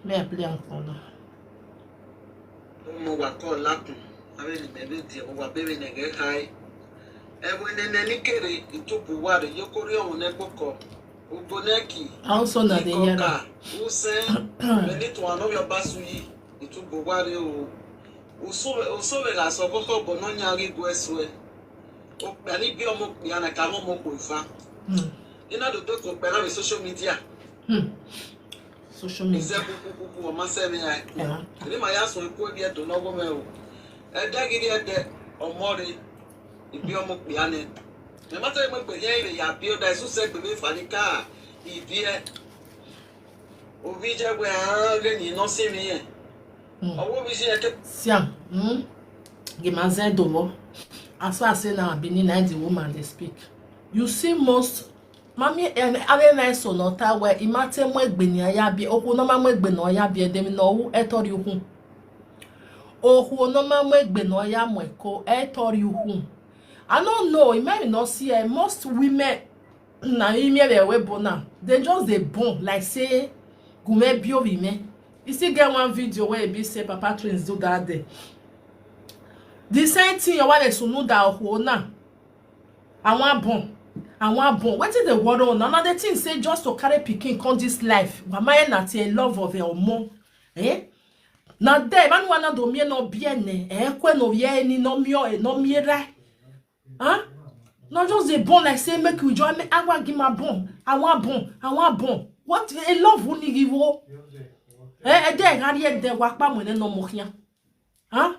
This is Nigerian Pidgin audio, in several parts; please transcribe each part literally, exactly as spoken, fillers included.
May I play am for now? Mo wa ko lakun. Awe ni me be die, mo wa be me ne ge kai. E we ne ne ni kere, itubu wa re, yo kori o ne gboko. Ugo neki. Also na the Iko yellow. Ka. Use. Me ni to ano yo basu yi. Itubu wa re o. Uso, uso we la so koko bo no nya ri gwe swe. O pe ni bi omo pe ana ka mo mo ko fa. Hmm. Ina do do ko pe na social media. Hmm. Social media. Ize ku ku ku ku o ma se mi ai. Yeah. Ni ma ya so ku bi e do no go me o. E de gidi e de omo re. Ibi omo pe ane. Me ma te mo pe ye re ya bi o da su se pe mi fa ni ka. Ibi e. O bi je we a re ni no se mi ye. Hmm. Owo bi se e ke Siam. Hmm. Gimaze domo. As far as say now, Benin na the woman they speak. You see most mami and ave na so no ta we imate mo egbe ni aya bi oku no ma mo egbe no aya bi edemi no wu etori ukun. Oku no ma mo egbe no aya mo eko etori ukun. I don't know, you may not see eh, most women na imi ebe we born now. They just dey born like say gume bi obi me. You still get one video where e be say Papa Twins do that day. The same thing you want to know that oku na. Àwọn abọ̀n, àwọn abọ̀n. Wetin dey worry una? Una dey think say just to carry pikin come this life, mama e na ti a love of a ọmọ. Eh? Na there, man wana do mi no bi ene. Eh, kwe no ye ni no mi o, eh, no mi ra. Huh? No just dey born like say make we join me. Awa gi ma born, awa born, awa born. What a love we need you. Eh, e dey gari e dey wa pa mo ne no mo kian. Huh?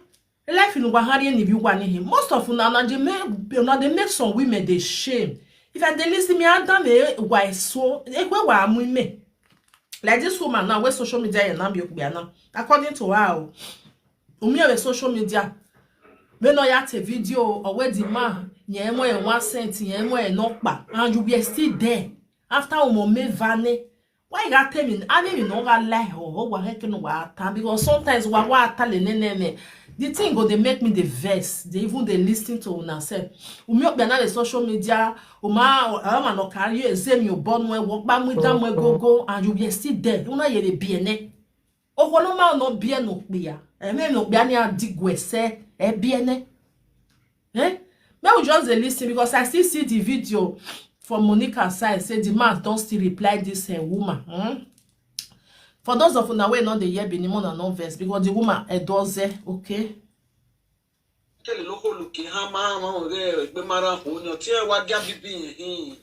Life in Wahari and if you want him. Most of una na dey make una dey make some women dey shame. If I dey listen me, I don't know why so. Ekwe wa amu me. Like this woman now, where social media and now be now. According to her, o, umi on social media. When no yet a video or where the man, yeah, more than one cent, yeah, more than not pa, and you were still there. After umo me vane, why you got tell me? I didn't know what lie or what heck no what time because sometimes what what tell ne ne ne. The thing go they make me the verse. They even they listen to una self. Umi on the social media, uma or man no carry you same you born when walk back with them when go go and you be still there. You know you be ne. Okoloma no be no be ya. E me no be ni adigwe se e be ne. Eh? May we just dey listen because I still see the video from Monica side say the man don still reply this uh, woman. Hmm? For those of una wey no dey hear Benin, una no vex because the woman endorse, okay? Kele loko luke ha ma ma o re egbe mara ho ni o ti e wa ga bibi yin hin.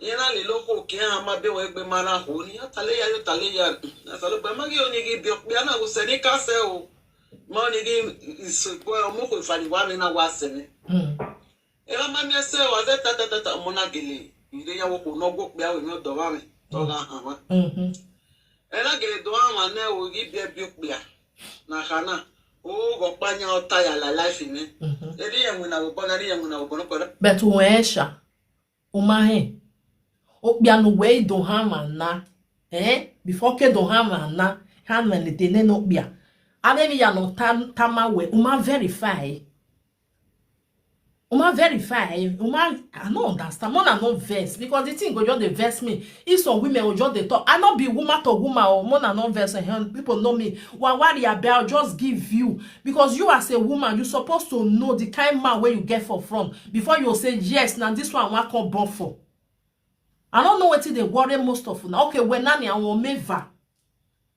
Yin na le loko ke ha ma be we egbe mara ho ni. Atale ya yo tale ya. Na salo gbe ma gi oni gi bi o pe ana go se ni ka se o. Ma oni gi iso gbo o mo ko fa ni wa mi na wa se ni. Hmm. E ma ma mi se wa ze ta ta ta ta mo na gele. Ire ya wo ko no gbo pe awe mi o do wa mi. To ga ha ma. Mm-hmm. E na gele do ha ma ne o gi bi e bi o pe a. Na kana. O go pa nya o ta ya la life mi. Mm-hmm. E ri ya nguna wo bona ri ya nguna wo bona ko. But uesha, umahe, okpia no we do hama na, eh? Before ke do hama na, hama le tene no kpia. Ave mi ya no tam tama we, uma verify. Uma verify, uma I no understand. Mona no vex because the thing go just dey vex me. If some women go just dey talk, I no be woman to woman or mona no vex. Eh, people know me. Wa worry about just give you because you as a woman, you supposed to know the kind man where you get for from before you say yes. Now this one I come born for. I don't know wetin dey worry most of una. Okay, when nanny and one meva.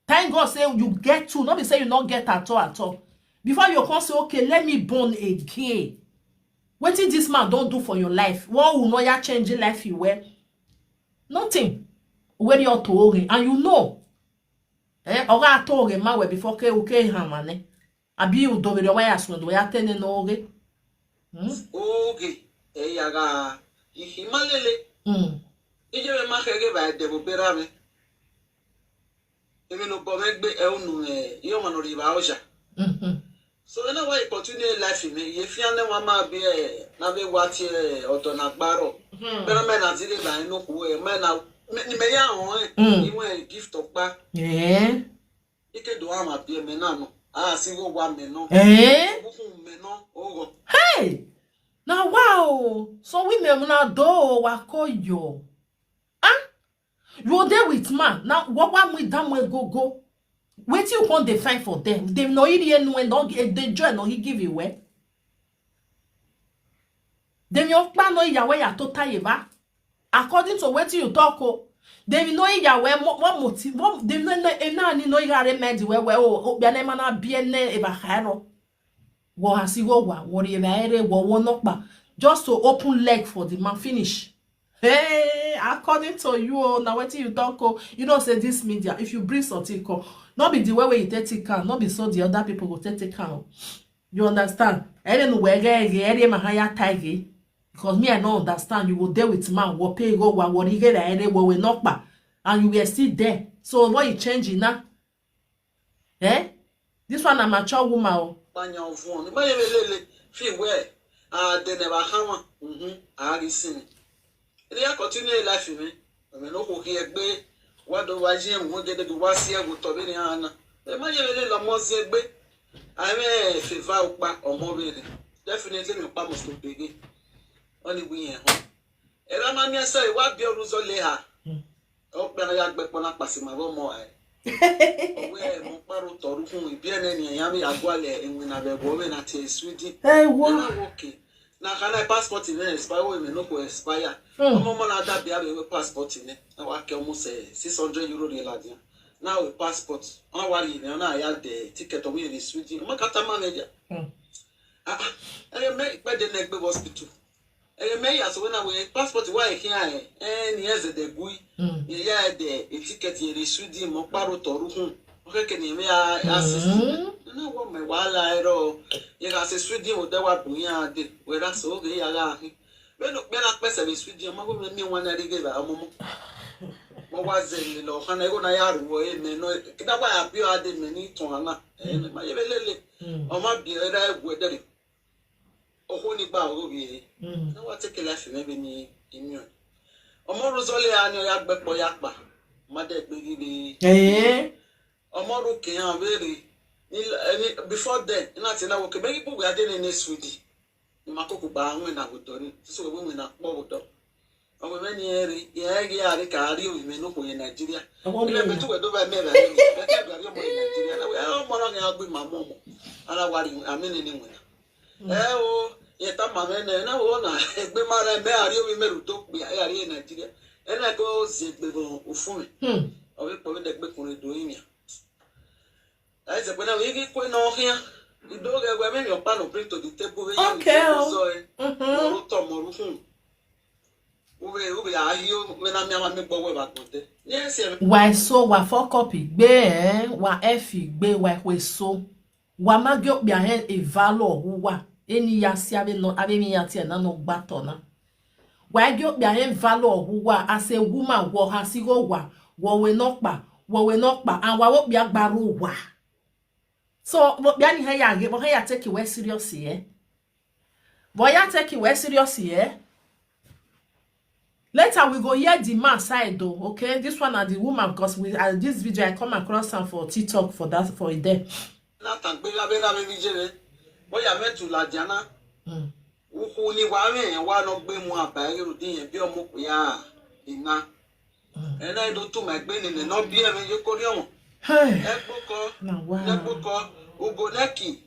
Thank God say you get two, not be say you not get at all at all. Before you come say, okay, let me born again. Wetin this man don't do for your life? What will not ya change life you wear? Nothing. Where you to oge, and you know. Eh, oga to oge ma we before ke uke hamane. Abi u do ya sun do ya tene no oge. Hmm? Oge e ya ga ihi malele. Hmm. Ije me ma ke ge ba de bo bera me. Emi no bo me gbe e unu e yo ma no ri ba oja. Mm-hmm. So na why continue life me ye fi ane wa ma bi e na be wa ti e odo na gbaro. Hmm. Bera me na ti le ba inu ku e me na me ni me ya won e. Mm. Iwe gift opa. Eh. Ike do ama bi e me na no. A si wo wa me no. Eh. Bukun me no. Ogo. Hey. Now wow. So women na do wa ko yo. Ah? You dey with man. Now what wa mu da mu go go. Wetin you come dey find for them? Dem no iri enu e no, eh, the joy no give you well. Dem your plan no yawe ya tota yeva. According to wetin you talk o, dem no yawe mo mo moti mo dem no no e na ni no yare medi we we o o bia na mana bie ne e ba hairo. Wo hasi wo wa wo ri ere wo wo no pa, just to open leg for the man finish. Hey, according to you o, na wetin you talk o, you know say this media, if you bring something come, no be the way wey you take take am, no be so the other people go take take am. You understand? Ere nu we ge ge ere ma ha ya tai ge. Because me, I no understand. You go there with man, wo pe go wa wo ri ge ere wo we no pa, and you were still there. So what you change now? Eh? This one na mature woman o. Panya ovun. Ni ma ye lele fi we. Ah, they never hammer. Mhm. Ah, listen. Ri ya continue life mi. Emi no ko ki egbe. Wa do wa je won gede bi wa si e go to bi ni ana. E ma ye lele lo mo si egbe. Ai me fe va o pa omo be ni. Definitely mi pa mo so bege. Oni wi yen ho. Era ma mi ese wa bi oruzo le ha. O pe na ya gbe po na pasi ma bo mo ai. Owe mo paro toru fun ibi ene ni ya mi agwa le enwe na be bo we na ti Sweden. Hey, wo. Na wo ke. Na kana passport ni expire, we me no ko expire. Hmm. Omo mo na da bi abe we passport ni. Na wa ke almost eh, six hundred euro de la dia. Na we passport. Na wa ri ni na ya de ticket o we ni Sweden. Mo ka ta manager. Hmm. Ah, ah. Eh, me pe de na gbe hospital. Eh, me ya so na we passport wa e kian eh. Eh, ni eze de gui. Hmm. Ye ya de e ticket ye ni Sweden mo paro toru hun. Oke ke ni me ya assist. Hmm. Na wo me wa la ero. Ye ka se Sweden o de wa bu ya de. We ra so ge ya la hin. Me no pe na pe se be Sweden mo go me mi wa na ri ge ba omo mo. Mo wa ze ni lo kan e go na ya ru o e me no. Kida wa ya bi o ade me ni ton ana. Eh, ma ye be lele. Hmm. O ma bi era e gwe de. Oho ni gba ogo bi. Hmm. Na wa take life me be ni imi o. Omo ru zole ani o ya gbe po ya pa. Ma de gbe gi bi. Eh. Omo ru ke an we re. Ni, ni before then, na ti na wo ke me gi bu ga de ni ne Sweden. Ni ma ko ku ba anwe na go do ni. So we we na po go do. Omo me ni eri, ye gi ari ka ari o me no ko ye Nigeria. Omo me me tu we do ba me ba ni. Me ke do ari o mo ye Nigeria. Na we o mo na ni agbi ma mo mo. Ara wa ri amene ni we na. Eh o, ye ta ma me ne na wo na. Egbe ma re me ari o mi me ru to pe ari ye Nigeria. E na ko ze gbe go o fun mi. Hmm. O we po we de gbe kun re do yin ya. Ai ze pe na we gi kwe no hia. Ido ge we me mi o pa no bring to the table we ya. Okay, o. So e. Mhm. Mo ru to mo ru fun. Ube ube ahi o me na mi ama mi gbo we ba gbo de. Yes, e. Wa so wa for copy gbe, eh, wa efi gbe wa hwe so. Wa ma gi okpia he e valo hu wa. Eni ya si ave no ave mi ya ti e na no gba to na. Wa gi okpia he valo hu wa as a woman wo ha si go wa. Wo we no pa, wo we no pa, and wa wo kpia gba ru wa. So wo kpia ni he ya ge, wo he ya take we serious, eh. Wo ya take we serious, eh. Later we go hear the man side though, okay? This one na the woman, because we, uh, this video I come across am for TikTok for that, for there. Na tan gbe labe labe bi je re. Wo ya me tu la jana. Mm. Uku ni wa me wa no gbe mu aba e ru din e bi omo pe ya. Ina. Mm. E na do tu ma gbe ni ne no bi e me ye ko ri omo. Hey. E gbo ko. Na wa. E gbo ko. Ugo neki.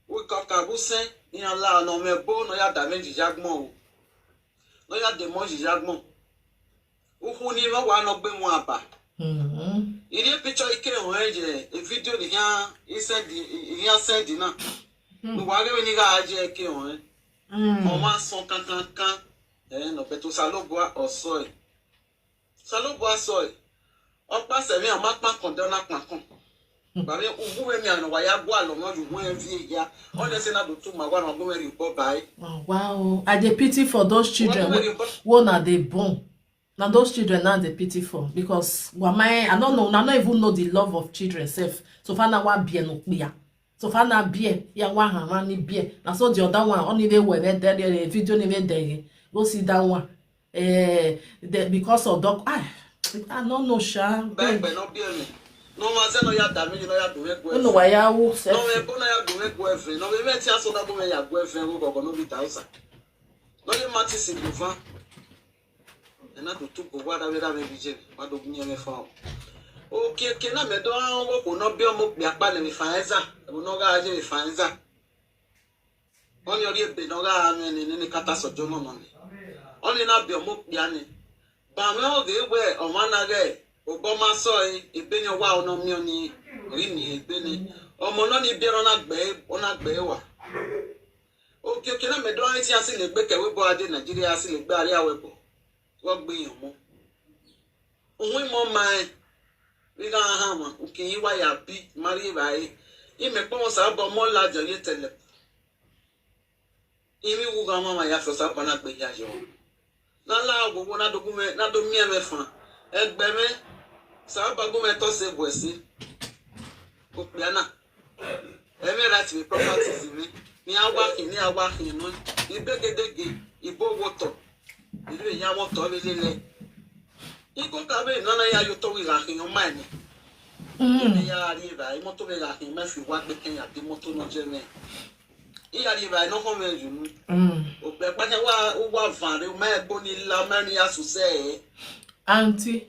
Wi ko ka bu se ni ala no me bo no ya da me jija gbon o. No ya de mo jija gbon. Uku ni mo wa no gbe mu aba. Mhm. Iri picture ike o e je, e video ni ya i send, i ya send na. Hmm. No wa re ni ga je ke o e. Mm. Mo ma son kan kan kan. Eh, no beto Salobua oso e. Salobua so e. O pa se mi o ma pa kon de na pa kon. Ba mi ugu we mi ano wa ya gwa lo mo ju we vi ya. O le se na do tu ma wa no go we ri bo bai. Oh, wow. I dey pity for those children. Wa we ri bo. Wo na dey born. Na those children now dey pity for, because wa my, I don't know, I don't even know the love of children sef. So far na wa bie no kpia. So far na bie, ya wa ha ma ni bie. Na so the other one, only they were there, the video ni we there. Go see that one. Eh, the, because of dog, ah, I don't know, sha. Beg, beg, no be me. No man say no ya damage, no ya do me go. No, why ya wo sef? No me bo no ya do me go every. No me me ti aso na bo me ya go every go go no be thousand. No ye mati si go fan. E na do tu go wa da we da me bi je. Wa do mi me fa. Okiekie na me do an wo ko no bi omo pe apa le mi fanza. Wo no ga je mi fanza. Oni ori ebe no ga me ni ni kata sojo no no ni. Oni na bi omo pe ani. Ba me o de we o ma na ge. O bo ma so e ebe ni wa o no mi oni. Ri ni ebe ni. Omo no ni bi ro na gbe, o na gbe wa. Okiekie na me do an ti asi le gbe ke we bo ade Nigeria asi le gbe ari awe bo. Wo gbe yan mo. Ohun imo ma e. Ri ga ha ma, uki yi wa ya bi, mari ba e. I me po sa bo mo la jo ye tele. Imi wu ga ma ma ya so sa pa na gbe ya yo. Na la wo wo na do gu me, na do mi e me fan. Egbe me, sa ba gu me to se bo e si. Ko pe ana. Eme right mi properties mi. Mi awa ki, mi awa ki no. Ibegedege, ibo wo to. Ilu ya wo to mi lele. Iko ka be no na ya yo to wi la ki yo ma ni. Mm. Mi ya ri ba, imo to be la ki me fi wa gbe ken ya bi mo to no je me. I ya ri ba no ko me ju nu. Mm. O pe pa ke wa, o wa van re, o ma e gbo ni la ma ni asuse. Auntie,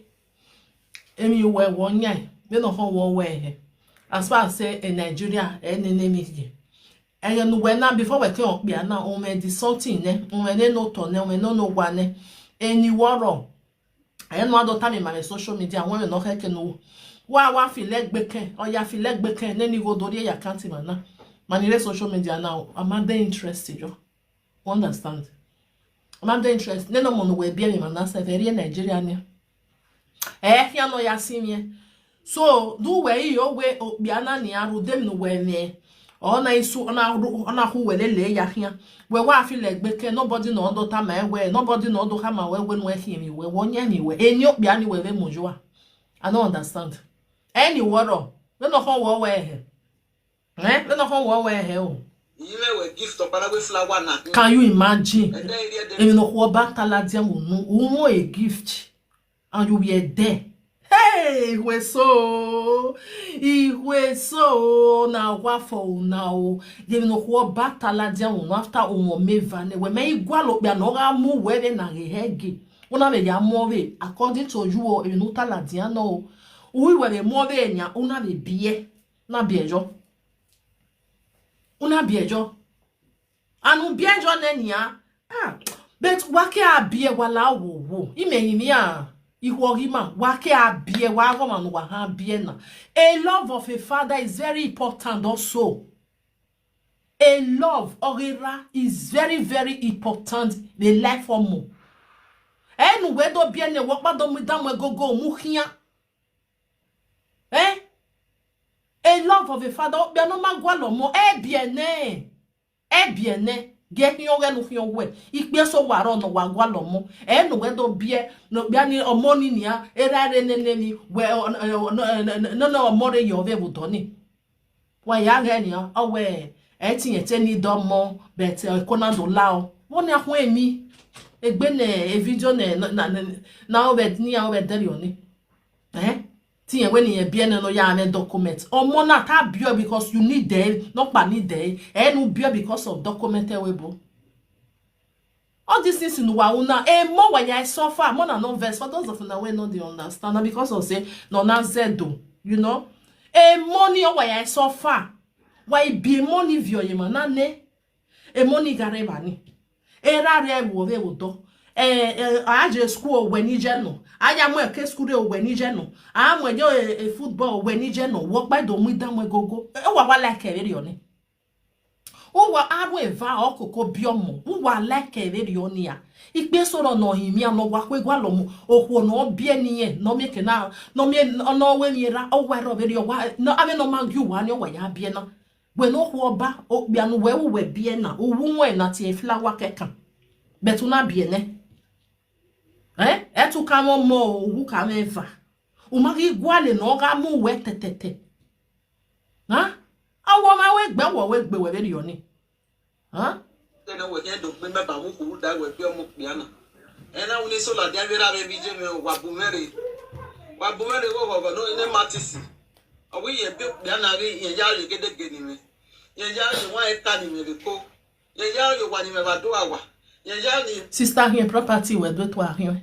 emi we wo nya, me no ho wo we he. As far as say in Nigeria, any name is ye. And then when now before we can be now, o me di something ne, o me ne no to ne, o me no no wa ne. Any woro. I no ado time in my social media when we no he ke no. Wa wa fi legbe ke, o ya fi legbe ke, ne ni go do ya kanti mana. Manile social media now, I'm not interested yo. You understand? I'm not interested. Ne no mo no we bi mi mana se very Nigeria ni. Eh, ya no ya si mi. So, do we yo we o bi ana ni aru dem no we me. Ona isu ona ru ona hu we le le ya hia. We wa fi legbe ke nobody no do ta ma we, nobody no do ha ma we we no e hia mi we wo nya mi we. Eni o bi ani we we mo jo a. I don't understand. Any woro. We no ho wo we he. Eh? We no ho wo we he o. Ile we gift o para we flower na. Can you imagine? Ede iri ede. Emi no ho ba tala dia mo no. Umo a gift. And you were there. Hey, we so. Iwe so na wa for una o. Ye no ho ba tala dia mo no after o mo me va ne. We me igwa lo pe no ga mu we be na ge hege. Una be ya mo we according to you o, e no tala dia no. Uwi we be mo we nya, una be bie. Na bie jo. Una bie jo. Anu bie jo ne nya. Ah, but wake a bie wala wo wo. Ime imi a. Ihuogima, wake a bie wa go man wa ha bie na. A love of a father is very important also. A love or a ra is very, very important in life for mo. Enu we do bie ne wo pa do mu da mo gogo mu hia. Eh? A love of a father, be no ma gwa lo mo, e bie ne. E bie ne. Ge hion ge nu hion we. Ikpe so wa ro no wa gwa lo mo. E no we do bie, no bia ni omo ni nia, era re ne ne ni, we o- o- no no no no omo re yo ve bu do ni. Wa ya ge ni o we, e ti yen te ni do mo, but e ko na do la o. Wo ni ahun emi. Egbe ne e video ne na na na o be ni a o be de ri oni. Eh? Ti yen we ni yen bie ne no ya me document. Omo na ta bio because you need them, no pa need them. E no bio because of document e we bo. All these things in wa una e mo wa ya suffer, mo na no verse for those of una we no dey understand na because of say no na zedo, you know. E mo ni o wa ya suffer. Wa e bi mo ni vio ye ma na ne. E mo ni gare ba ni. Era re wo ve wo do. Eh, eh, a je school we ni je no. A ya mo ke school re we ni je no. A mo je e, e football we ni je no. Wo pa do mu da mo gogo. E wa wa like e re oni. O wa aru eva okoko biomo. O wa like e re oni a. Ikpe soro no himi a no wa kwe gwa lo mo. Okwo no bie ni ye. No mi ke na. No mi no we mi ra. O wa ro ve ri o wa. No ave no ma gi wa ni o wa ya bie na. We no ho ba o bia no we we bie na. O wu we na ti e flower ke kan. But una bie ne. Eh? E tu ka mo mo o wu ka me va. O ma gi gwa le no ga mu we tetete. Ha? Awo ma we gbe wo we gbe we ve ri oni. Ha? Tena we ke do gbe me ba mu ku da we bi omo piana. Ena uni so la dia vera be bi je me wa bu mere. Wa bu mere wo wo no ine matisi. Awi ye bi piana ri ye ya ye gede geni me. Ye ya ye wa e ka ni me be ko. Ye ya ye wa ni me ba do awa. Ye ya ni Sister here property we do to here.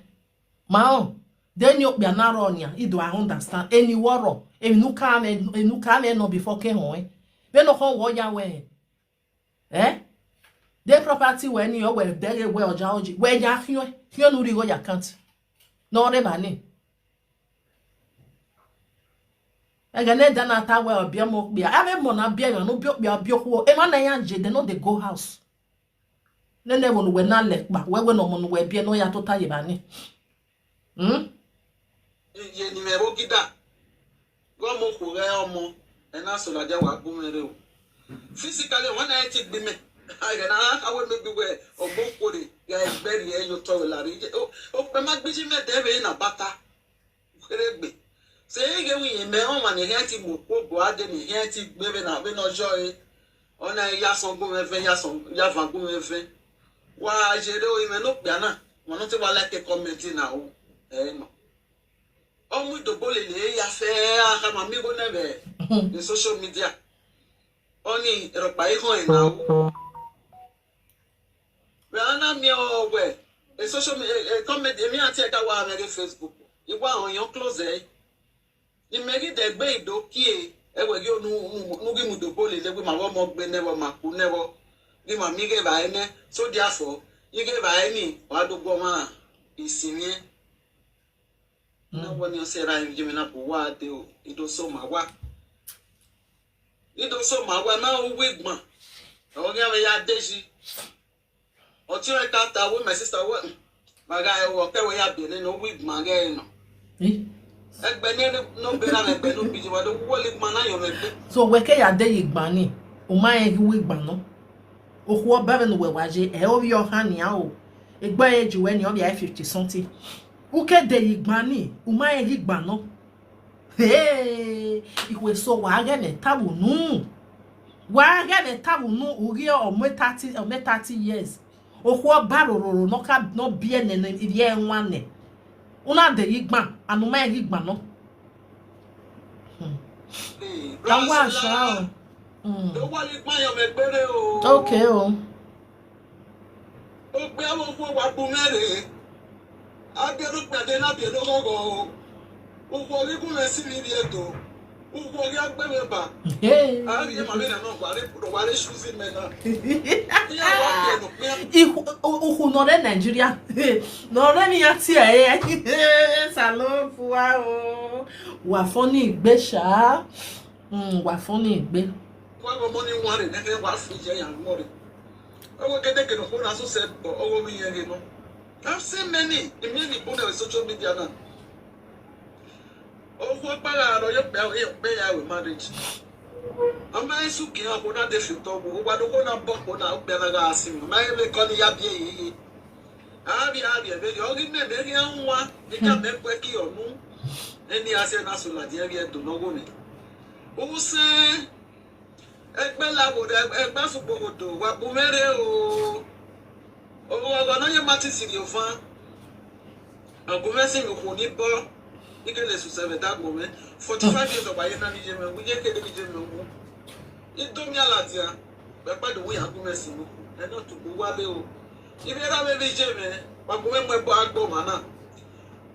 Ma o. Then you be another on ya. You do I understand. Any war. If you can't, if you can't, no before came home. Then no home war ya way. Eh? The property when you were there, where Ojaoji, where ya, you, you no go your account. No, they money. Ege ne da na ta we obia mo bia. Ave mo na bia yo no bio bia bio ho. E ma na ya je de no dey go house. Ne ne wo no we na le pa. We we no mo no we bia no ya tota ye ba ni. Hmm? Ye ni me bo gida. Go mo ko re omo. E na so la ja wa bu me re o. Physically, when I take be me. I na how we me be we. Ogbo ko re. Ya e gbe ri e yo to la ri. O, o pe ma gbiji me de be na bata. Kere gbe. Se e ge wi me o ma ni he ti mo ko bo ade ni he ti gbe be na be no jo e. Ona ya son gun me ve, ya son, ya van gun me ve. Wa je re o ime no pe ana. Mo no ti wa like comment na o. Eh no. Omu do bole le ya fe a ka ma mi go ne be. In social media. Oni ro pa iho e na o. Be ana mi o we. E social media, e comment, e mi ati e ka wa me ge Facebook. Iwa on yon close e. Ni me gi de gbe ido ki e. E we gi onu, nu gi mu do bole le we ma wo mo gbe ne wo ma ku ne wo. Gi ma mi ge ba ene. So therefore, i ge ba eni wa do gbo ma isinmi e. Na wo ni o se ra yin mi na bo wa de o. Ido so ma wa. Ido so ma wa na o we gbon. O ge we ya deji. O ti re ka ta we my sister we. Ma ga e wo ke we ya bi ni no we gbon ge no. Eh? Egbe ni no be na egbe no bi ji wa do wo le gbon na yo me gbe. So we ke ya de yi gban ni. O ma e wi gban no. Oku oba be no we wa je. E o yo ha ni a o. Egba e ji we ni o bi fifty something. U ke de yi gban ni. U ma e yi gban no. Hey, iwe so wa ge me tabu nu. Wa ge me tabu nu. U ge o me thirty, o me thirty years. Oku oba rororo no ka no bi ene ne iri e nwa ne. Una de yi gban, anu ma e yi gban no. Hmm. Hey, Ka wa sha o. Hmm. Do wo le gbon yo me gbe re o. Okay o. O pe awon ko wa bu mere. A bi ro pe de na bi ro go go o. O ko ri ku me si mi bi eto. O ko ri a gbe me ba. Hey. A ri e ma me na no wa re, wa re shu si me na. Iya wa bi e no pe. Ihu uhu no re Nigeria. No re mi ati e. Salofu wa o. Wa funny gbe sha. Mm, wa funny gbe. Wa go mo ni wa re ne ke wa fi je ya mo re. O wo gede ke no ko na so se bo o wo mi ye re no. I've seen many. Imi ni bu na social media na. O ko para ro yo pe yo pe ya we marriage. Ama isu ki ha ko na de fi to bo wa do ko na bo ko na o pe na ga si. Ma e le ko ni ya bi e yi. Abi abi e be yo gi me be gi anwa. Ni ka me pe ki onu. Eni ase na so la di e bi e do no go ni. O se egbe la wo de egbe su gbogodo wa bu mere o. O wo go no ye mati si di ofan. Agu me si mi ko ni bo. Ike le su se be da gbo me. Forty-five years of aye na mi je me. Wi je ke de mi je me wo. Ido mi ala dia. Be pa do wi agu me si mi ko. E no tu gbo wa le o. Ibe ra me mi je me. Wa gbo me mo e bo agbo ma na.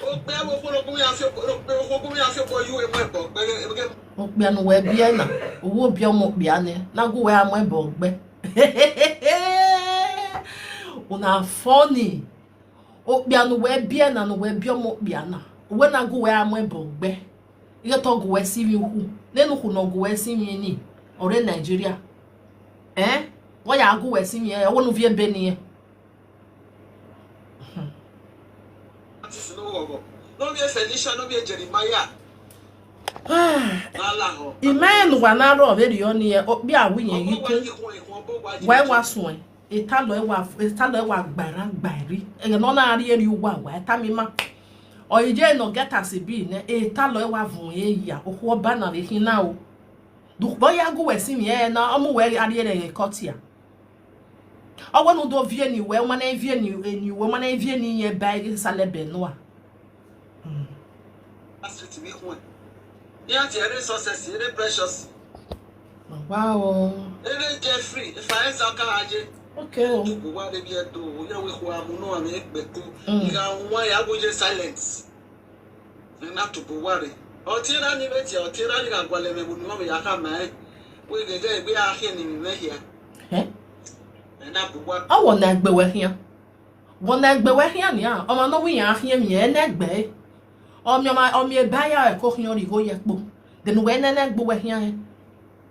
O pe wo ko lo gun ya fi o pe wo ko gun ya fi o bo yu e mo e bo. Pe e ke Okpia no we bia na. Owo bia mo kpia ne. Na gu we amo e bo gbe. Una funny. Okpia no we bia na no we bia mo kpia na. We na gu we amo e bo gbe. Iye to gu we si mi hu. Ne no hu no gu we si mi ni. Ore Nigeria. Eh? Wo ya gu we si mi e. Wo no vie be ni e. Artist no wo go. No be Felicia, no be Jeremiah. Na la ho. Ime no wa na ro ve ri oni e. O bi awi yen yi ku. Wa wa sun e. Eta lo e wa, eta lo e wa gbara gbari. E no na ri eri wa wa eta mi ma. O ije no get as e be ne. Eta lo e wa vun e ya. O ho ba na ve hin na o. Du bo ya gu we si mi e na. O mu we ari ere e kotia. Owo nu do vie ni we, o ma na vie ni, e ni we, o ma na vie ni ye ba e sale be no a. Street mi kun. Ni ati ere success, ere precious. Wow. Ere Jeffrey, if I esa ka aje. Okay o. Tu ko wa de bi e to, o ya we ko amu no ame pe ko. Iga wa ya go je silence. Na to bo ware. Otira ni beti, otira ni ga gwale me bunu me ya ka me. We ge ge gbe a he ni me hia. Eh? Na bo wa. Awo na gbe we hia. Wo na gbe we hia ni a. O ma no wi ya hia mi e na gbe. O mi o ma o mi e ba ya e ko hia ri go ye po. Then we na na gbe we hia.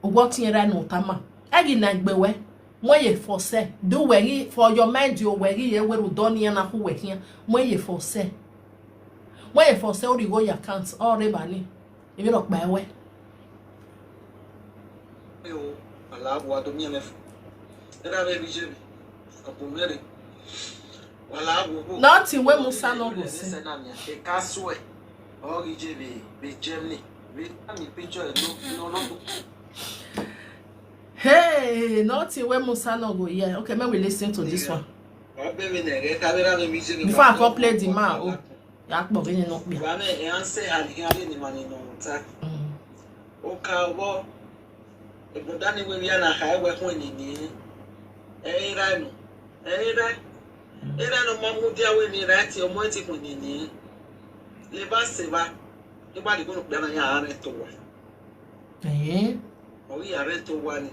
O wo ti ra no tama. Agi na gbe we. Mo ye for say. Do we for your mind, you we ye we ru do ni na ku we hia. Mo ye for say. Mo ye for say o ri go ya account o re ba ni. Ibi ro pa we. Yo, ala wa do mi me. Era be bi je. Apo mere. Wala wo. Nothing wey Musa no go see. E ka swear. O ri je be be Germany. Be mi picture no no no. Hey, nothing wey Musa no go hear. Okay, make we listen to this one. Wa be mi ne re ka be ra be mi je. Before I come play the man, oh, ya po be ni no pe. Wa me e an se ali ha ni mani no ta. O ka wo. E bo dani we ya na ha we ko ni ni. E ira no. E ira. E ira no ma mu dia we ni ra ti o mo ti ko ni ni. Le ba se ba. E ba di ko no pe na ya are to wa. Eh? O ya are to wa ni.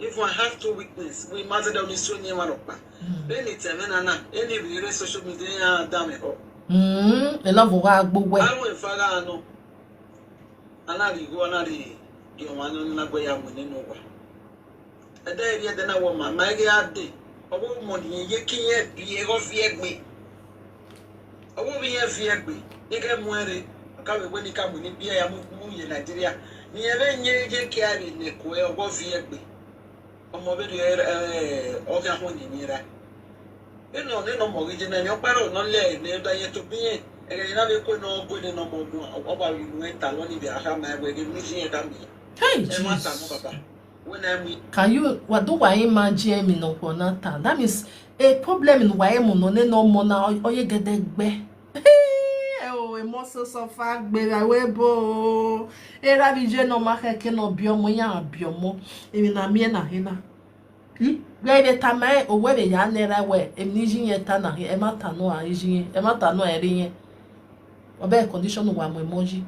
If I have two weakness, we must tell me so ni ma ro pa. Then it's a na na. Any we social media ya da me ho. Mm, e love wa gbo we. Awo ifara no. Ana ri go ana ri. Yo ma no na gbe ya mo ni no wa. Ede eri ede na wo ma ma ge ade. Owo mo ni ye ki ye bi e go fi egbe. Owo bi ye fi egbe. Ye ke mu ere. Ka we we ni ka mu ni bi ya mu mu ye Nigeria. Ni e be nye je ki ari ne ko e owo fi egbe. Omo be ri eh o ka ho ni ni ra. E no ne no mo ge je na ni o pa ro no le ne da ye to bi ye. E ke na be ko no go ni no mo gun. O ba wi nu e ta lo ni bi a ka ma e we ge mi si e ka mi. Hey, E ma ta mo Jesus. Baba. When I mean Can you, what do I imagine me no konata? That means a problem in why mo no ne no mo na oye gedegbe. Eh, oh, e mo so so fa gbe ra we bo. E ra bi je no ma ke ke no bi omo ya bi omo. Emi na mi na hina. Hmm? Gbe be ta mai o we be ya ne ra we. Emi ni jin ye ta na he. E ma ta no a jin ye. E ma ta no e ri ye. Obe condition wa mo emoji.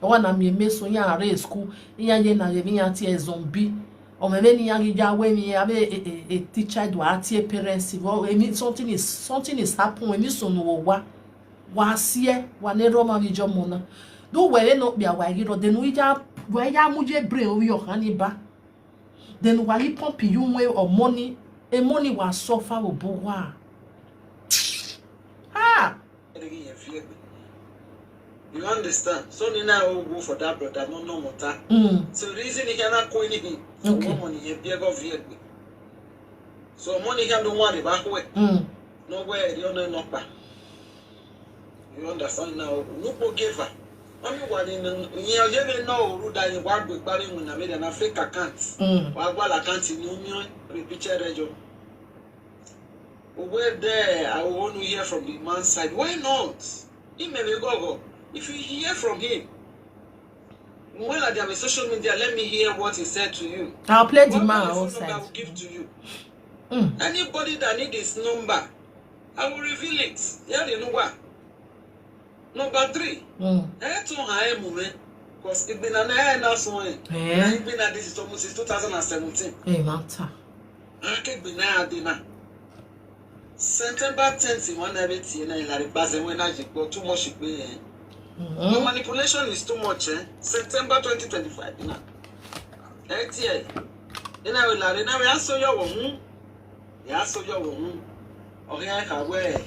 Owa na mi eme so ya re school. Iya ye na ye ya ti e zombie. O me me ni ya gi ja we mi ya be a, a, a teacher do ati a parents. Wo emi something is, something is happen. Emi so no wa. Wa sie wa ne ro ma mi jo mo na. Do we no bi awa gi ro de nu ija we ya mu je brain o yo kan ni ba. Then wa yi pump you way or money. E money wa suffer o bo wa. Ha! You understand? So ni na o go for that brother no no mota. Mm. So reason he cannot go anything. Okay. One money he be go vehicle. So money can do one back way. Mm. No way you no no pa. You understand now? No go give her. Only one in you ever know who that you want to bury when I made an Africa account. Mm. Wa gwa la account in Union, repeat your region. Where there, I want to hear from the man's side. Why not? He may be go go. If you hear from him, when I have a social media, let me hear what he said to you. I'll play the What man my phone number I will outside. Give to you. Mm. Anybody that need his number, I will reveal it. Yeah, you know what? Number three, Mm. eh, to high moment. Because it been an air now so. Eh? It been at this is almost since two thousand and seventeen. Hey, matter. Ake gbina adina. September tenth, one every tea na ilari bazen when I go too much be. The Mm. manipulation is too much, eh? September twenty twenty-five na. Eh, tie. Ina we lari na we aso yo wo hu. Ya so yo wo hu. O ya ka we.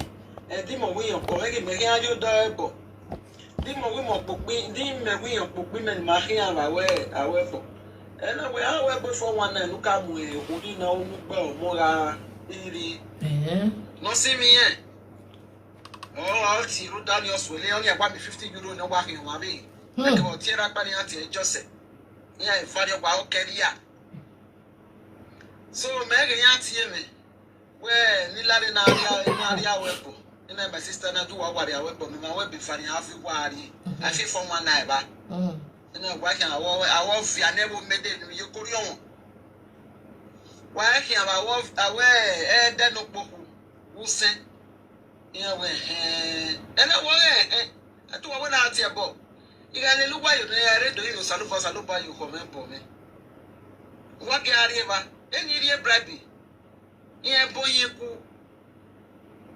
E di mo wi yo ko e ki me ya yo do e bo. Di mo wi mo popi, di me wi yo popi me ma hi a wa we, a we bo. E na we a we bo for one na nu ka mu e ko di na o nu gba o mo ra iri. Eh. No see me here. Oh, I'll see you down your swelling. Only about me fifty euro no working on me. Hmm. Like about here I buy it just say. Yeah, if I wa o carry ya. So me ga ya tie me. We ni lare na ria na ria we bo. Ina my sister na do wa wa ria we bo. Me ma we be fani afi wa ri. Afi for one na ba. Mm. Ina wa kan awo awo fi ane bo me de ni yo kori on. Wa kan awo awe e de no po ku. Wo se. Ina we eh. Ina wo eh. Atuwa wena ati ebo. Iga le luwa yo ne ya re do yo saluba saluba yo kome bome. Wa ke ari eba. Eni rie bribe. Ihe bụ ihe kwu.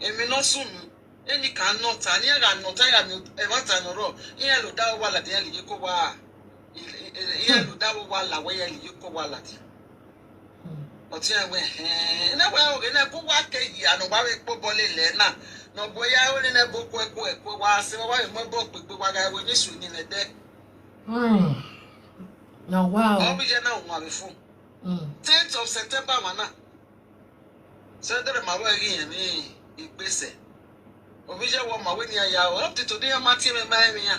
Emi no sunu. Eni ka no ta ni ga no ta ya mi e ma ta no ro. Ihe lo da wa la de ya le ko wa. Ihe lo da wa la we ya le ko wa la de. Oti ya we he. Na we o na ko wa ke ya no wa we po bole le na. No bo ya o ni na bo ko ko ko wa se wa we mo bo pe pe wa ga we ni su ni le de. Mm. Now, wow. Obi je na o ma be fun. Mm. Tenth of September mana. Sendere ma we gi ni igbese. Obi je wo ma we ni ya o. Up to today ma ti me ma mi ya.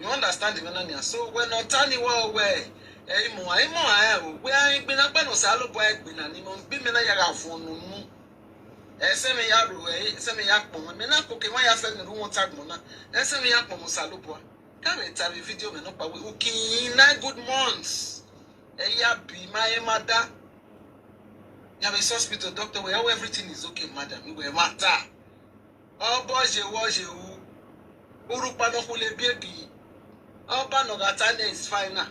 You understand the nanya? So when no tani wo we e mo ai mo ai o we ai gbe na gbe no sa lo bo e gbe na ni mo bi me na ya ga fun nu nu. E se me ya ru e se me ya pon me na ko ke ma ya fe ni ru won tag mo na. E se me ya pon mo sa lo bo. Ka me ta video me no pa we. Uki na good months. E ya bi ma e ma da. Ya be hospital doctor we how everything is okay, madam. We matter. Obo je wo je wu. Urukpa no kule bi ebi. Oba no gata ne is final.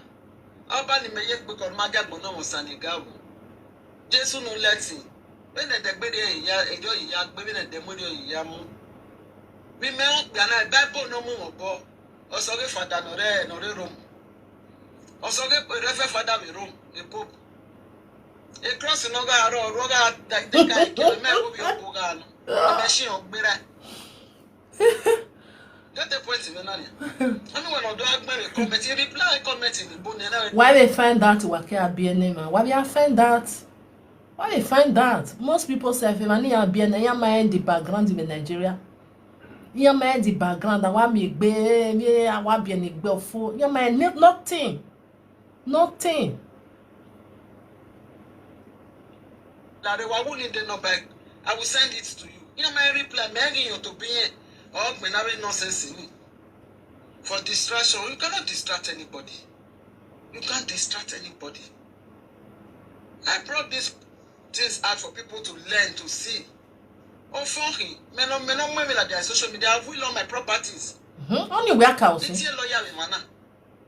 Oba ni me ye gbe kon ma ga gbo no mo sani ga wo. Jesu no leti. Be ne de gbe de ya ejo ya gbe be ne de mo de ya mu. Bi me o gba na Bible no mu obo. Oso ge fada no re no re Rome. Oso ge re fe fada mi Rome e pope. E cross no ga ro ro ga da de ka ke me wo bi o ga no. Me shi o gbera. Get the point me na ni. Ani wa no do agbe me comment, e reply comment ni bo ni na. Why they find out Wake Abiene man? Why they find out? Why they find out? Most people say if money Abiene, you mind the background in Nigeria. You mind the background. I want me gbe, me I want be any gbe fo. You mind nothing, nothing. La de wa wuni de no back. I will send it to you. You may reply me again you to be here. Oh, me na nonsense ni. For distraction, you cannot distract anybody. You can't distract anybody. I brought these things out for people to learn to see. Oh, funny. Me no me no me like their social media. I will all my properties. Mm-hmm. Only work out. It's a lawyer, mana.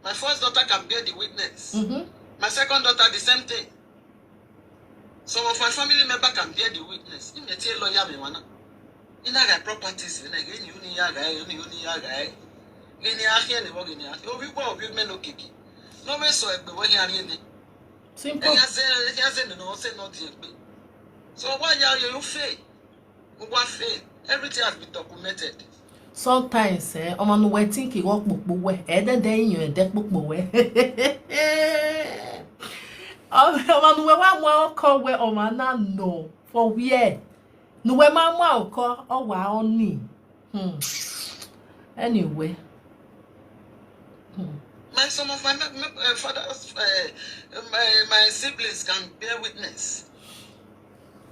My first daughter can bear the witness. Mm-hmm. My second daughter, the same thing. Some of my family member can bear the witness. If they tell lawyer me mana, in that properties, in a gini uni ya guy, uni uni ya guy. Gini ahi ni wo gini ahi. Obi kwa obi me no kiki. No me so egbe wo hi ari ni. Simple. Eya se eya se no se no di egbe. So why ya you fail? Who wa fail? Everything has been documented. Sometimes eh, ọmọ nu we think iwọ popo we, ede de iyan ede popo we. Ọmọ nu we wa mu ọkọ we ọmọ na no for where? Nu we ma mu ọkọ ọ wa oni. Hmm. Anyway. Hmm. My some of my me- me- uh, father's uh, my, my siblings can bear witness.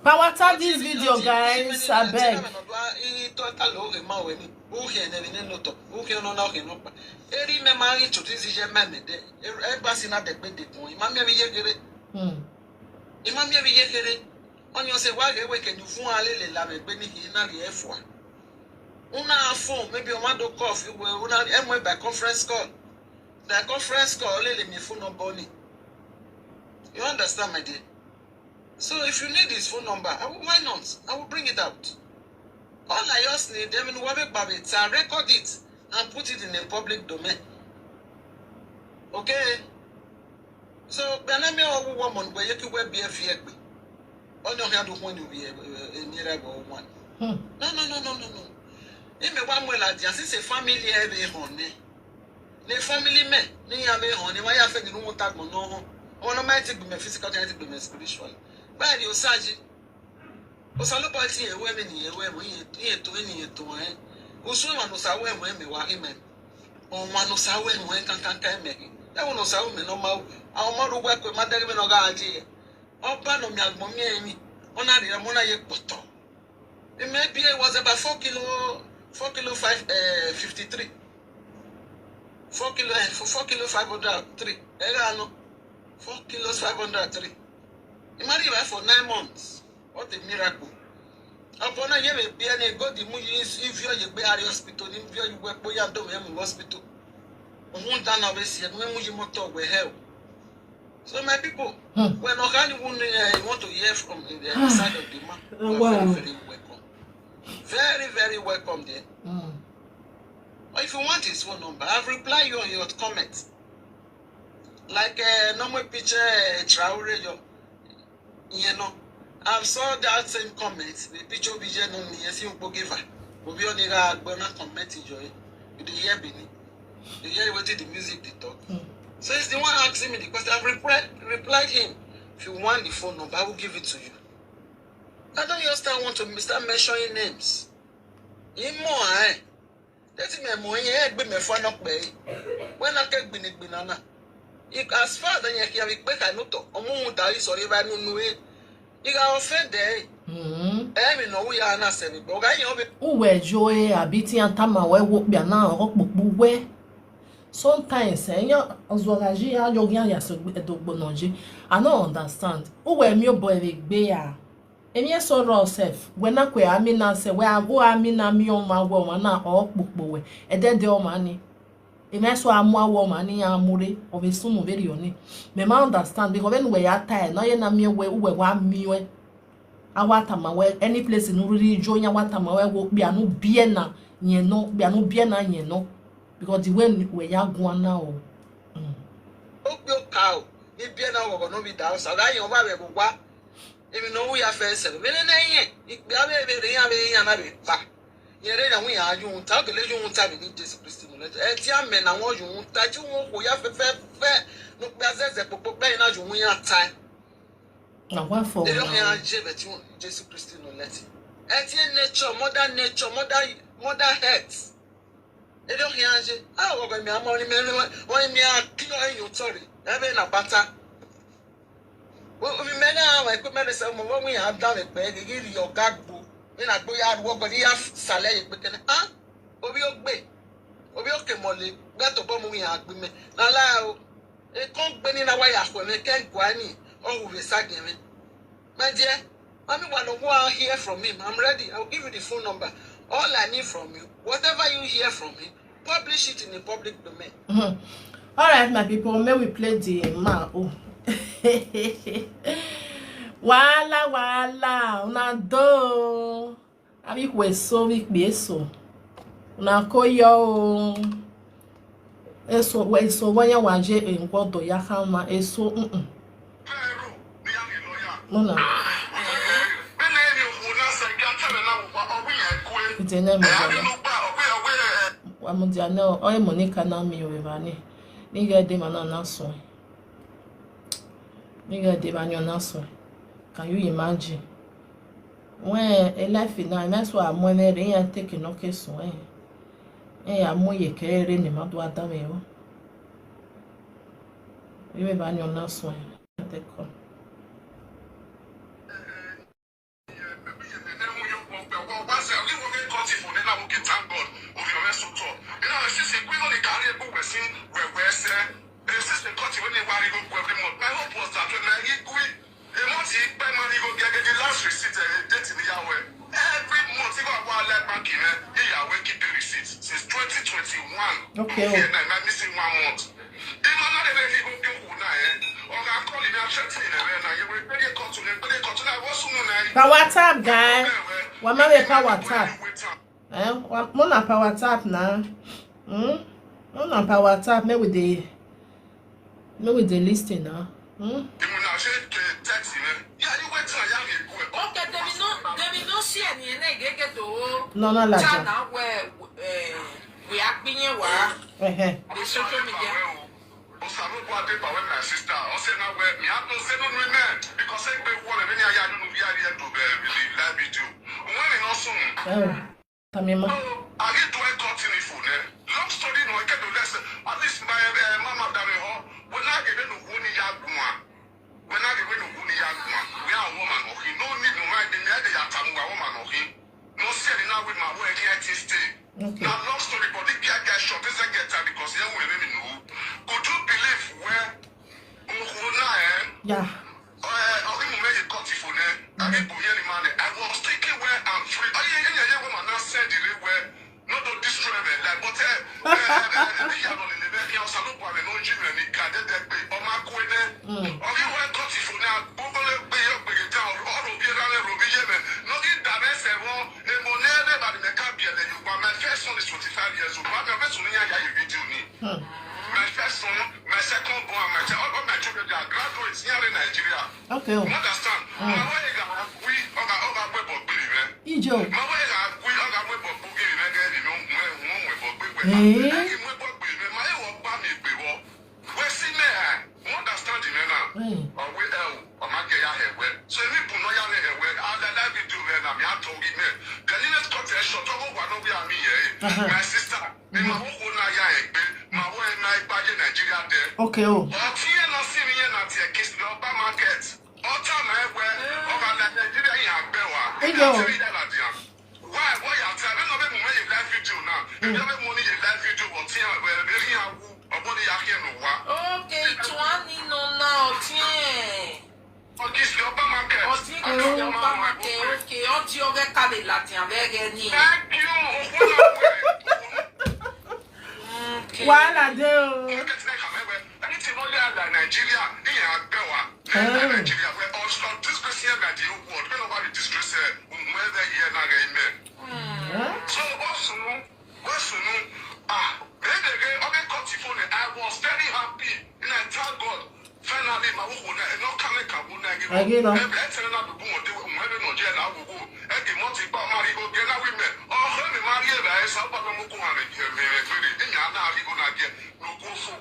Power tag this video, guys. I beg. Eri me ma introduce je me me de. Embassy na de gbe de kun. Imam ye bi yegere. Hmm. Imam ye bi yegere. Onyo se wa ge we ke ni fun ale le la me gbe ni ki na ri efua. Una phone maybe o ma do call fi we una e mo by conference call. The conference call le le mi phone number ni. You understand, my dear? So if you need his phone number, I will, why not? I will bring it out. All I just need, I mean, what make Babita, record it and put it in the public domain. Okay? So, Benami or woman where you can wear B F E. Only how do when you be a near one. Hmm. No, no, no, no, no, no. Ime wa mu ela dia sise family ebe hone. Ne family me ni ya me hone wa ya fe ni rumo tagbo no ho. Ono ma ti gbe me physical, ti gbe me spiritual. Ba ni osaji. Osalo ba ti ewe me ni ewe mo ye ye to ni ye to eh. Usu ma no sa we mo me wa hi me. O ma no sa we mo kan kan kan me. E wo no sa we me no ma. A o ma ru we ko ma de me no ga aji. Oba no mi agbo mi emi. Ona ri mo na ye poto. Maybe it was about four kilo, four kilo five, uh, fifty-three. Four kilo, eh, four, four kilo five hundred three. Era no. Four kilos five hundred three. Imagine that for nine months. What a miracle. Upon a year, be any go the mu is if you ye be at hospital, if you work boy and don't have hospital. Won't done always yet, when you motor we help. So my people, Hmm. We're not only one uh, you want to hear from the side of the man. Oh, We're wow. Very, very welcome. Very, very welcome there. Mm. Or if you want his phone number, I've replied you on your comments. Like uh, normal picture uh, Traore, you, you know. I saw that same comment. The picture of Vijay no me yes you go give her. Obi only ga gbona comment enjoy. You dey hear Bini. You hear what the music they talk. Mm. So he's the one asking me the question. I've replied, replied him. If you want the phone number, I will give it to you. I don't understand want to start mentioning names. Him more eh. Let him more eh gbe me phone up eh. When I get gbini gbina na. If as far as you hear me, I no to. Omo da is or if I no know it. You are offended. Mm. Eh, me no we are not serving. But I you be Uwe joe abiti antama we wo bia na okpukpu we. Sometimes eh, ya ozogaji ya yo ya ya so edogbo noji. I no understand. Uwe mi obo ere gbe ya. Emi eso ro self. We na kwe ami na se we a- u ami na mi o ma wo ma na okpukpu we. Edede o ma ni. Emi eso amu awo ma ni amure. Obe sunu very oni. Me ma understand because when we ya tie no ye na mi we uwe wa mi we. Awatama we any place in riri jo ya watama we wo bia no bie na yen no bia no bie na yen no because the way we ya gwa na o. Mm. Okpio cow. Ni bia na wo no be down. So ga yo ba be go wa. If you know we are first. Me na yen. If be a be be ya be ya na be pa. Yere na we are you ta ke le you ta be ni Jesus Christ no let. E ti ame na wo you ta ju wo ko ya fe fe fe. No pe azeze popo pe na ju we ya time. Na wa for They don't na. Hear Jesus Christ no let. E ti nature, mother nature, mother mother earth. They don't hear Jesus. Ah, wo go mi amo ni me wo mi a kilo en you sorry. E be na bata. Wo mi me na wa ko me se mo wo mi a da me pe gi ri yo gagbo. Mi na gbo ya wo go ni ya sale ye pe kene. Ah, obi ogbe. Obi oke mole. Gbe to bo mu ya gbe me. Na la o. E kon gbe ni na wa ya ko me ken gwa ni. O wu be sa ge me. My dear, mommy want to go and hear from him. I'm ready. I'll give you the phone number. All I need from you, whatever you hear from him, publish it in the public domain. Mhm. All right, my people, may we play the man. Oh. Wala wala, una do. Abi kwe so bi kpe so. Una ko yo o. Eso we so wa ya wa je en gwodo ya kama eso. Mm. Mona. Ite ne mo jana. Wa mo jana o. Oye Monica na mi o ba ni. Ni ga de ma na na so. Ni ga de ma ni na so. Can you imagine? When a life in a nice one, when they ain't taking no case when. Eh, I'm more ye care in the mad what damn you. You may ban your nurse when. Take on. Okay. Oh. Power tap, guy. Wama be power tap. Eh? Wa- Mo na power tap na. Hmm? Mo na power tap. Me with the me with the listing na. Hmm? Okay, they will not, they will not share any, any, get, get, oh. No, no, like that. China where, eh, we are being wa Eh, eh. The social media. Osamu kwa paper when my sister. Ose na we mi ato se no no me because e pe wo le ni aya no bi ari e do be bi live video. When no so. Oh. Tamima. Agi do e continue for ne. Long story no e ke do less. At least my eh, mama da me ho. When I get no wo ni ya gwa. When I get no wo ni ya gwa. We are woman okay. No need no mind me e de ya tamu wa woman okay. No say na we ma wo e ki stay. Okay. Na long story but the guy guy short this get time because he will me no. Could you believe where Mukuna eh? Yeah. Eh, I think we made a cut for ne. I think we hear the man. I was thinking where I'm Ọtẹ, ẹ, ẹ, ẹ, ẹ, bí ìyá lọ lè lè bẹ́ẹ̀ kí ọ̀sán ló bu àmì lójú rẹ̀ ní gàdẹ́dẹ́ pé ọmọ akó ẹni. Ọ̀gá ìwé ẹ̀kọ́ ti fò ní agbókòlé pé yóò gbèrè tán ọ̀rọ̀ òbí ẹ̀rọ rẹ̀ rò bí yé mẹ́. Lórí ìdàrẹ́ ẹsẹ̀ wọn, èmo ní ẹ̀rẹ́ ìbàdí mẹ́ka bí ẹ̀lẹ́ Yorùbá. My first son is twenty-five years old. Bàbá mi, ọ̀fẹ́ sùn ní yàrá yìí fídíò ni. My first son, my second born, and my child, all my children, they are graduates here in Nigeria. Okay o. You understand? My way ga we, ọ̀gá, ọ̀gá, we bọ̀ gbèrè rẹ̀. Ijo. My way ga we, ọ̀gá, we bọ̀ gbèrè rẹ̀. Gẹ́gẹ́ bí mo, mo, mo, mo, bọ̀ gbèrè. Eh? Gẹ́gẹ́ mo bọ̀ gbèrè rẹ̀. My way wọ́n bá mi gbè wọ́. Wẹ́ sí mẹ́ ẹ̀. You understand the man now? Mm. Ọ̀wé ẹ̀ o, ọ̀ma kẹ́ ya ẹ̀ wẹ́. So èmi bù náà yá mi ẹ̀ wẹ́. Alẹ́ láì fídíò rẹ̀ náà mi á tọ́ wí mẹ́. The next cut ẹ̀ ṣọ̀tọ́ wọ́n wà náà wí àmì yẹn. Uh-huh. My sister, ni màá wọ́n kó náà yá ẹ̀ gbé. Màá wọ́n ẹ̀ máa gbájẹ́ Nàìjíríà dẹ́. Okay o. Ọtí yẹn lọ sí mi yẹn náà tiẹ̀ kí sí ọba market. Ọtá náà ẹ wẹ ọba Nàìjíríà yẹn àgbẹ̀ wá. Ẹ jọ. Àti rí yàrá di hàn. Wá ẹ wọ́n yà tẹ́ ẹ bẹ́ẹ̀ náà bẹ́ẹ̀ mú mẹ́yìn live video náà. Ẹ bẹ́ẹ̀ mú ní yẹ live video wọ̀ tí ẹ bẹ́ẹ̀ rí yàn wú ọgbọ́n ní yà kí ẹ nù wá. Okay, Tuani no na ọtí ẹ̀. Ọtí sí ọba market. Ọtí kì í ọba market. Okay, ọtí ọgẹ kalẹ̀ láti abẹ́gẹ́ ni. Thank you. Òkú náà wẹ̀. Okay. Wàhálà dé o. Market náà kà mẹ́wẹ́. Ẹni tí wọ́n lé àgbà Nàìjíríà ní yẹn àgbẹ̀ wá. Nàìjíríà wẹ̀ ọ̀sán disgrace yẹn Nàìjíríà wọ̀ ọ̀dọ́ náà wà ní disgrace ẹ̀. Òun ẹ̀ bẹ́ẹ̀ yẹ náà rẹ̀ ẹ̀ mẹ́. So, what's new? What's new? Ah, maybe again, okay, cut the phone. I was very happy. And I thank God. Finally, my work will not come and come. Again, no? Every time I do one day, when we know Jane, I will go. And the month he bought Marie go get that women. Oh, let me marry her. I saw Papa Moko and me, me, me, me. In your now, he go not get no go for.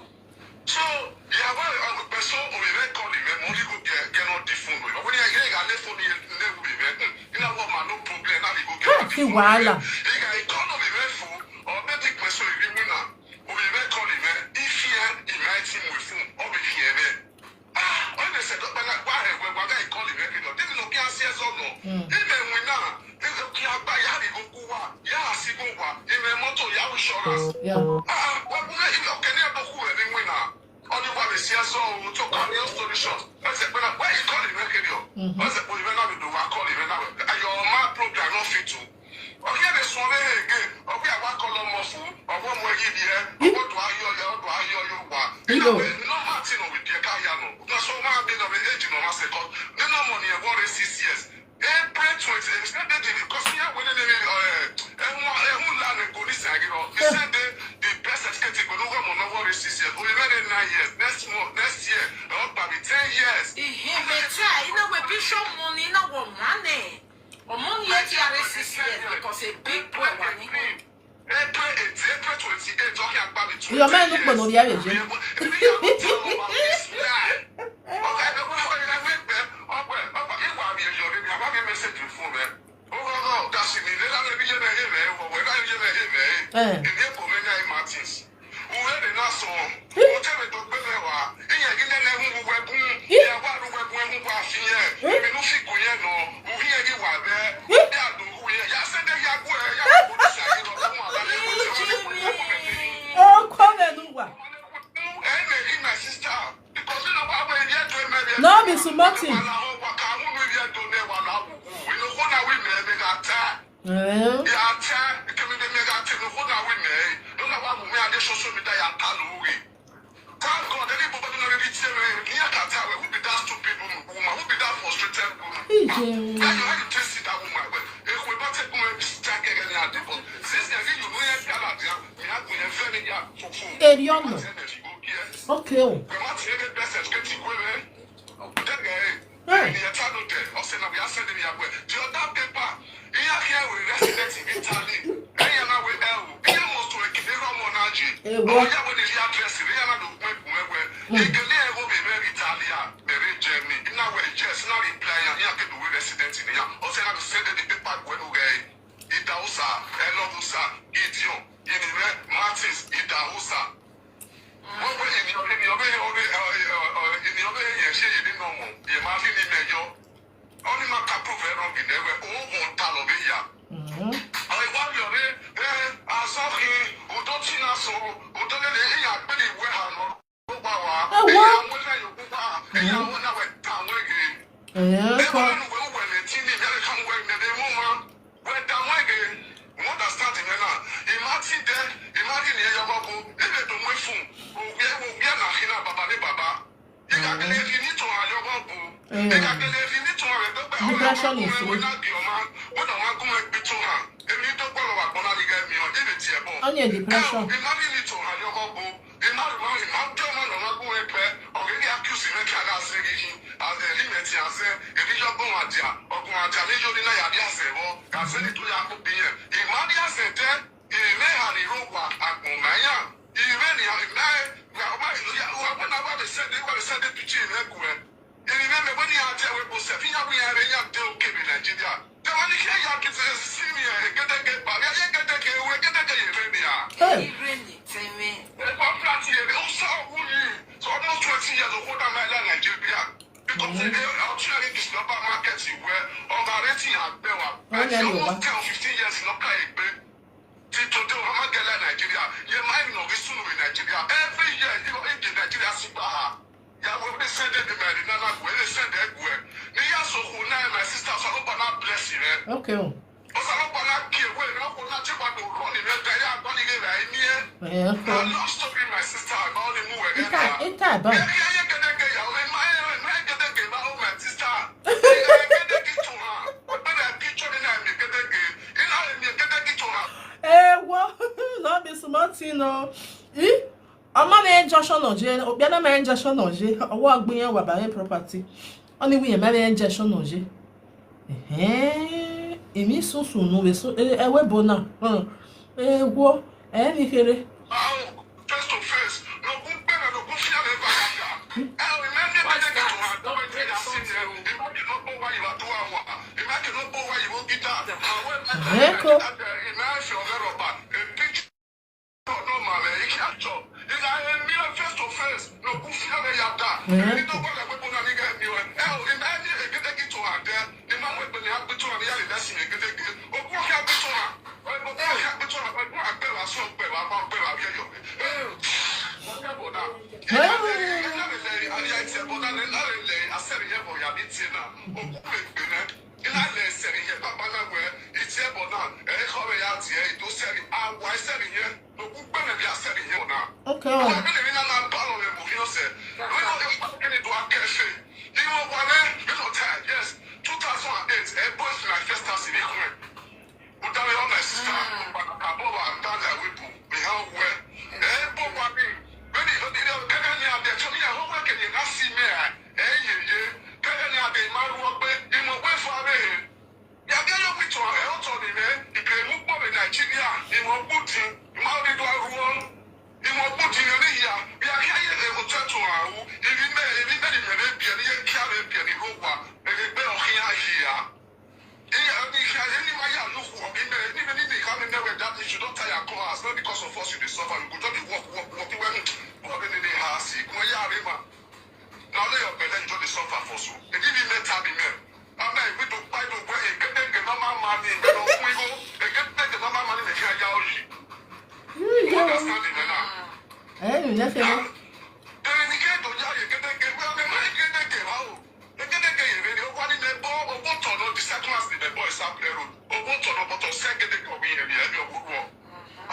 So, yeah, well, I'm a person who will call him, and money go get, get on the phone. When I get a left phone, you never be, man. You know what, man, no problem. Now he go Ah, get see wahala. He got economy, man, for, or maybe person will be winner. Who will call him, man? If he, he might him with phone, or be here, man. Ah, when they said, "But why, why, why they call him, man? You know, they don't care, see us or no." He may win now. They don't care about Yari go Kuwa, Yasi go Wa, he may motor, Yahoo insurance. Yeah. Ah, what will he look at the other who any winner? Only one is here, so to come your solution. I said, "But why you call him, man? You know?" I said, "Well, you may not be the one call him, man. Your man program, not fit to." Okay, this one again. Okay, I want call him off. I want more here. I want to hire you. I want to hire you. What? You know. No, Martin, we can't hire no. That's what my been of age, you know, my second. No, no money. I want six years. April twenty, they said they did because we are winning the, uh, and one, and one land and go this, you know. They said they, the best certificate, but no one, no one is this year. We made it nine years. Next month, next year, I'll be ten years. Ìhìn mẹ́ta iná wẹ̀ bí ṣọ́ọ̀mù ni iná wọ̀ wọ́n ní. Ọmọ ní ẹ ti àrẹ six years because a big boy wà nínú. April eight, April twenty-eight, okay, I'm back to Your man look for no the area, Jim. Eh. Oh, come and do what? No be small thing. Eh? Thank God, anybody not ready to me. Me, I can't tell who be that stupid woman, who be that frustrated woman. Ije. Now you, how you just see that woman? Well, if we not take woman, this jacket and the other one. Since they need you, we ain't got that. Me, I go and very young for food. Eri ọnụ. Energy go here. Okay o. We want to get best education go, eh? Then, eh, Hey. the other day, I said, "Now we are sending me away." The other paper, he are here with residents in Italy. Hey, and I will, eh, he must to a kid, they don't want energy. Eh, Oh, what? Yeah, when the address, they are not the way, where, where. He can never go be very Italia, very Germany. In our way, yes, not reply, and he can do with residents in here. I said, "I'm sending the paper, when we get it, Idausa, Elobusa, Gideon, Inime, Martins, Idausa." Wọ́n pé ènìyàn, ènìyàn bẹ́ẹ̀ yọ, ènìyàn bẹ́ẹ̀ yẹn ṣe èdè náà mọ̀, èèyàn máa fi ní ilẹ̀ yọ. Wọ́n ní máa ka proof ẹ̀ wrong in ẹ̀wẹ̀, òun kò ta lọ bí ìyá. Àwọn ìwà mi ọ̀rẹ́, ẹ, àsọ̀kì, òótọ́ tí náà sọ, òótọ́ lẹ́lẹ̀, èèyàn àgbélé ìwé àná ló bá wà. Ẹ wá. Èèyàn àwọn ilé yòókù bá, èèyàn àwọn náà wẹ̀ ta àwọn ègè. Eh, Ẹ ko. wọ́n lẹ́nu wẹ̀ wẹ̀ lẹ́tí ní ìyá rẹ̀ káwọn wẹ̀ nẹ̀dẹ̀ wọ́n máa. Wẹ̀ ta àwọn ègè. You understand me now? Ìmá ti dẹ́, ìmá Owie, owie na hina baba ne baba. Ikakele efi ni to ha yogo bu. Ikakele efi ni to ha yogo bu. Depression is real. Onye depression. Hey. Because the auction is not market where overrating and power. Almost ten or fifteen years not pay. Till today, we haven't get like Nigeria. You might not be soon with Nigeria. Every year, you know, in Nigeria, super. Yeah, we be sending the money, no, no, we dey send the egg. Me, yeah, so who now, my sister, so hope not bless you, eh? Okay. O sa hope not kill, we, no, we not check what to run in the area, don't even like me, eh? Yeah. Now, love story, my sister, I'm only move again. Ita, ita, ba. Yeah, yeah, yeah, get, get, get, yeah, my, my, get, get, get, my, oh, my sister. Yeah, yeah, get, get, get to her. But when I picture the name, get, get, get. You know, get, get, get to her. Eh, what? Not be smart, you know. Eh? Ama me injection no je, obiana me injection no je. Owo agbin wa ba property. Oni wi me injection no je. Eh, emi susu no we so, eh, ewe bona. Hmm. Eh, wo, eh, ni kere. Face to face. No kun pe na no kun fi ale ba ya. Eh, o me me me me to ha do we te ya si ni. Ima ke no po wa iwa to awa. Ima ke no po wa iwo kita. Awe. Eh, ko. Ima se o me roba. E pitch. No, no, man, eh, you can't talk. You got a mirror face to face. No, who feel like you have that? You don't go like we put on nigga in you. Eh, oh, in that nigga, get the kid to her there. The man with the hand to her, the other, that's me, get the kid. Oh, who can't be to her? Oh, who can't be to her? Oh, who can't be to her? Oh, who can't be to her? Okay. Oh. Yàgé yóò fi tọ̀ ẹ̀ ó tọ̀ nìyẹn, ìbẹ̀rù pọ̀ ní Nàìjíríà, ìmọ̀ gbòdì, ìmọ̀ orí ló rú ọ́, ìmọ̀ gbòdì ní orí ìyá, bí a kí ayé lè mú tẹ́tù àwù, ìbí mẹ́, ìbí mẹ́ ni mẹ́rẹ́ bí ẹni yẹ kí a lè bí ẹni ló wà, èrè gbé ọ̀hìn ayé ya. Ìyá mi kí ayé ní máa yà ló kù ọ̀bí mẹ́, níbi níbi ìka mi mẹ́wẹ̀ẹ́ that issue don tire come house, not because of us you dey suffer, you go just dey work, work, work, wẹ́nu, wọ́n bí ní ní ha sí, kò yá rí ma. Na only your belle you just dey suffer for so. Èyí ni mẹ́ta ni mẹ́. Àmọ́ ìwé tó pa ìlú pé èkédéke normal man ni ìgbẹ́ lọ fún igbó. Èkédéke normal man ni nìkan ya oyè. You understand the man now? Eh, you just say. Èyí ni kí ètò yá èkédéke wí ọmọ ìmọ̀ èkédéke wá o. Èkédéke yèrè ni ó wá nílé bọ́ owó tọ̀nà the second house nílẹ̀ bọ́ ìsápẹ́ road. Owó tọ̀nà bọ̀tọ̀ sẹ́gẹ̀dẹ̀ kọ̀wé yẹn ni ẹ̀mí ọ̀gbọ́n wọ̀.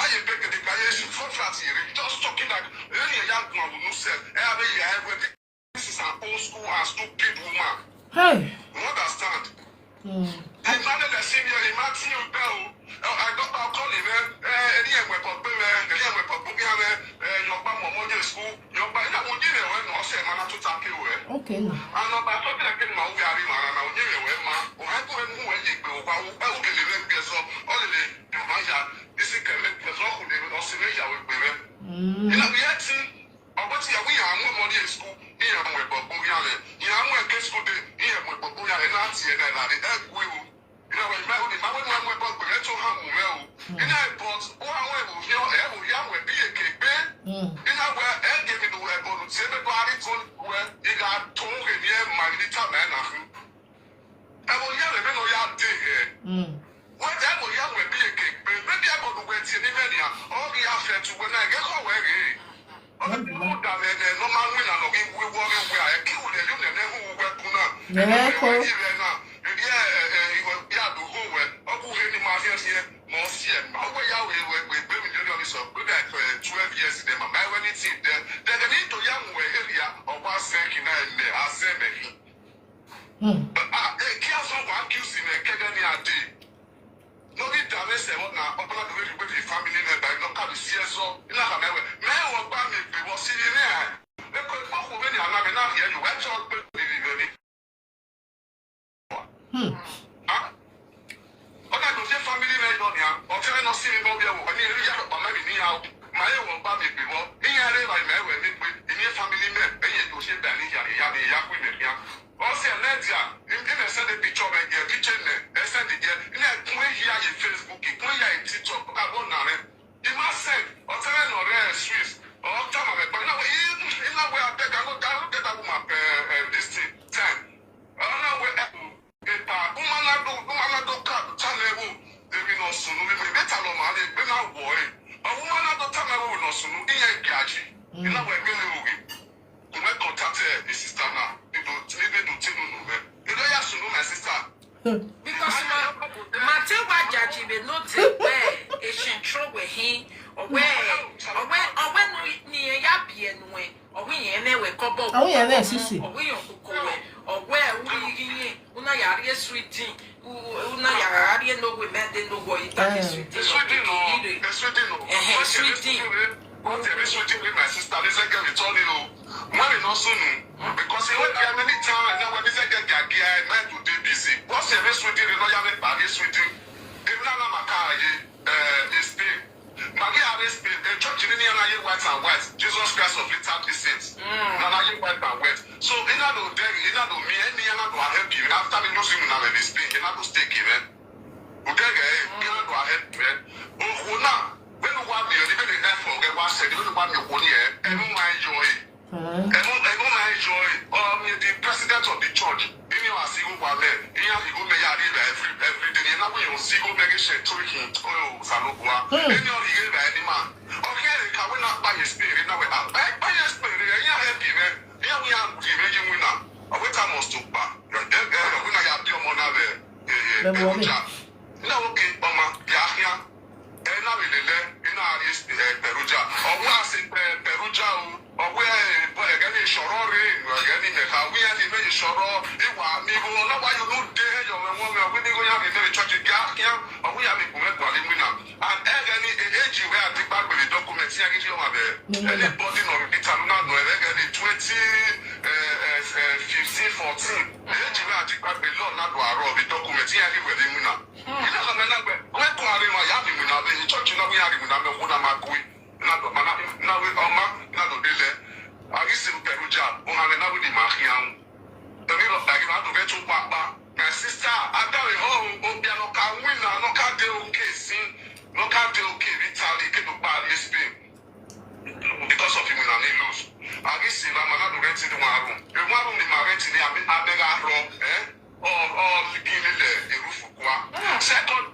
Ayé pé kìdí ká yé ṣe contract yìí rí just talking like èyí yẹn yá gun àwọn onúṣẹ́ ẹ̀ abẹ́ yẹ ẹ̀ wẹ̀ this is an old school and stupid woman. Hey. You understand? Mm. Ìmọ̀lẹ̀ lẹ̀ sí mi ẹ̀ ìmọ̀ tí ń bẹ́ o. Ẹ̀dọ́gba ọkọ lè rẹ ẹni ẹ̀wẹ̀ pọ̀ pé rẹ ẹni ẹ̀wẹ̀ pọ̀ pé rẹ yọ̀gbá mọ̀mọ́ ní school yọ̀gbá ìyàwó ní ìrẹ̀wẹ̀ náà ọ̀sẹ̀ máa tó ta pé o ẹ̀. Okay na. Àná ọba tó bẹ̀rẹ̀ pé màá wí àríwá ara náà ní ìrẹ̀wẹ̀ máa òun ẹ̀kọ́ ẹ̀ mú ẹ̀ yẹ pé òun wá ẹ̀ òkèlè rẹ̀ gbẹ sọ ọ̀ lè lè dùn máa yà. Isi kẹlẹ pẹ̀lú ọkùnrin ọ̀sìn ní ìyàwó ìgbé rẹ̀. Ìlànà yẹn ti ọgbọ́n ti yàwó ìyàwó ọmọ ní èsìkú ìyàwó ẹ̀bọ̀ gbórí alẹ̀ ìyàwó ẹ̀kẹ́ sùkúndé ìyàwó ẹ̀bọ̀ gbórí alẹ̀ náà ti ẹ̀dá ìlànà ẹ̀ gbé o. Ìlànà ìmọ̀ ẹ̀wọ̀n ìmọ̀ ẹ̀wọ̀n ẹ̀bọ̀ gbẹ̀rẹ̀ tó hàn mú rẹ̀ o. Iná ẹ̀bọ̀ ó àwọn ẹ̀wò yọ ẹ̀wò yàwó ẹ̀bí èké gbé. Iná wẹ ẹ̀ gẹ̀mí lu ẹ̀bọ̀ lù tí ẹ̀ bẹ̀ bọ̀ arí tó wẹ ìgbà tó ń rè ní ẹ̀ màgídítà mẹ́rin náà fún. Ẹ̀wọ̀n yẹn lè mẹ́nu ya dé yẹ. Wọ́n jẹ́ ẹ̀wọ̀n yẹn wẹ̀ bí èké pé bébí ẹ̀kọ́ ló wẹ̀ tiẹ̀ ní mẹ́rin à. Ọ̀rọ̀ yà fẹ́ tu wẹ̀ náà ẹ̀gẹ́ kọ̀ wẹ̀ rè é. Ọ̀rọ̀ tí wọ́n dà mẹ́ ẹ̀ lọ́ máa ń wí nànà wí wí wọ́ wí wí à ẹ̀ kí wùlẹ̀ yóò nẹ̀ nẹ́hùn wí wẹ́ kú náà. Ẹ̀rẹ́ kọ́. Ẹ̀rẹ́ yìí rẹ̀ náà. Èyí ẹ̀ ẹ̀ ìwẹ̀ bí àdúgbò wẹ̀ ọkùnrin ni màá fi ẹ̀ fi ẹ̀ mọ̀ ọ́ sí ẹ̀ máa wẹ̀ yàwó ẹ̀ wẹ̀ pé gbé mi lórí ọ̀rẹ́ sọ pé bẹ́ẹ̀ twelve years dẹ̀ màmá ẹ̀ wẹ́ ní tì. Ah, eh, kí a sọ wá kí o sì mẹ kẹgẹ ní adé. Lórí ìdàmẹ́sẹ̀ wọn náà, ọ̀pọ̀lọpọ̀ lórí pé the family member iná kàbí sí ẹ sọ, iná kàbí ẹwẹ̀. Mẹ́wọ̀n gbá mi pè wọ́n sí ilé ẹ̀. Lẹ́kọ̀ọ́ ìgbọ́kùn mi ní àná mi náà yẹ yòówá tí wọ́n gbé mi nìyẹn ni. Hmm. Ọ na-egosi family member ya. Ọ chere na ọ sị m ebe ọ bịa wụ, ọ na-eri ya rọkpa mmadụ n'ihe ahụ. Ma ya wụ ọgba mebiri wọ. Ihe ara ịwa ime ewe mekpe. Ihe family member, enye egosi ebe a n'ihi ya, ya, ya, ya, kwụ ime ya. Ọ sị ya, "Media, ị na-esend picture of ya, kitchen na, esend ya, ị na-ekwu ihe ya yi Facebook, ikwu ya yi TikTok, ka bụ narị." Di ma send, ọ chere na ọ rịa Swiss, ọ ta ma mekpa. Ị na-we, ị na-we abeg, I no, I no get that woman, eh, eh, this thing, time. Ọ na-we, eh, Epa, woman na do, woman na do ka channel wo. Ebi no sunu, ebi beta lo ma le, be na wo e. A woman na do channel wo no sunu, iye gaji. Ina we be le wo. Ku me contact eh, the sister na. Ni do, ni be do tinu no we. Ni do ya sunu, my sister. Because ma, ma te wa jaji be no te we, e shin tro we hin, owe, owe, owe no ni e ya bi enu e, owe yen ne we kobo. Owe yen ne sisi. Owe yen kuko we, owe, uri yin, una ya ri e sweeting, u-, una ya ri e no we me de no we ita ke Eh. sweeting. Eswidi no, eswidi no. Eh, eh, eswidi. What if eswidi with my sister? This girl is only you. Money no sunu. Because he went there many times. Now when this girl get gear, man to D B C. What's the eswidi? You know, you have a bag eswidi. If na na maka ye, eh, is pay. Magi are Spain. The church in India na ye white and white. Jesus Christ of Latter-day Saints. Na na ye white and white. So ina do there, ina do me, any ina do help you. After me losing na me Spain, ina do stay here. Udege, ina do help you. Oh, na. When you want me, you need to help for get one second. When you want me, you need to help. Emu ma enjoy. Emu, emu ma enjoy. Um, the president of the church. Ini wa si wo wa me. Iya fi go me ya ri every, every day. Na we yo si go me ke she to him. Oh, salogwa. Ini o ri ba any man. Okay, ka we na pa ye spirit na we ah. Pa, pa ye spirit. Iya happy me. Iya we am di me you win am. O we ta must to pa. Yo de ge we na ya bi omo na we. Eh, eh. Be mo ni. Na okay, ọma, ya ya. Ena wilele, ina ari eh, Perugia. Ọwụ asị eh, Perugia o. Ọwụ eh, bo egeni shọrọ re, egeni me ka wi ani me shọrọ. Iwa mi go na wa you no dey your me wo me wi ni go ya mi me church ga ya. Ọwụ ya mi ku me kwa ni mi na. And egeni eji we ati pa gbere document ya gi yo ma be. Anybody no ita na no egeni twenty eh, eh, eh, fifteen, fourteen. Eji we ati pa gbere lo na do aro bi document ya gi we ni mi na. Ina ka me na gbe. We ko ari ma ya mi na be church na we ari na me ko na ma ku. Na do mana na we o ma na do dele. Ari sim Perugia. O ha me na we di ma khian. Emi lo agi ma do be tu pa pa. My sister, ada we ho o bi no ka win na no ka de okay sin. No ka de okay Italy ke do pa ni Spain. Because of him na me lose. Ari sim na mana do rent ni one room. E one room ni ma rent ni abi abega ro. Eh? Ọ ọ gini le erufu kwa. Second,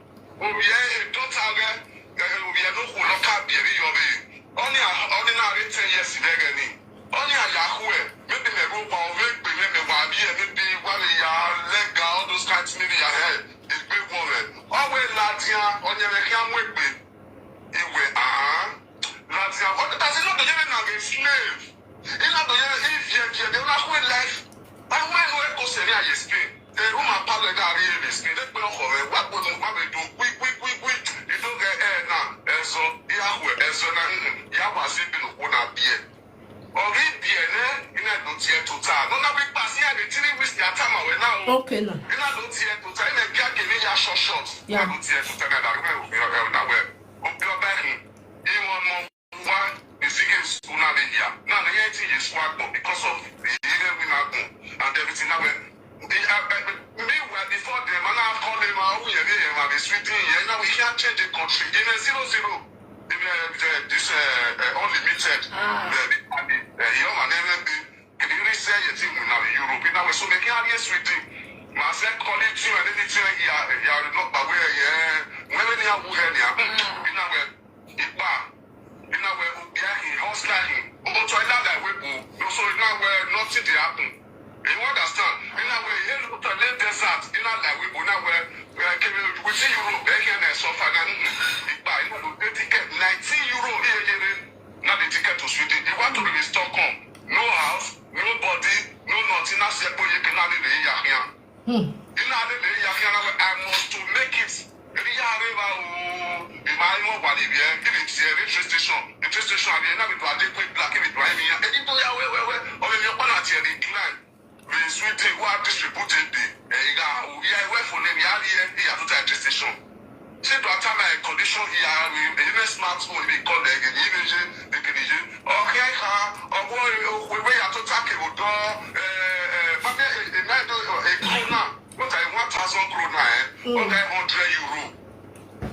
obi e dota ge, obi e no ku no ka bi ri yo be. Oni a oni na re ten years be ge ni. Oni a ya ku e, me bi me ru kwa o me gbe me me wa bi e me bi wa le ya lega all those kinds me ya he. Egbe wo me. O we la dia, oni me kia mu egbe. Iwe ah. La dia, oni ta si no de me na be slave. Ina do ye if ye ye de na ku life. Ba we no e ko se ni aye Spain. The room and parlor that are in Spain. They put on for wa po mo ba be do quick quick quick quick. You don't get air now. And so ya we and so na mm, ya wa si bi no ko na bi e. Ori bi e ne ina do tie to ta. No na we pass here the three weeks ya time we now. Okay na. Ina do tie to ta. Ina kia ke ni ya short short. Yeah. Ina do tie to ta na da we we na we. O bi o ba ni. Iwon mo wa ni sige school na be here. Now the year thing is work but because of the year we na go and everything now we. Meanwhile, before them, and I call them out here, they are the sweet thing here. Now we can't change the country in a zero zero. In a, uh, this uh, uh, unlimited. Ah. Uh, the, uh, young and everything. Kìdí rí sẹ́yìn tí mo náà Europe náà wẹ̀ so mẹ́kí á rí èso ìdí. Màá sẹ́ kọ́lé tí wọ́n ní tí wọ́n yà yà lọ gbàwé ẹ̀yẹ wọ́n ní àwù ẹ̀ ní àbí náà wẹ̀ ipa náà wẹ̀ òbí àhìn hostel àhìn owó tó ẹ̀ lága ìwé bò ló so náà wẹ̀ nothing dey happen. You understand? Náà wẹ̀ ìyẹn ló tọ̀ lé desert náà là ìwé bò náà wẹ̀ kébé within Europe ẹ̀ kí ẹ̀ náà sọ fana ipa iná ló dé ticket nineteen euro ní ẹ̀yẹ́rẹ́. Now the ticket to Sweden. He want to be in Stockholm. No house, nobody, no nothing. Now say boy you cannot live in Yahya. Ina de le ya ki ana we, I must to make it. Ebi ya re ba o. Bi ma yo wa ni bi e. Ki bi ti e train station. The train station abi na bi to ade pe black bi to ai mi ya. Ebi to ya we we we. O mi mi pa na ti e decline. We sweet thing wa distribute it. E ga o ya we for le ya ri e ya to train station. Say to attack my condition here, we even smartphone we call again, even je, the kidney. Okay, ha, or boy, we we are to take it with door, eh, eh, but eh, eh, eh, eh, eh, eh, what I one thousand krona, eh, what I hundred euro.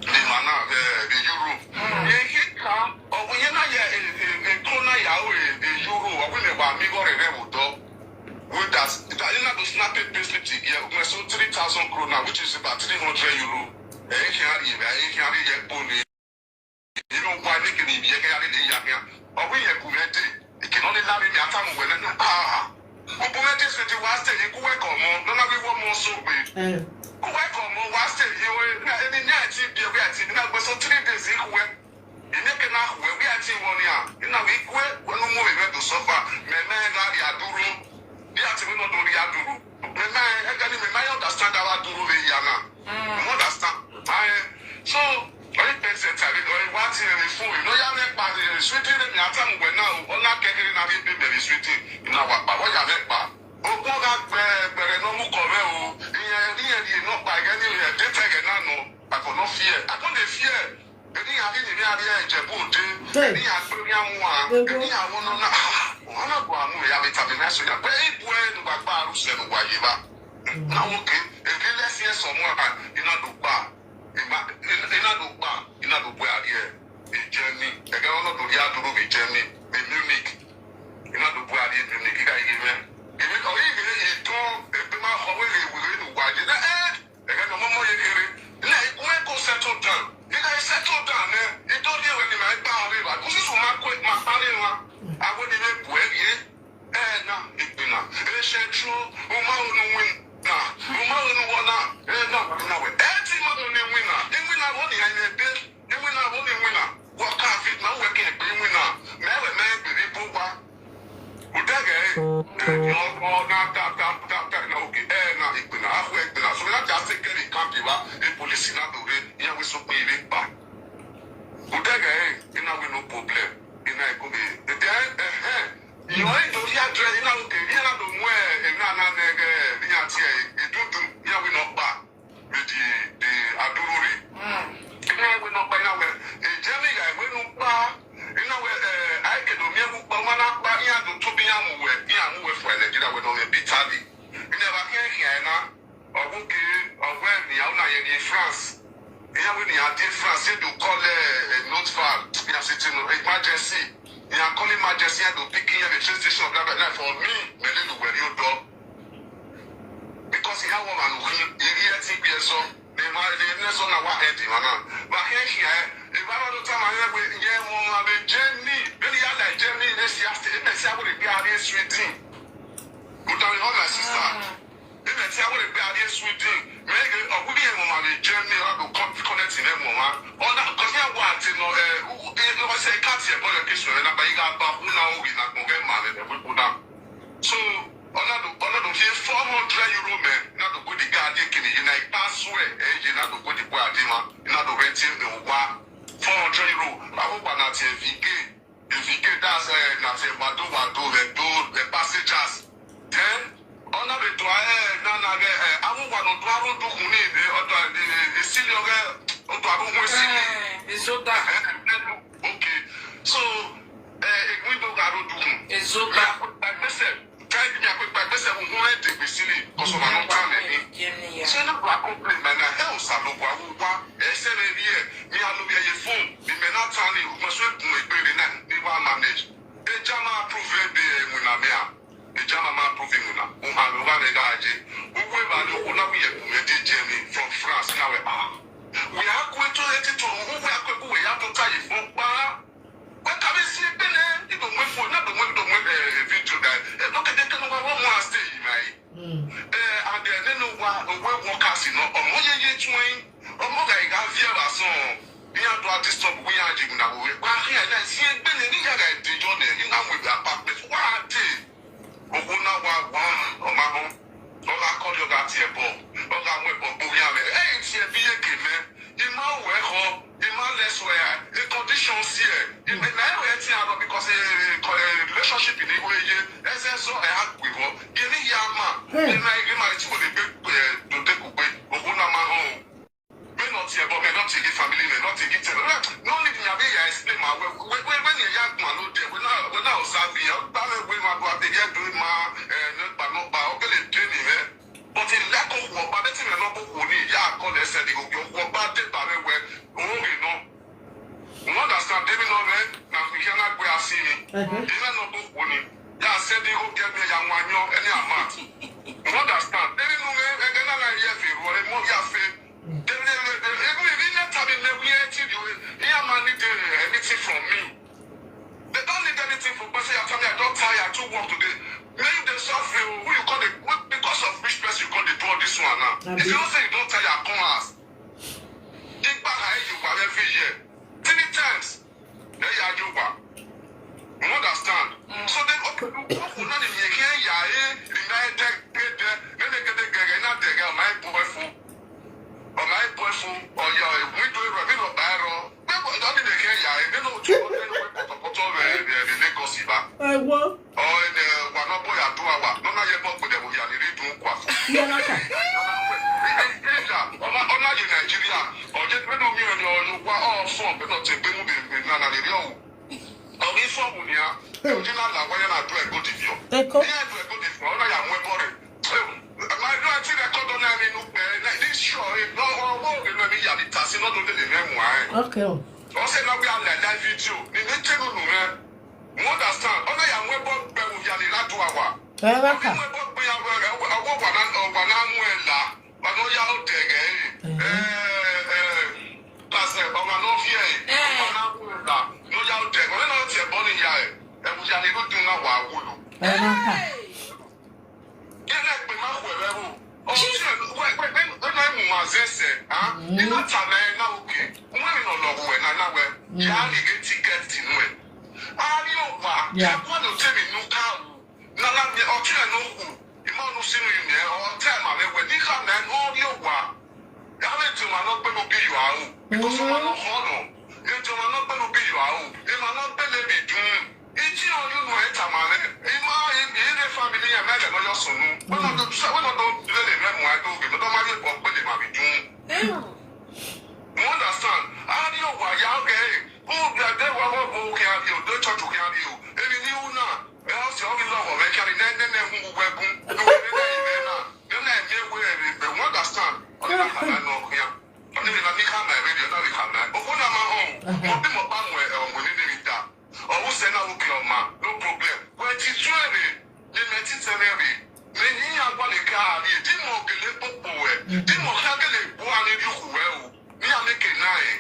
The man, eh, the euro. Eh, eh, ha, or we na ya, eh, eh, eh, krona ya, eh, eh, euro, or we never amigo re with door. With that, Italian to snap it basically, yeah, we so three thousand krona, which is about three hundred euro. Eh, eh, can't even, eh, eh, can't even get pony. You know why they can even get out of the yak? Or we have Kumete. It can only love me at time when, ah. Kumete said, "Why stay? You go work on more. No, no, we want more so we. Eh. Go work on more. Why stay? You were any night, you be a way. I think that was so three days. You were. You make enough where we are. Ina we kwe wenu mo we to suffer. Me me ga ya duru. Bi ati we no do ya duru. Me me e ga ni me me understand our duru we ya na. You understand? I so very percent I go what in the phone. No ya me pa the sweetie me ata mo we na o. Ona kekere na bi be me sweetie. Ina wa pa wa ya me pa. Ogun ga gbe gbere no mu ko we o. Iye iye di no pa ga ni e de te ga na no. I go no fear. I go dey fear. Èmi àbí ni mi àbí ẹ̀jẹ̀ bò dé. Èmi àgbé mi àwọn à. Èmi àwọn nọ náà. Wọn náà bọ àmú ìyá mi tàbí náà sọjà pé ìbú ẹ nù bá gbá arúgbó ẹnu wáyé bá. Náà wọ́n ké èmi lẹ́sìn ẹ̀ sọ̀mú ẹ̀ iná ló gbà. Iná ló gbà. Iná ló gbé àrí ẹ̀. Ìjẹ́ mi. Ẹ̀gẹ́ wọn náà lórí àdúró mi jẹ́ mi. Mi Munich. Iná ló gbé àrí Munich kíkà yìí mẹ́. Èmi ọ̀yẹ́ ìgbẹ́ yìí tán. Èmi máa kọ̀wé ìwé ìwé ìwé wáyé náà. Ẹ́ Ege no momo ye kere. Na ikwe ko settle down. Ega settle down ne. Ito die we ni ma pa ore ba. Kusi su ma kwe ma pa re wa. Awo ni me bu e ye. Eh na ikpina. E se tru. O ma onu win na. O ma onu wona. Eh na na we. E ti ma onu win na. E win na wo ni ai me be. E win na wo ni win na. Wo ka fit na we ke be win na. Me we me be bi bo wa. Udege, eh, yo, oh, na, ta, ta, ta, ta, na, okay. Eh, na, ikpina, ahu, ikpina. So, na, just take care of camp, ba, the police, na, do, eh, yeah, we so, we, we, ba. Udege, eh, ina, we no problem. Ina, e go be. Eh, eh, eh. Yo, eh, do, ya, dre, ina, okay. Ina, do, mwe, eh, na, na, ne, eh, ina, tie, eh, do, do. Yeah, we no, ba. With the, the Adururi. Ina we no pa ina we. E jemi ga we no pa. Ina we, eh, I ke do mi ku pa ma na pa ina do to bi amu we. Ina mu we for Nigeria we no we bitali. Ina ba ke ke na. Ogun ke, ogun ni a na ye ni France. Ina we ni a di France, you do call, eh, eh, not far. Ina sitting emergency. Ina call emergency and do picking at the train station, blah, blah, blah. For me, me le do where you do. Because he had one man who he he he he so the man the next one na what head him man. But here he eh, if I don't tell my head with yeah one man be Jenny, very young like Jenny, they see us in the see what they are in sweet thing. But I know my sister. If they see what they are in sweet thing, maybe a would be a woman be Jenny or to come connect in them woman. Or not because you want to know eh who they know say can't see a boy a case when I buy you got back who now we not going to get married and we put down. So, another another here four hundred euro man, not the good guy they can you like pass where eh you not the good boy Adima, you not the renting the wa four hundred euro. I hope I'm not a V K. The V K that's eh not a Mado Wado the do the passengers. Then another to eh na na eh I won't want to do I won't do the the the silly okay. Odo I won't see. Eh, the soda. Okay. So eh window garo do. Ezoba. Like myself. Try me quick like myself who want to be silly because of my time. So no black complain man. Hell sa no wa wa. Ese me here. Me I no be a phone. Me me not tani. Mo so kun e pe ni na. Ni wa manage. E jama approve e be mu na me a. E jama ma approve mu na. O ha lo ga me ga je. O we ba lo ko na we e ku me de je mi from France na we ah. We are going to let it to who we are going to we have to tie it for pa. Weka be si bene, ido mwe fo, na do mwe, do mwe, eh, video guy. Eh, look at the kind of one more stay, right? Eh, and then no wa, we work as you know, omo ye ye twin, omo guy ga fear us on. We are to this stop, we are jim na we. Kwa here na si bene ni ya ga de jo ne, you know we apartment. What day? Ogo na wa wa, o ma ho. O ga call you ga tie bo. Give me your man. Hey. Then I give my two the big, uh, to take away. Ogo na my home. Me not here, but me not take the family, me not take it. No need me, I be here explain my way. When, when, when you young man, no, there, we now, we now observe here. But me, we, my brother, they get doing my, uh, no, but no, but okay, they train him, eh? But in lack of work, but betting me not go, we need, yeah, call they said they go, go, go, but they, but me, we, oh, you know. You understand? They be no, man. Now, we cannot go and see me. Uh-huh. They not go, we need. Yeah, said they go get me, young one, you know, any amount. You understand? They be no, man, and then I hear, they, what, they, more, yeah, they, They, they, they, they, even if he let me, they will tell you, he am need, uh, anything from me. They don't need anything from me. Say, I tell me, I don't tire, I too work today. Make they suffer, who you call the, what, because of which person you call the do all this one now? If you don't say you don't tire, come ask. They buy you every year. Three times. They are you. You understand? So then, okay, you come for nothing, you can't, yeah, eh, the night, eh, eh, eh, then they get the girl, not the girl, my boyfriend. Or my boyfriend, or your window, or me, or by road. They go, don't they can't, yeah, eh, they know what you want, they know what to put over, eh, eh, eh, they go see back. I want. Or in the one boy, I do our, no, no, you walk with them, we are the real do kwa. Yeah, like that. Ọmọ, ọmọ yìí Nàìjíríà, ọ̀jẹ̀ pẹ̀lú mi ò ní ọ̀yọ́ wá ọ̀ fún ọ̀pẹ̀ náà ti gbé mú bèbè náà nà lè rí ọ̀hún. Ọ̀rọ̀ ifọ̀ wò ni a? Ẹ̀rù ní náà làwọn yẹn náà dún ẹ̀gbọ́n dìbì ọ̀. Ẹ̀kọ́. Ní ẹ̀dùn ẹ̀gbọ́n dìbì ọ̀ náà yà mú ẹbọ rẹ̀. Màá dún àti rẹ̀kọ́dọ̀ náà nínú pẹ̀ ní ṣọ̀ ọwọ́ òkè náà ní yàrá ìta sí lọ́dún lè lè mẹ́mú ààrẹ. Okay o. Wọ́n ṣe náà wí àlẹ́ láì fídíò ní ní tẹ́nu nù rẹ̀. You understand? Ọ̀nà yà mú ẹbọ pẹ̀lú yàrá ìlàdùn àwà. Ẹ bá kà. Ọ̀nà mú ẹbọ pẹ̀lú ọwọ́ wà náà mú ẹ̀ là. Wà ló yá ó dẹ̀gẹ̀ ẹ̀. Ẹ ẹ pàṣẹ ọmọ náà fi ẹ̀. Ọmọ náà kú ìgbà ló yá ó dẹ̀gẹ̀. Ọ̀nà náà tiẹ̀ bọ́ ní ìyá ẹ̀. Ẹ̀wù ya ni ló dùn náà wà á wúlò. Ẹ má kà. Yẹ́n náà pè má kú ẹ̀rẹ́ wò. Ọ̀hún tí ẹ̀ wẹ́ pé pé pé náà mú wọn ṣe ṣe. Iná tà náà ẹ̀ náà òkè. Wọ́n rìn ọ̀nà ọ̀hún ẹ̀ náà náà wẹ̀. Yà á rìn gé tíkẹ́ẹ̀tì nù ẹ̀. A rí ọ̀wà. Yà á kú ọ̀nà tẹ̀mí nù káàrú. Nana mi ọtí ẹ̀ ló kù. Ìmọ̀ ọdún sínú ìmì ẹ̀ ọtí ẹ̀ màmí wẹ̀ nígbà náà ẹ̀ ló rí òwà. Yàrá ètò ìmọ̀ náà pẹ̀lú bí yòó àrùn. Because ọmọ náà kọ́ ọ̀nà. Ètò ìmọ̀ náà pẹ̀lú bí yòó àrùn. Ìmọ̀ náà pẹ̀lú bí dùn. Ìtí ọ̀yún nù ẹ̀ tà màmí. Ìmọ̀ ìdí ilé family yẹn mẹ́rẹ̀ lọ́yọ̀ sùnú. Wọ́n náà tó ṣe wọ́n náà tó lé lè mẹ́mú ẹ̀ tó gèmí tó má yẹ kọ́ pé lè má bí dùn. You understand? A ní òwà yà ó kẹ́ ẹ̀. Ó bí adé wà wọ́n bó kẹ́ àbí o, dó church kẹ́ àbí o. Èmi ní ìhù náà. Ẹ ọ́ sì ọ́ mi lọ́wọ́ rẹ̀ kí a lè nẹ́ nẹ́ nẹ́ hun gbogbo ẹkún. Gbogbo ẹni náà yìí rẹ̀ náà. Nínú ẹ̀mí ewé rẹ̀ bẹ̀ wọ́n understand. Ọ̀nà kàmá náà kìíyà. Ọ̀nà mi náà ní kàmá ẹ̀rẹ́ bí ọ̀nà mi kàmá. Òkú náà máa hàn. Mo bí mo bá mu ẹ̀ ọ̀gbìn nínú mi dà. Ọ̀hún sẹ́ náà wọ́n kì ọ̀ ma. No problem. Wọ́n ti tún èrè. Ní mẹ́tí tẹ́lẹ̀ rè. Ní ní àgbọ̀lẹ̀ ká àrí. Dí mọ̀ gèlè pòpò ẹ̀. Dí mọ̀ ká gèlè bó a ní yòókù ẹ̀ o. Ní àmì kè náà ẹ̀.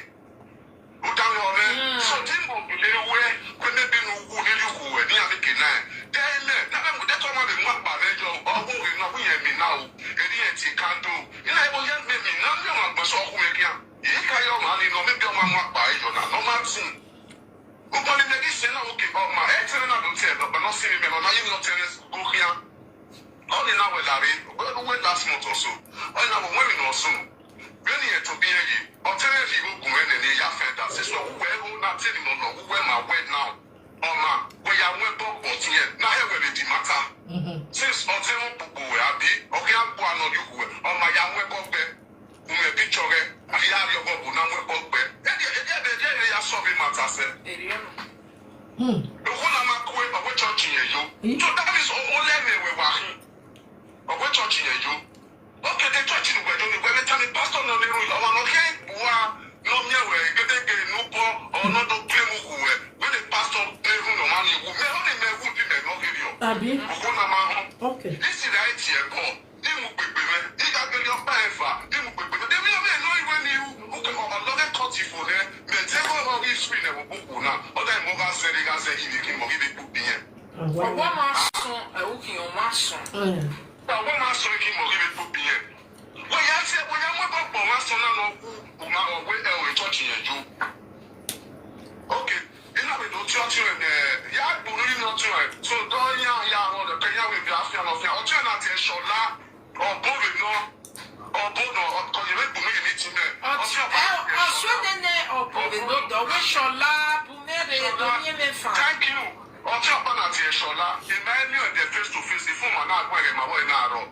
Udaŋ ɔmɛ. So di mo gele wɛ kwe ne bi no wu ne ri hu wɛ ni ame ke nai. Dɛ mɛ na mɛ mo dɛ tɔ ma me mo akpa mɛ jɔ ɔwɔ ri no wu yɛ mi na o. Eri yɛ ti kan do. Ina ebo yɛ mɛ mi na mɛ ma gbɛ so ɔku mɛ kia. Yi ka yɔ ma ni no mɛ bi ɔma mo akpa yɔ na no ma tun. Ugbɔ ni mɛ bi se na oke ɔma ɛ tere na do tɛ dɔ ba no se mi mɛ no na yi no tere go kia. Ɔne na wɛ lare wɛ last month or so. Ɔne na wɛ wɛ mi no so. Beni eto bi eyi ɔtere fi go gun ene ne ya fɛ da se so wɛ ho na te ni no no wɛ ma wɛ now. Ɔma wɛ ya wɛ bɔ bɔ ti yɛ na he wɛ le di mata. Since ɔte ho gbogbo wɛ abi ɔke agbo anɔ di hu wɛ ɔma ya wɛ bɔ gbɛ. Ume picture rɛ abi ya ri ɔbɔ bo na wɛ bɔ gbɛ. Edi edi edi edi ya solve mata se. Ehu na ma kue ɔwɛ church yɛ yo. So that means o le me wɛ wa hi. Ɔwɛ church yɛ yo. Okay, the church ni wɛ yo ni wɛ me tani pastor no me ru ɔma no ke bua no me wɛ gede ge no bɔ ɔno do claim hu wɛ. When the pastor me ru no man wu me hu ni me wu bi me no ke yo. Abi. Oho na ma ho. Okay. This is right here, God. Imu gbegbe mɛ, iga geli ɔkpa ɛfa, imu gbegbe mɛ. Demi ɔmɛ no iwe ni u, uke ɔmɔ lɔke kɔti fo nɛ, mɛ te ko ɔmɔ ki sui nɛ wo buku na, ɔda imɔ ga sɛ ni ga sɛ ibi ki mɔ ki bi kpu bi yɛ. Ɔwɔ ma sɔn, ɛwɔ ki ɔma sɔn. Ɔwɔ ma sɔn ki mɔ ki bi kpu bi yɛ. Wɔ ya se, wɔ ya mɔ bɔ bɔ ma sɔn na nɔ ku, ɔma ɔwɛ ɛwɔ church yɛ jo. Okay. Ina we do tio tio ne ya gburu ni no tio. So do ya ya ho do pe ya we bi afia no fia. Otio na te shola. Obo we no. Obo no ko ye we gburu ni ti me. Otio pa. Oso ne ne obo we no do we shola bu mere do ye me fa. Thank you. Ọtí ọ̀pá náà ti ẹ̀ ṣọ̀la, ìmọ̀ ẹ̀ ní ọ̀dẹ̀ face to face, ìfún màá náà gbọ́ ẹ̀rẹ̀ màá wọ̀ ẹ̀ náà rọ̀.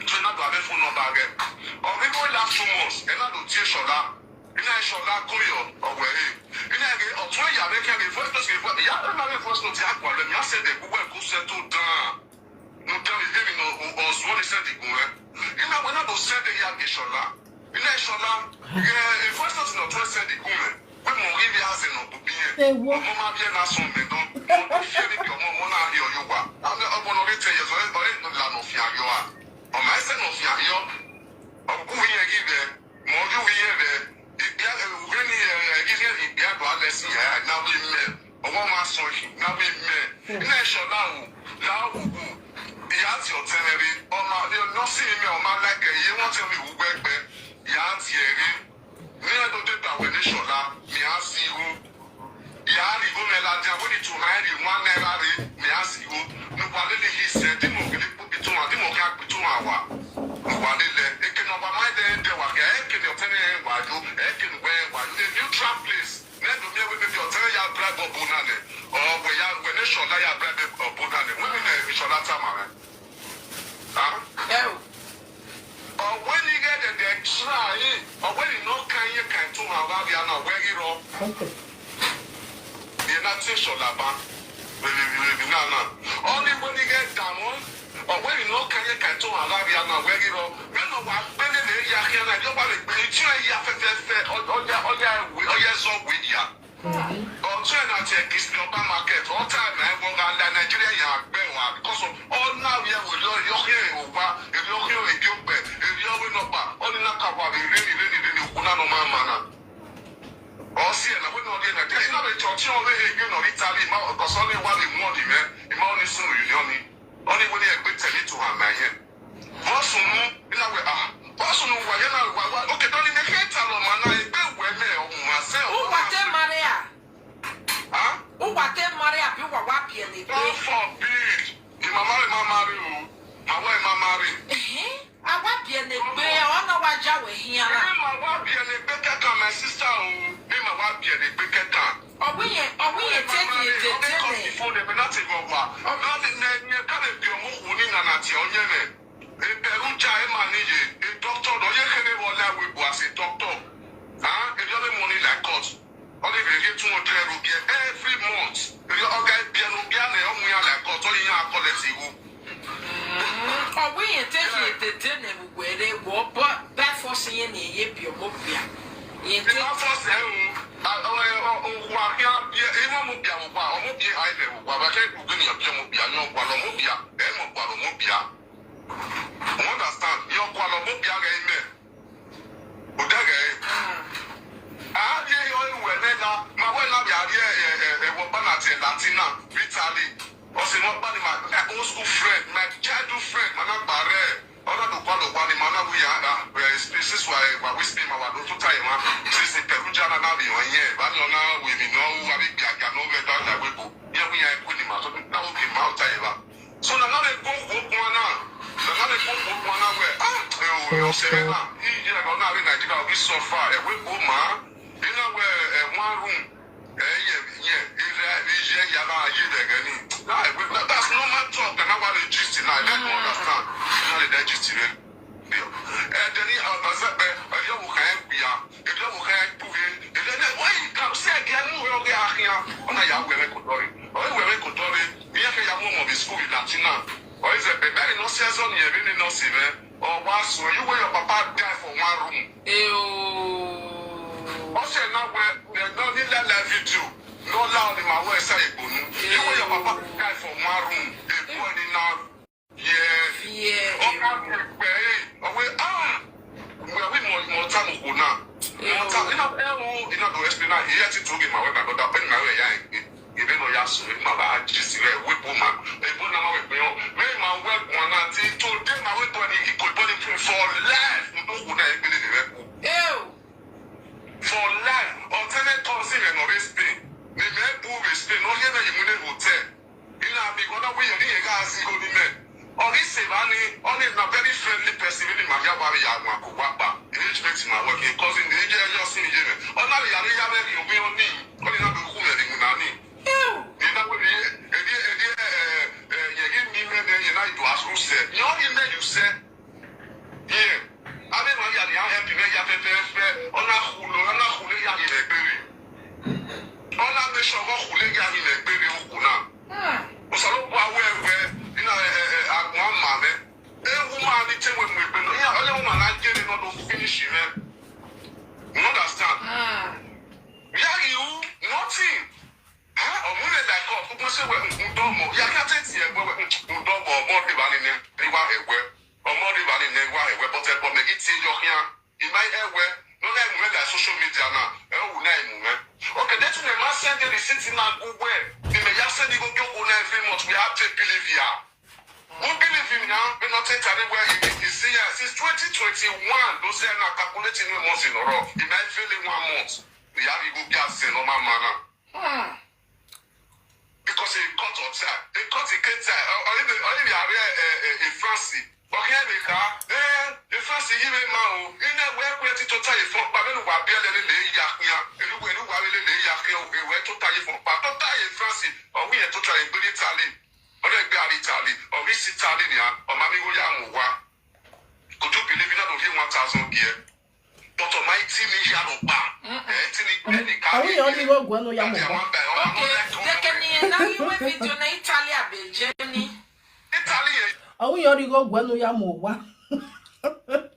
Tó iná tó abẹ́ fún nọ́mbà rẹ̀. Ọ̀rẹ́ ló last two months, ẹ̀ náà ló ti ẹ̀ ṣọ̀la. Iná ẹ̀ ṣọ̀la kó yọ ọ̀wẹ̀ rẹ̀. Iná ẹ̀ ọ̀tún ẹ̀yà rẹ̀ kẹ́rin voice note rẹ̀ ìyá ẹ̀ máa rẹ̀ voice note àgbà rẹ̀ mi á ṣe dẹ̀ gbogbo ẹ̀ kó settle down. No tell me, baby, no, ọ̀sùn wọn ni sẹ́ndì gùn rẹ̀. Iná wọn náà ló sẹ́ndì ìyá mi ṣọ̀la. Iná ẹ̀ ṣọ̀la. Ẹ̀ voice note náà tún sẹ́ndì gùn rẹ̀. Pé mo rí bí a ṣe nà gbogbo yẹn. Èwo? Ọmọ máa bí ẹ̀ náà sùn mí dán. Mo fi ẹni bí ọmọ ọmọ náà rí ọyọ wa. Àwọn ọmọ náà rí tẹ̀yẹ̀ sọ ẹ̀ ẹ̀ lànà òfin àyọ wa. Ọmọ ẹsẹ̀ náà òfin àyọ. Ọkùnrin yẹn rí bẹ́ẹ̀. Mọ̀ọ́jú wí yẹn bẹ́ẹ̀. Ìgbé ìwé ni ẹ̀rẹ̀ gígé ìgbé àgbà alẹ́ sí yàrá náwó mẹ́. Ọwọ́ máa sọ yìí náwó mẹ́. Iná ìṣọ̀lá o, láwùwù, ìyá àti ọ̀tẹ́rẹ́rẹ́, ọmọ nọ́ọ̀sì mi ọmọ aláìkẹ́ yìí wọ́n ti rí ìwú gbẹ́gbẹ́. Ìyá àti ẹ̀rí. Ní ẹ̀dọ́ tó gbà wẹ̀ ní ṣọ̀lá, mi á sí irú. Ìyá àrí gómìnà ládé àwọn ètò máa ń rí wọn náírà rí, mi á sí irú. Nípa lílé yìí sẹ́, tí mo kì í pín tó wà, tí mo kí á pín tó wà wà. Nípa lílẹ̀, èké ní ọba máa ń dẹ́ dẹ́ wà kẹ́, èké ní ọ̀tẹ́ ní ẹ̀ wà yó, èké ní wẹ́ wà yó. A neutral place. Ní ẹ̀dùn mi ẹ̀wé bíbí ọ̀tẹ́ yà brẹ́ bọ̀ bọ̀ náà nẹ̀. Ọ̀wẹ̀ yà wẹ̀ ní ṣọ̀lá yà brẹ́ bọ̀ bọ̀ náà nẹ̀. Wọ́n mi nà ẹ̀mí ṣọ̀lá tá màá rẹ̀. Ẹ o. Ọ̀wẹ́ ni gẹ́gẹ́ dẹ̀ tra yìí. Ọ̀wẹ́ ni náà ka yẹ ka tó hàn wá bí a náà wẹ́ rírọ. Yẹn náà ti ṣọ̀lá bá. Rèmi rèmi náà náà. Ọ́nì wẹ́ ni gẹ́ dààmú. Ọ̀wẹ́ ni náà ka yẹ ka tó hàn wá bí a náà wẹ́ rírọ. Bẹ́ẹ̀ náà wà gbẹ́lẹ̀ lè yà kí ẹ náà yọ wà lè gbé. Ìtú ẹ̀ yà fẹ́fẹ́fẹ́ ọjà ọjà ẹ̀wẹ̀ ọjà ẹ̀zọ́ wẹ̀ yà. Ọtún ẹ̀ náà ti ẹ̀ kìsì ọba market ọ̀tá ẹ̀ náà ẹ̀ wọ́n ga la Nàìjíríà yà gbẹ́ wà because of ọ̀nà yẹ wò lọ yọ kí ẹ̀ wò wá ẹ̀ yọ kí ẹ̀ wò èdè ọ̀pẹ ẹ̀ yọ wí nọ̀pà ọ̀nì náà kà wà lè rẹ́ni rẹ́ni rẹ́ni òkú náà nọ máa ma náà. Ọ̀sì ẹ̀ náà wí náà lé Nàìjíríà iná lè tọ́ tí wọ́n lé ẹ̀ gbé náà ní tálí má ọ̀kọ̀sọ́ ní wà lè mú ọ̀nì mẹ́ ìmọ̀ ọ̀nì sùn yìí ọ̀nì ọ̀nì wọ́n ní ẹgbẹ́ tẹ̀lé tó hàn náà yẹn. Bọ́sùn mú iná wẹ̀ ah bọ́sùn mú wà yẹn náà wà wá ókè tó ní ní fẹ́ tà lọ́mọ náà ẹgbẹ́ wẹ̀ mẹ́ ọ̀hún àṣẹ ọ̀hún. Who wate Maria? Huh? Who wate Maria bí wà wá bí ẹni pé? God forbid. Ni mama rẹ̀ máa ma rí o. Màmá ẹ̀ máa ma rí. Ẹ̀hìn. Àwa bí ẹni pé ọ̀nà wa jáwé hiara. Bí màá wá bí ẹni pé kẹ́kàn my sister o. Bí màá wá bí ẹni pé kẹ́kàn. Ọ̀wí yẹn ọ̀wí yẹn tẹ́lẹ̀ ètè tẹ́lẹ̀. Ìfọ̀n ẹ̀mí láti mọ̀ wá. Ọ̀gá ni ẹ̀ ẹ̀ ká lè bí ọmọ òun ní nànà àti ọ̀nyẹ́ rẹ̀. Ìbẹ̀rù já ẹ̀ máa níye. A doctor lọ yẹ kéré wọlé àwẹ̀ bò as a doctor. Ah, èyí ọ̀lẹ́ money like court. Ọ̀lẹ́ ìbẹ̀rẹ̀ two hundred rupiah every month. Èyí ọ̀gá ẹbí ẹnu bí àná ọmọ yẹn like court ọ̀lẹ́ yẹn akọ̀lẹ̀ sí ìwú. Ọ̀wí yẹn tẹ́lẹ̀ ètè tẹ́lẹ̀ wẹ̀rẹ̀ wọ́ bá fọ́sí yẹn ni èyí bí ọmọ bíà. Yẹn tẹ́. Ìbá fọ́sí ẹ̀ ń òkú àkíyá bí ẹ̀ ìmọ̀ mú bí àwọn pa ọmọ bí àìlẹ̀ wò pa bá kẹ́ ìkú gbé nìyàn bí ọmọ bíà ní ọ̀pọ̀ àlọ́ mú bíà ẹ̀ mọ̀ pọ̀ àlọ́ mú bíà. You understand? Yọ kọ àlọ́ mú bíà rẹ̀ mẹ́. Òdẹ́gẹ̀ ẹ̀. Àárí ẹ̀yọ ìwẹ̀ mẹ́ta, màá wẹ̀ lábẹ́ àárí ẹ̀wọ̀ bánà àti Latina, Vitaly. Ọ̀sìn wọn bá ní my my old school friend, my childhood friend, màá náà gbà rẹ̀. Ọ̀nà tó kọ́ ló wá ní màá náà wíyà á sísè wà wà wí sí màá wà ló tún táyé wọn. Sísè pẹ̀lú jáná náà bì wọ́n yẹn, bá ní ọ̀nà wèmí náà wú àbí gbàgbà náà wẹ̀ bá dàgbé bò. Yẹ wíyà ẹ̀kú ni màá tó náà ó kì í máa táyé wa. So na now they go go go now. Na now they go go go now where ah eh o yo se na. Iye na na we Nigeria we suffer. Eh we go ma. You know where eh one room. Eh yeah yeah. Iye iye ya na iye de gani. Na eh we that's normal talk. Na why they gist na. I don't understand. Na they gist re. Eh then he was eh eh yo we can be ya. Èdè ọmọ kan ẹ̀ kú he. Èdè ẹ̀ wọ́n yìí kà sí ẹ̀gẹ́ mú ọ̀rọ̀ ọ̀gẹ́ àhìá. Ọ̀nà ìyá wẹ̀rẹ̀ kò dọ́rẹ̀. Ọ̀rẹ́ wẹ̀rẹ̀ kò dọ́rẹ̀. Ìyá kẹ́ ya mú ọmọ bí school ìdàtí náà. Ọ̀rẹ́ ìṣẹ̀ bẹ̀rẹ̀ bẹ́ẹ̀ ni nọ́ọ̀sì ẹ̀zọ́ ni ẹ̀rí ni nọ́ọ̀sì rẹ̀. Ọ̀wá sùn you wey your papa die for one room. Eyo. Ọ̀sẹ̀ náà wẹ̀ ẹ̀ náà nílẹ̀ live video. Lọ́lá ọ̀nìmọ̀ àwọn ẹ̀sẹ̀ ìgbònú. You wey your papa die for one room. Èkó ẹni náà. Yeah. Yeah. Ọkà pẹpẹ ẹ ọwẹ ah wẹ wí mọ mọ tá mo kò náà mọ tá iná ẹ wo iná lọ explain náà iye ti tó gé màá wẹ màá lọ dá pẹ́ẹ́nì màá wẹ ya ẹ ebe lọ ya sùn ebe màá bá jí sí rẹ wé bó ma ebo náà máa wẹ pé ọ mẹ́rin máa wẹ gbọ́n náà tí tó dé máa wẹ bọ́ ni ìkó ìbọn ni fún for life n tó kù náà ẹgbẹ́ lè rẹ kú. Ew. For life ọ̀tẹ́lẹ̀ tọ́ sí rẹ̀ nọ respect ni mẹ́ẹ̀bù respect ní ọ̀yẹ́ náà yìí mú ní hotel. Ina bi gona we yeri ye ga si go ni me. Ori se ba ni, oni na very friendly person ni ma ya wa ya wa ko wa pa. Engagement ma work in cousin ni je yo si ni je me. Ona le ya le ya me ni obi oni. Oni na be ku me ni mu na ni. Ew. Ni na we ni. sɛ nyɛ ɔne mɛ yu sɛ yɛ ame ma ya ni ahɛ pi mɛ ya pɛpɛɛpɛ ɔna hu lo ɔna hu le ya ni lɛ gbere ɔna mɛ sɔ ɔkɔ hu le ya ni lɛ gbere ɔkɔ na ɔsɔlɔ bu awɛ wɛ ina ɛ ɛ agbɔn ama mɛ ewu ma ni tɛ wɛ mu egbe nɔ ya ɔlɛ wu ma na jɛ ni nɔ do finish mɛ you understand ya you nothing. Ọmọ rẹ like ọ gbogbo ṣe wẹ nkùn dọmọ ya kí a tẹ tiẹ gbọ wẹ nkùn dọmọ ọmọ rẹ wà nínú ẹwà ẹwẹ ọmọ rẹ wà nínú ẹwà ẹwẹ bọtẹ bọ mẹgí tí yọ híà ìmá ẹwẹ lọlá ẹmú rẹ like social media náà ẹ wù náà ẹmú rẹ. Okay dẹ́tù rẹ̀ máa send the receipt náà gbogbo ẹ̀ ní mẹ̀ yá send the gbogbo owó náà every month we have to believe ya. Who believe him now? We not take time where he is here since twenty twenty-one. Those are not calculating one month in a row. He might fail in one month. We have to go gas and normal manner. Because he cut outside. He cut the kids out. Or even or even are a Francie. But here we can. Eh, the Francie he may man. In a way where to tie for Babel wa be a little yaknya. And who will why will they yaknya? We were to tie for Papa tie Francie. Or we are to try and bring Italy. Or they be Italy. Or we see Italy. Or Mammy William. Could you believe in that? One thousand gear. But on my team is Yaropa. Eh, team is any Are we only go guano ya mo? Okay, they can hear now you went with your Italy a be Germany. Italy. Are we only go guano ya mo wa?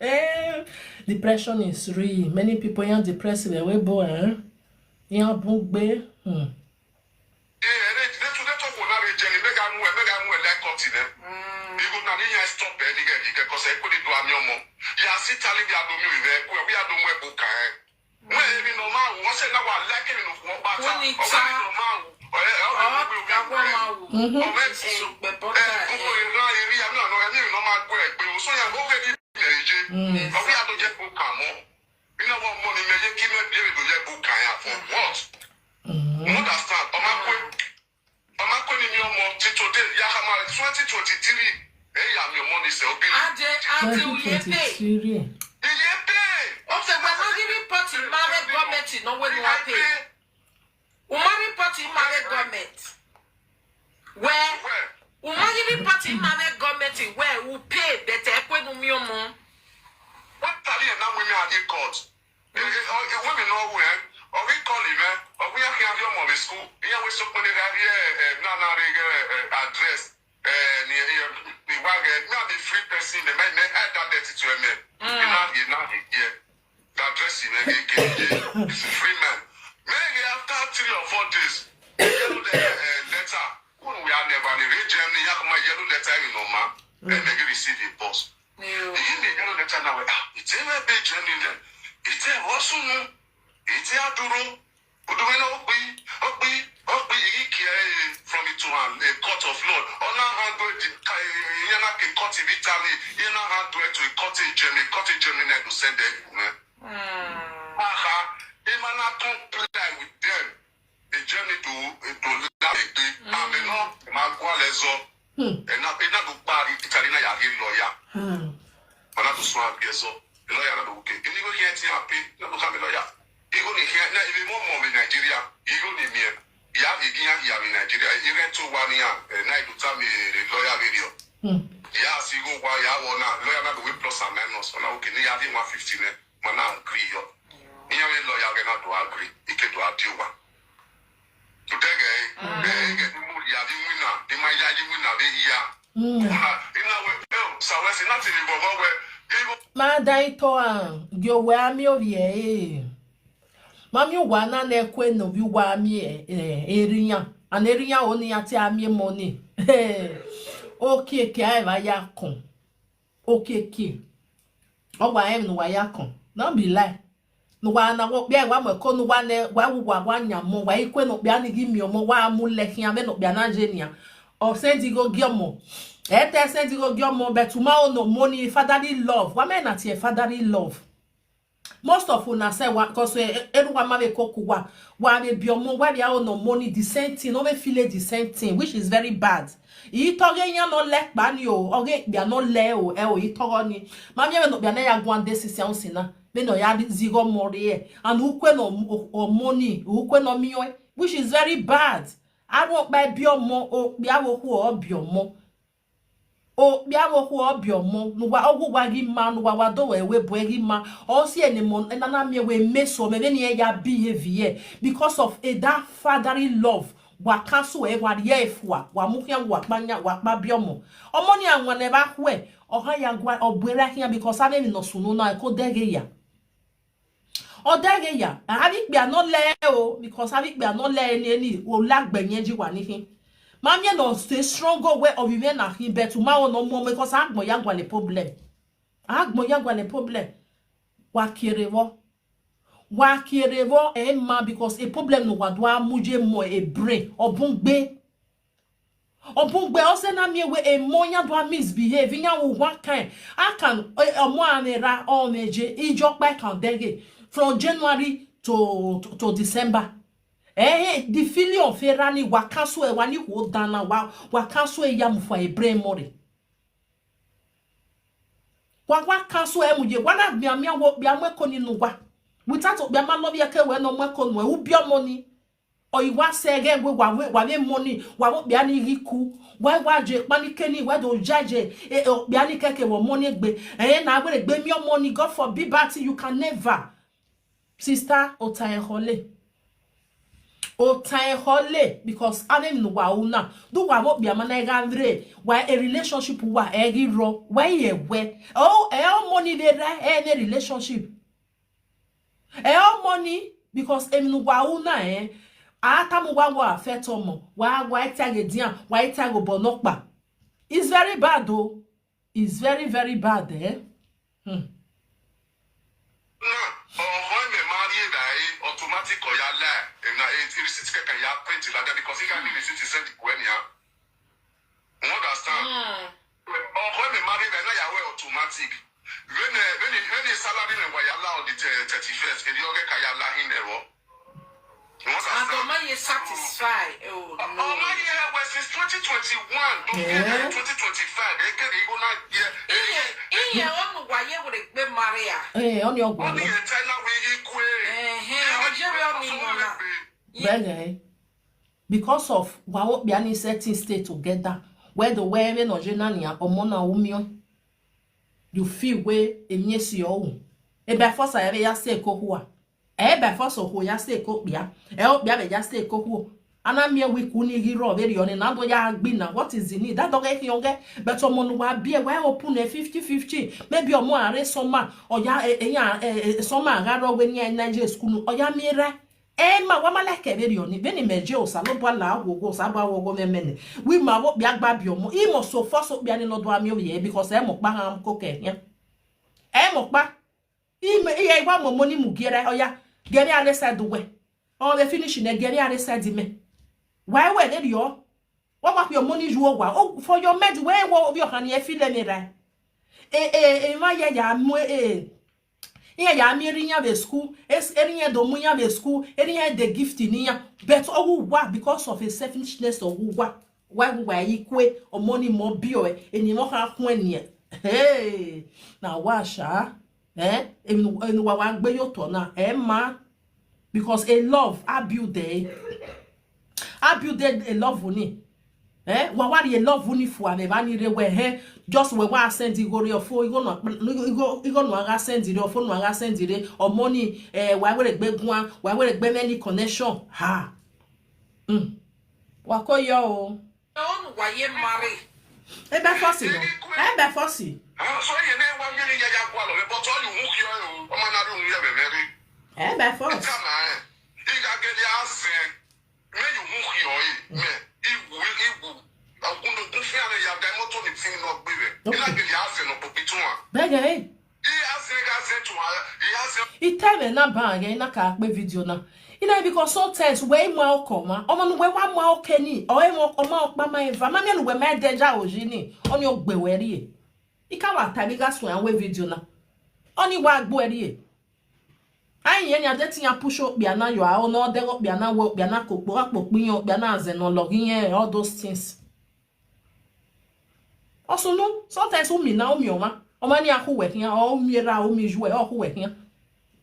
Eh, depression is real. Many people are depressed the way boy, eh? Yeah, bugbe. Hmm. Eh, eh, they to they talk on that journey. Mega mu, mega mu, like continent. Igo na ni ya stop any get because I put it to a miomo. Ya sit tally the adomi with them. We are doing book. Wọ́n èmi nọ máa wò wọ́n ṣe náà wà lẹ́kẹ̀rì nù fún ọba tá Wọ́n ní ọba tá. Èmi nọ máa wò ọ̀rẹ́ ẹ̀ ọ̀rẹ́ Ọ̀rọ̀ ìwé ìwé ìwé ìwé ọmọ ẹ̀kú ẹ̀ gbogbo ìran eré àmì ọ̀nà ẹ̀mí ìran máa gbọ́ ẹ̀gbẹ́ òṣù yẹn ó fẹ́ ní ilẹ̀ ìjẹ́ ọ̀rẹ́ àtọ́jẹ́ kó kà mọ́ iná wọn mọ́ ni mẹ́yẹ kí mẹ́ bíèrè ló yẹ kó kà yà for what you understand ọmọ akpẹ́ ọmọ akpẹ́ ni mi ọmọ ti today yà á máa twenty twenty three ẹ̀ yà mí ọmọ ní sẹ́ obìnrin. Ade ade uye pay. Twenty twenty three. Iye pay. O se gba no give party mare government no we no pay. O mare party mare government. Where? Where? O mare party mare government where we pay better ekwe no mi ọmọ. What tell you now we me at the court? Women know who eh? Or we call him eh? Or we are here your mommy school. Here we so many here eh, na na eh, address. Eh, ni eh, ni wa eh, na the free person the man eh, that dirty to him. Ina ye na ye. The address him eh, is a free man. Maybe after three or four days, yellow the eh, letter. When we are never in the region, ni ya kuma yellow letter in no ma. And they receive a post. Èyí ni ìyá lọ́dẹ tánà wẹ̀, ah, ìtẹ́ wẹ́ bẹ́ẹ̀ jẹ́ mi lẹ̀, ìtẹ́ wọ́n súnmù, ìtẹ́ àdúró, odòmínà ó pín, ó pín, ó pín, èyí kì í ẹ̀ from it to an a court of law. Ọ̀nà handle the ìyẹn náà kì í court in Italy, ìyẹn náà handle it to a court in Germany, court in Germany náà ló send ẹ̀ kù mẹ́. Aha, ìmọ̀ náà comply with them. Ejemi do do la egbe. Ame no ma gwa le zo. Ena ena do pari kari na ya hi lawyer. Mana do so abi zo. Lawyer na do ke. Ini go here ti ape na do ka me lawyer. Igo ni here na ibi mo mo mi Nigeria. Igo ni mi. Ya bi gi ya ya mi Nigeria. Ire to wa ni ya. Na idu ta mi lawyer video. Ya si go wa ya wo na lawyer na do we plus and minus. Na okay ni ya bi one fifty ne. Mana agree yo. Iya we lawyer we na do agree. Ike do adiwa. Tudege, eh, ege ni mu ya di wina, di ma ya di wina be iya. Ina we, eh, sa we si na ti ni bobo we. Ibo Ma da ito a, gyo we ami o ye. Mami wa na ne kwe no bi wa mi e, erinya. An erinya oni ati ami money. Okay, ke ai va ya kon. Okeke. Owa em no wa ya kon. No be lie. No wa na wo bia wa mo ko no wa ne wa wu wa wa nya mo wa ikwe no bia ni gi mi omo wa mu le hin ame no bia na je nia. O send go gi omo. E te send go gi omo but ma o no money fatherly love. Wa me na tie fatherly love. Most of una say wa cause eru wa ma be koku wa wa be bi omo wa be o no money the same thing no be feel the same thing which is very bad. Itoge yan no le pa ni o oge bia no le o e o itogo ni ma mi be no bia na ya gwan de sisi an sina be no ya zigo mo re e and ukwe no o money ukwe no mi o which is very bad. Aru pa bi omo o bia wo ku o bi omo. Okpia wo khu obi omo, no wa ogu wa gi ma, no wa wa do we we boy gi ma. O si ene mo, ena na mi we me so, me be ni ya behave here because of a that fatherly love. Wa cancel e wa ye fua, wa mu hia wa kpanya, wa kpa bi omo. Omo ni anwa ne ba hwe, o ha ya gwa obwera hia because ave mi no sunu na ko dege ya. O dege ya, avi pe ano le o, because avi pe ano le ni ni o la gbe yen ji wa ni hin. Ma mi no stay strong go we o vive na hin, but ma o no mo because agbon ya gwa le problem. Agbon ya gwa le problem. Wa kere wo. Wa kere wo e ma because a problem no wa do amuje mo a brain. Obun gbe. Obun gbe o se na mi we e mo ya do misbehave, ya wo wa kan. A kan e, omo anera o meje ijo pa kan dege from January to, to, to December. Eh, eh, the feeling of era ni wa cancel e wa ni wo dana wa, wa cancel e ya mu for a brain more. Wa wa cancel e mu je, wa na mi mi wo bi amwe ko ni nu wa. Without bi ama love ye ke we no mwe ko nu e, u bi omo ni. O iwa se ge we wa we, wa we money, wa wo bi ani riku. Wa wa je pa ni ke ni, wa do ja je, e, o bi ani keke wo money gbe. Eh, na we gbe mi omo ni, God forbid, but you can never. Sister, o ta e hole. O ta e hole, because ave mi no wa una. Do wa wo bi ama na ga vre. Wa a relationship wa e gi ro. Wa ye we. Oh, e o money de ra, e ne relationship. E o money, because emi no wa una, eh. A ta mu wa wa affect omo. Wa, wa e ta ge dia, wa e ta go bo no pa. It's very bad o. It's very, very bad, eh. Hmm. Now, ọ̀hún ẹ̀ máa rí ẹ̀dá yìí automatic ọ̀yá láì ẹ̀nà receipt kẹ̀kẹ́ ya print ládàá because he got the receipt he send the kú ẹ̀ nìyà. You understand? Ọ̀hún ẹ̀ máa rí ẹ̀dá náà yàwó ẹ̀ automatic. When ẹ̀ when ẹ̀ when ẹ̀ salary nẹ̀ wà yà lá on the thirty first, èdè ọ̀gẹ̀ kà yà lá in ẹ̀rọ. You understand? Agoma ye satisfy. Oh no. Ọmọ yẹn wẹ̀ since twenty twenty one tó kéde twenty twenty five ẹ̀ kéde ìgbóná yẹ. Iye iye onu wa ye were gbe Maria. Eh, oni ogwa Wọ́n ní no. Ẹ̀ China wí yí kú ẹ̀. Ẹ̀hẹ́n, ọjọ́ bí ọmọ ìmọ̀ náà. Bẹ́ẹ̀, because of wa wo bi ani setting stay together. Where the way we no je na ni omo na umio. You feel we emi si o. E by force a ya stay ko hua. E by force o ya stay ko bia. E o bia be ya stay ko huo. Ana mi we ku ni gi ro very on na do ya gbi na. What is the need? That dog e young. But omo no wa bi e wa open e fifty fifty. Maybe omo are summer or ya e e ya e, e, summer ga ro we ni e Nigeria school no. O ya mi re. E ma wa ma like very on. Be ni meje o sa lo bwa la wo go sa bwa wo go me mene. We ma wo bia gba bi omo. I mo so force o bia ni no do ami o ye because e mo pa ha ko ke yen. E mo pa. Ime iye igwa mo money mu gere oya. Gere are side we. O we finish ne gere are side me. Why we dey yo? What about your money you wa? Oh, for your med we wo your honey e feel me right. Eh eh eh ma ye ya mo eh. Iye ya mi ri yan be school. Es eri yan do mu yan be school. Eri yan de gift ni yan. But oh wa because of a selfishness of wa. Why we were equal or money more bio and you more have when ye. Hey, now wa sha. Eh? Enu wa wa gbe yo to na. Eh ma. Because a love I build there. I build there a love uni. Eh? Wa wa a love uni for me ba ni re we he. Just we wa send the go re ofo, igo no igo igo no aga send the ofo, no aga send the or money eh wa we gbe gun, wa we gbe many connection. Ha. Mm. Wa ko yo o. Onu wa ye marry. E be force no. E be force. Àwọn sọ yẹn náà wá mílí yẹyẹ kó àlọ́ mi bọ́ tó yìí wú kí ọ yìí ọmọ náà ló ń yẹ bẹ̀rẹ̀ rí. E be force. Ká máa ẹ̀ ìgbà gẹ̀dẹ̀ á sẹ́ mẹ́yìn wú kí ọ yìí mẹ́ ìwù ìwù ọ̀gùndùnkún fún àlẹ́ yàgá mọ́tò ní tí ń lọ gbé rẹ̀ ìgbà gẹ̀dẹ̀ á sẹ́ nà pọ̀ pítún wa. Bege eh. Ìyá sẹ́ ká sẹ́ tù wá ìyá sẹ́. Iteme na ba ge na ka pe video na. Ina because sometimes we ma o ko ma. Omo nu we wa ma o ke ni. O e mo o ma o pa ma eva. Ma mi nu we ma de ja o ji ni. Oni o gbe we ri e. I ka wa ta bi ga sun an we video na. Oni wa gbo e ri e. Ai ye ni ade ti ya push up bia na yo a o no de go bia na wo bia na ko po po pin yo bia na ze no lo gin ye all those things. Osunu sometimes umi na umi oma. Oma ni aku we kian o umi ra umi ju e o ku we kian.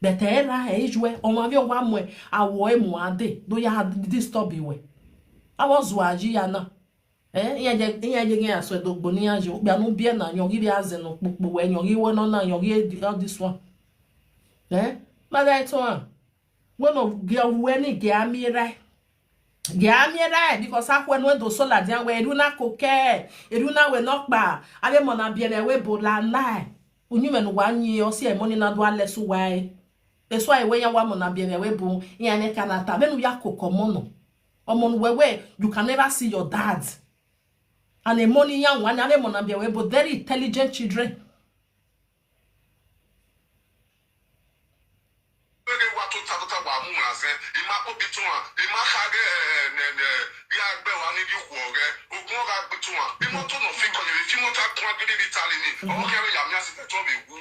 Bete era e ju e oma bi o wa mo e awo e mo ade do ya disturb we. Awo zu aji ya na. Eh, ihe je ihe je gị asụ edogbo n'ihe ji ụkpịa n'ubie na nyọgị bịa azị n'okpukpu wee nyọgị iwe nọ na nyọgị edi- all this one. Eh, mmadụ etu a weno gị uwe ni gị amịra gị amịra because akwe no edo sola dia we eru na koke eru na we no kpa are mo na biere we bo la nai unyu me no wa nyi o si e mo ni na do ale su wa e eso ai we ya wa mo na biere we bo ya ne ka na ta benu ya koko mo no omo no we we you can never see your dad and e mo ni ya wa na are mo na biere we bo very intelligent children. Ege wa tota tota wa mu na se ima ko bitun a ima ka ge ne ne ya gbe wa ni di ku oge ogun ga bitun a imo to no fi ko ni fi mo ta kun agiri bi tali ni o ke ya mi asi to bi wu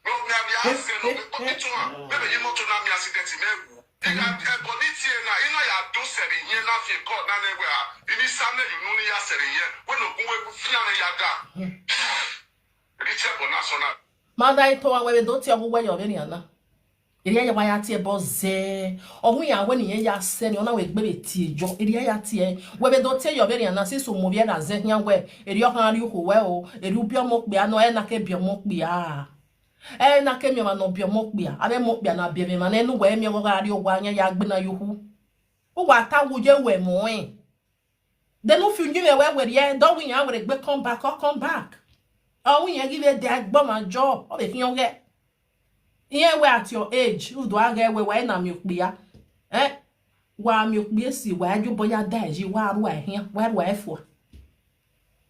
no mi abi a se no ko bitun a be be imo to na mi asi de ti me wu iga e ko ni ti e na ina ya do se ri yen na fi ko na ne we a ini sa me yu nu ni ya se ri yen we no gun we fi a ne ya da ri che ko national Mother ito wa we do ti ogu we yo be ni ana. Eri aya wa ya tie bo ze. Ogun ya we ni ya se ni ona we gbe be tie jo. Eri aya tie. We be do tie yo be ni ana si so mo bi na ze hian we. Eri o han ri ho we o. Eri u bi omo pe ano e na ke bi omo pe a. E na ke mi ma no bi omo pe a. Abe mo pe na bi me ma na enu we mi o ga ri o wa nya ya gbe na yuhu. U wa ta wo je we mo en. Then if you give away with ye, don't win your way, come back or come back. Or win you give a dead bomb and job or if you get. Here we at your age, who do I get away na mi clear? Eh? Wa mi clear si wa ju boya da ji wa ru e hian, wa ru e fo.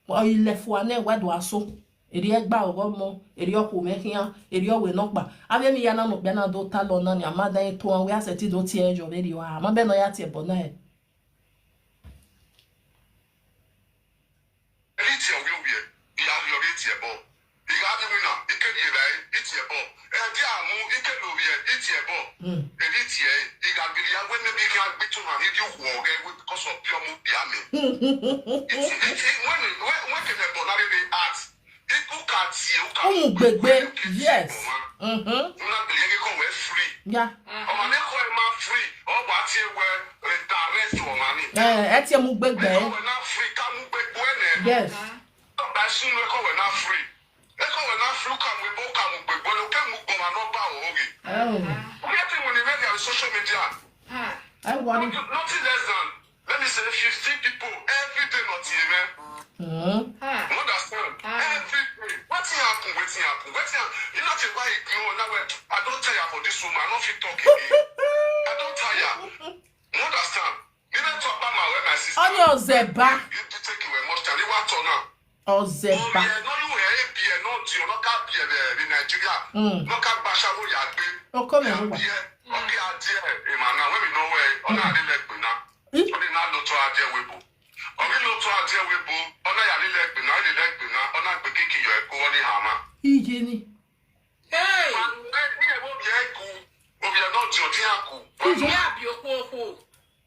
Wa ile fo na wa do aso. Eri egba ogo mo, eri oku me hian, eri owe no pa. Ave mi ya na no pe na do ta lo na ni amada e to an we aseti do ti e jo very wa. Ma be no ya ti e bo na e. Eri ti e wi wi e, iya yo ri ti e bo. Iga bi mi na, ike ni e bai, iti e bo. E di amu, ike lo wi e, iti e bo. Eri ti e, iga bi ya we me bi ki a gbitu na ni di ku oge we because of your mu bi ame. Iti iti when when when ke me bo na re art. Iku ka ti e, u ka Umu gbegbe, yes. Mhm. Una bi ye ko we free. Yeah. Ọmọ mi kọ ẹ máa free, ọgbà tí ẹ wẹ ẹ direct wọn máa ní. Eh, e ti e mu gbegbe. Ẹ kọ ẹ náà free, ká mú gbogbo ẹ nẹ. Yes. Ọgbà ẹ sún ẹ kọ ẹ náà free. Ẹ kọ ẹ náà free, ká mú egbò, ká mú gbogbo ẹ, kẹ́ mú gbọ̀n máa lọ bá òun rè. Oh. Ó yẹ kí mo ní mẹ́rin àti social media. I want it. Nothing less than, let me say, fifteen people every day, not here, man. Mm. You understand? Every day. Wetin happen, wetin happen, wetin happen. You know, say why you know now, I don't tire for this woman, I don't feel talking. I don't tire. You understand? You don't talk about my way, my sister. Onye Ozeba. You, you take it with much time. You want to now. Ozeba. Oye, no, you were A B A, no, you no can be a Nigeria. Mm. No can bash out your day. Oko me ruwa. Yeah, okay, I dare. Hey, man, now, when we know where, on our leg, we now. Mm. Only now, no to our dear we bo. Only no to our dear we bo. On our leg, we now, the leg, we now. On our big key, you go on the hammer. Ije ni. Hey! Ẹ ní ẹ̀wọ̀n bí ẹ kú, òbí ẹ̀ náà jọ dín àkú. Ìyá àbí okú okú.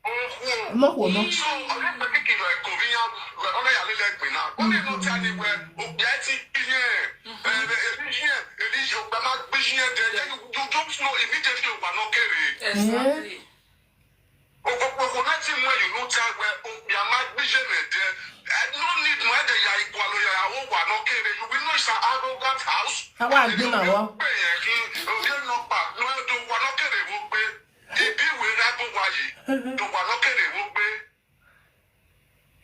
Ó kú o. Mo ko no. So, ọ̀rẹ́ pẹ̀lú kìlọ̀ ẹ̀kọ́ mi yá, ọ̀nà ìyàlẹ́ lẹ́gbẹ̀ẹ́ náà. Wọ́n lè lọ tí a ní wẹ, òbí ẹ ti bí yẹn, èmi yẹn, èmi yẹn, ògbà máa gbé yẹn dẹ̀, then you, you don't know immediately ògbà náà kéré. Exactly. Ògbà náà ti mú ẹ̀yìn ló tẹ́ wẹ, òbí a máa gbé yẹn dẹ̀. No need mọ́ ẹ̀dẹ̀ ya ipò àlọ́ yàrá ó wà náà kéré. You will know it's an arrogant house. Àwa àgbẹ̀ náà wá. Pé yẹn kí òbí ẹ̀ náà pa, ló ẹ̀ tó wà náà kéré wọ́n gbé. Ibi ìwé rẹ̀ bó wáyé, tó wà náà kéré wọ́n gbé.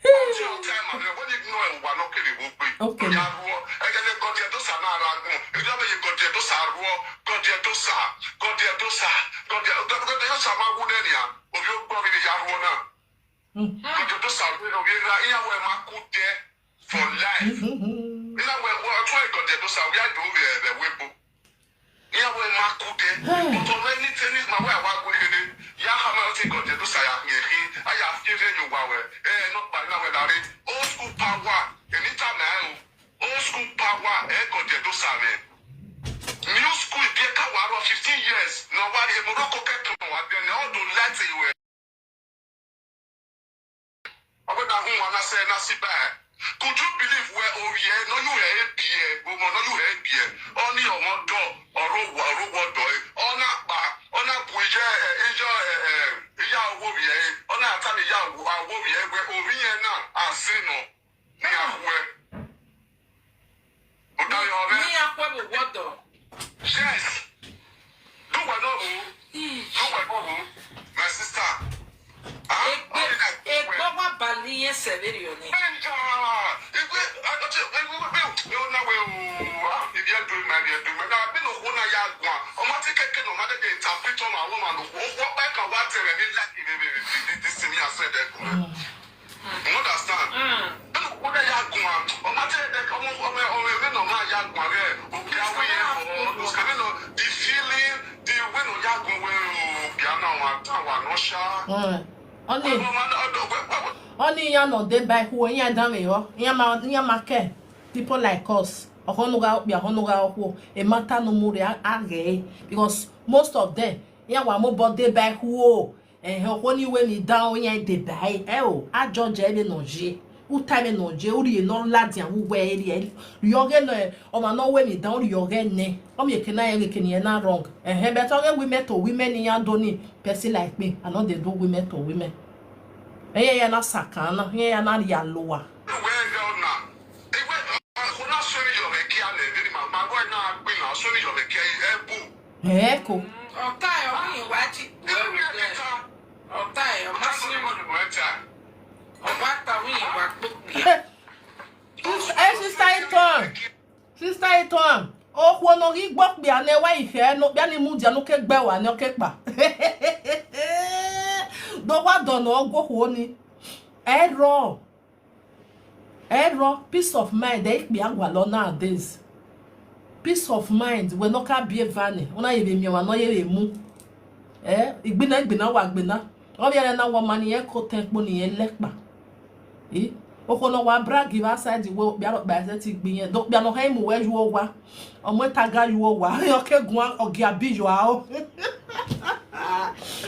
Ọjọ́ ọ̀tá ẹ̀ màmí ẹ̀ wọ́n ní inú ẹ̀ wà náà kéré wọ́n gbé. Okay. Ìyá ruọ, ẹ̀jẹ̀ ní gọ́dí ẹ̀ tó sà náà ra gùn. Ìjọba yẹn gọ́dí ẹ̀ tó sà ruọ, gọ́dí ẹ̀ tó sà, gọ́dí ẹ̀ tó sà, gọ́dí ẹ̀ tó sà máa wú lẹ́nu yà. Òbí ó gbọ́ mi ní ìyá ruọ náà. Gọ́dí ẹ̀ tó sà ruọ, òbí ra ìyàwó ẹ̀ máa kú jẹ́ for life. Ìyàwó ẹ̀ wọ́n tún ẹ̀ gọ́dí ẹ̀ tó sà wíyá ìdòwú rẹ̀ rẹ̀ wé bó. Ìyàwó ẹ̀ máa kú jẹ́. Bọ̀tọ̀ mẹ́ni tẹ́ni máa wẹ̀ wá gbé kéde. Ìyá ká máa ti gọ́dí ẹ̀ tó sà yà yẹ̀ kí. Ayà fi ẹ̀ yóò wá wẹ̀. Ẹ̀ ẹ̀ náà pa ìyàwó ẹ̀ láre. Old school power. Èmi tà náà ẹ̀ o. Old school power. Ẹ̀ gọ́dí ẹ̀ tó sà mẹ́. New school ìbí ẹ̀ ká wà á rọ fifteen years. Nà wá rí ẹ̀ mọ̀ rọ́kọ̀ kẹ́kọ̀ọ́ wà bẹ́ẹ̀ ni. All the light ìwẹ̀. Ọgbẹ́ ta hun wọn lásẹ̀ náà sí báyìí. Could you believe where orí ẹ náà yóò ẹ̀ bí ẹ? Gbogbo náà yóò ẹ̀ bí ẹ. Ọ ní ọ̀wọ́n dọ̀, ọ̀rọ̀ wọ̀, ọ̀rọ̀ wọ̀ dọ̀ ẹ. Ọ̀nà pa, ọ̀nà bu ìyá ẹ, ìyá ẹ, ẹ, ìyá owó rí ẹ. Ọ̀nà àtàlẹ̀ ìyá owó rí ẹ wẹ orí ẹ náà, àṣẹ náà. What the? Yes. Do well, no, oh. Do well, no, oh. My sister. Ah, Egbe, egbe wa bali ye severi oni. If you are doing my, you are doing my. Now, I mean, no, when I ya go, I'm not taking no matter the interpreter, my woman, no, what, what, what, what, this thing I said that. You understand? When I ya go, I'm not taking no matter ya go, okay, I will, the feeling, the way no ya go, well, piano, and tower, no sha. Oni, oni ya no dey by who ya dame yo. Ya ma, ya ma ke. People like us. Ohonuga, ya honuga who. E matter no more age. Because most of them, ya wa mo but dey by who. Eh, ho ni we mi down ya dey by. Eh o, a judge ebe no je. U time no je, u ri no ladian, u we eri. Yoge no, o ma no we mi down, yoge ne. O mi ke na ye ke ni na wrong. Eh, eh, but oge women to women ni ya do ni. Person like me, I no dey do women to women. Eh, yeah, yeah, na sakana. Yeah, yeah, na yalowa. Well, girl, now. If we, uh, who not sorry your care, my boy, now, we not sorry your care, eh, boo. Eh, ko. Ọ̀tá ẹ̀ ọ̀hún ìwádìí. Ọ̀tá ẹ̀ ọ̀má sí ọ̀bá tàwọn ìwà gbogbo. Eh, sister Iton. Sister Iton. Okwu no gi gbok bia ne wa ihe no bia ni mu dia no ke gbe wa no ke pa. Do wa do no ogwo kwo ni. Ero. Ero, peace of mind, eh, ikpe agwalo nowadays. Peace of mind, we no ka be vani. Una ye be mi wa no ye be mu. Eh, igbina, igbina wa gbina. O bi na wa mani ye ko ten po ni ye lepa. Eh, o ko no wa brag give outside the way, bia ro ba se ti gbin ye. Do bia no he mu we ju o wa. O mo ta ga ju o wa. Yo ke gun o gi abi yo a o.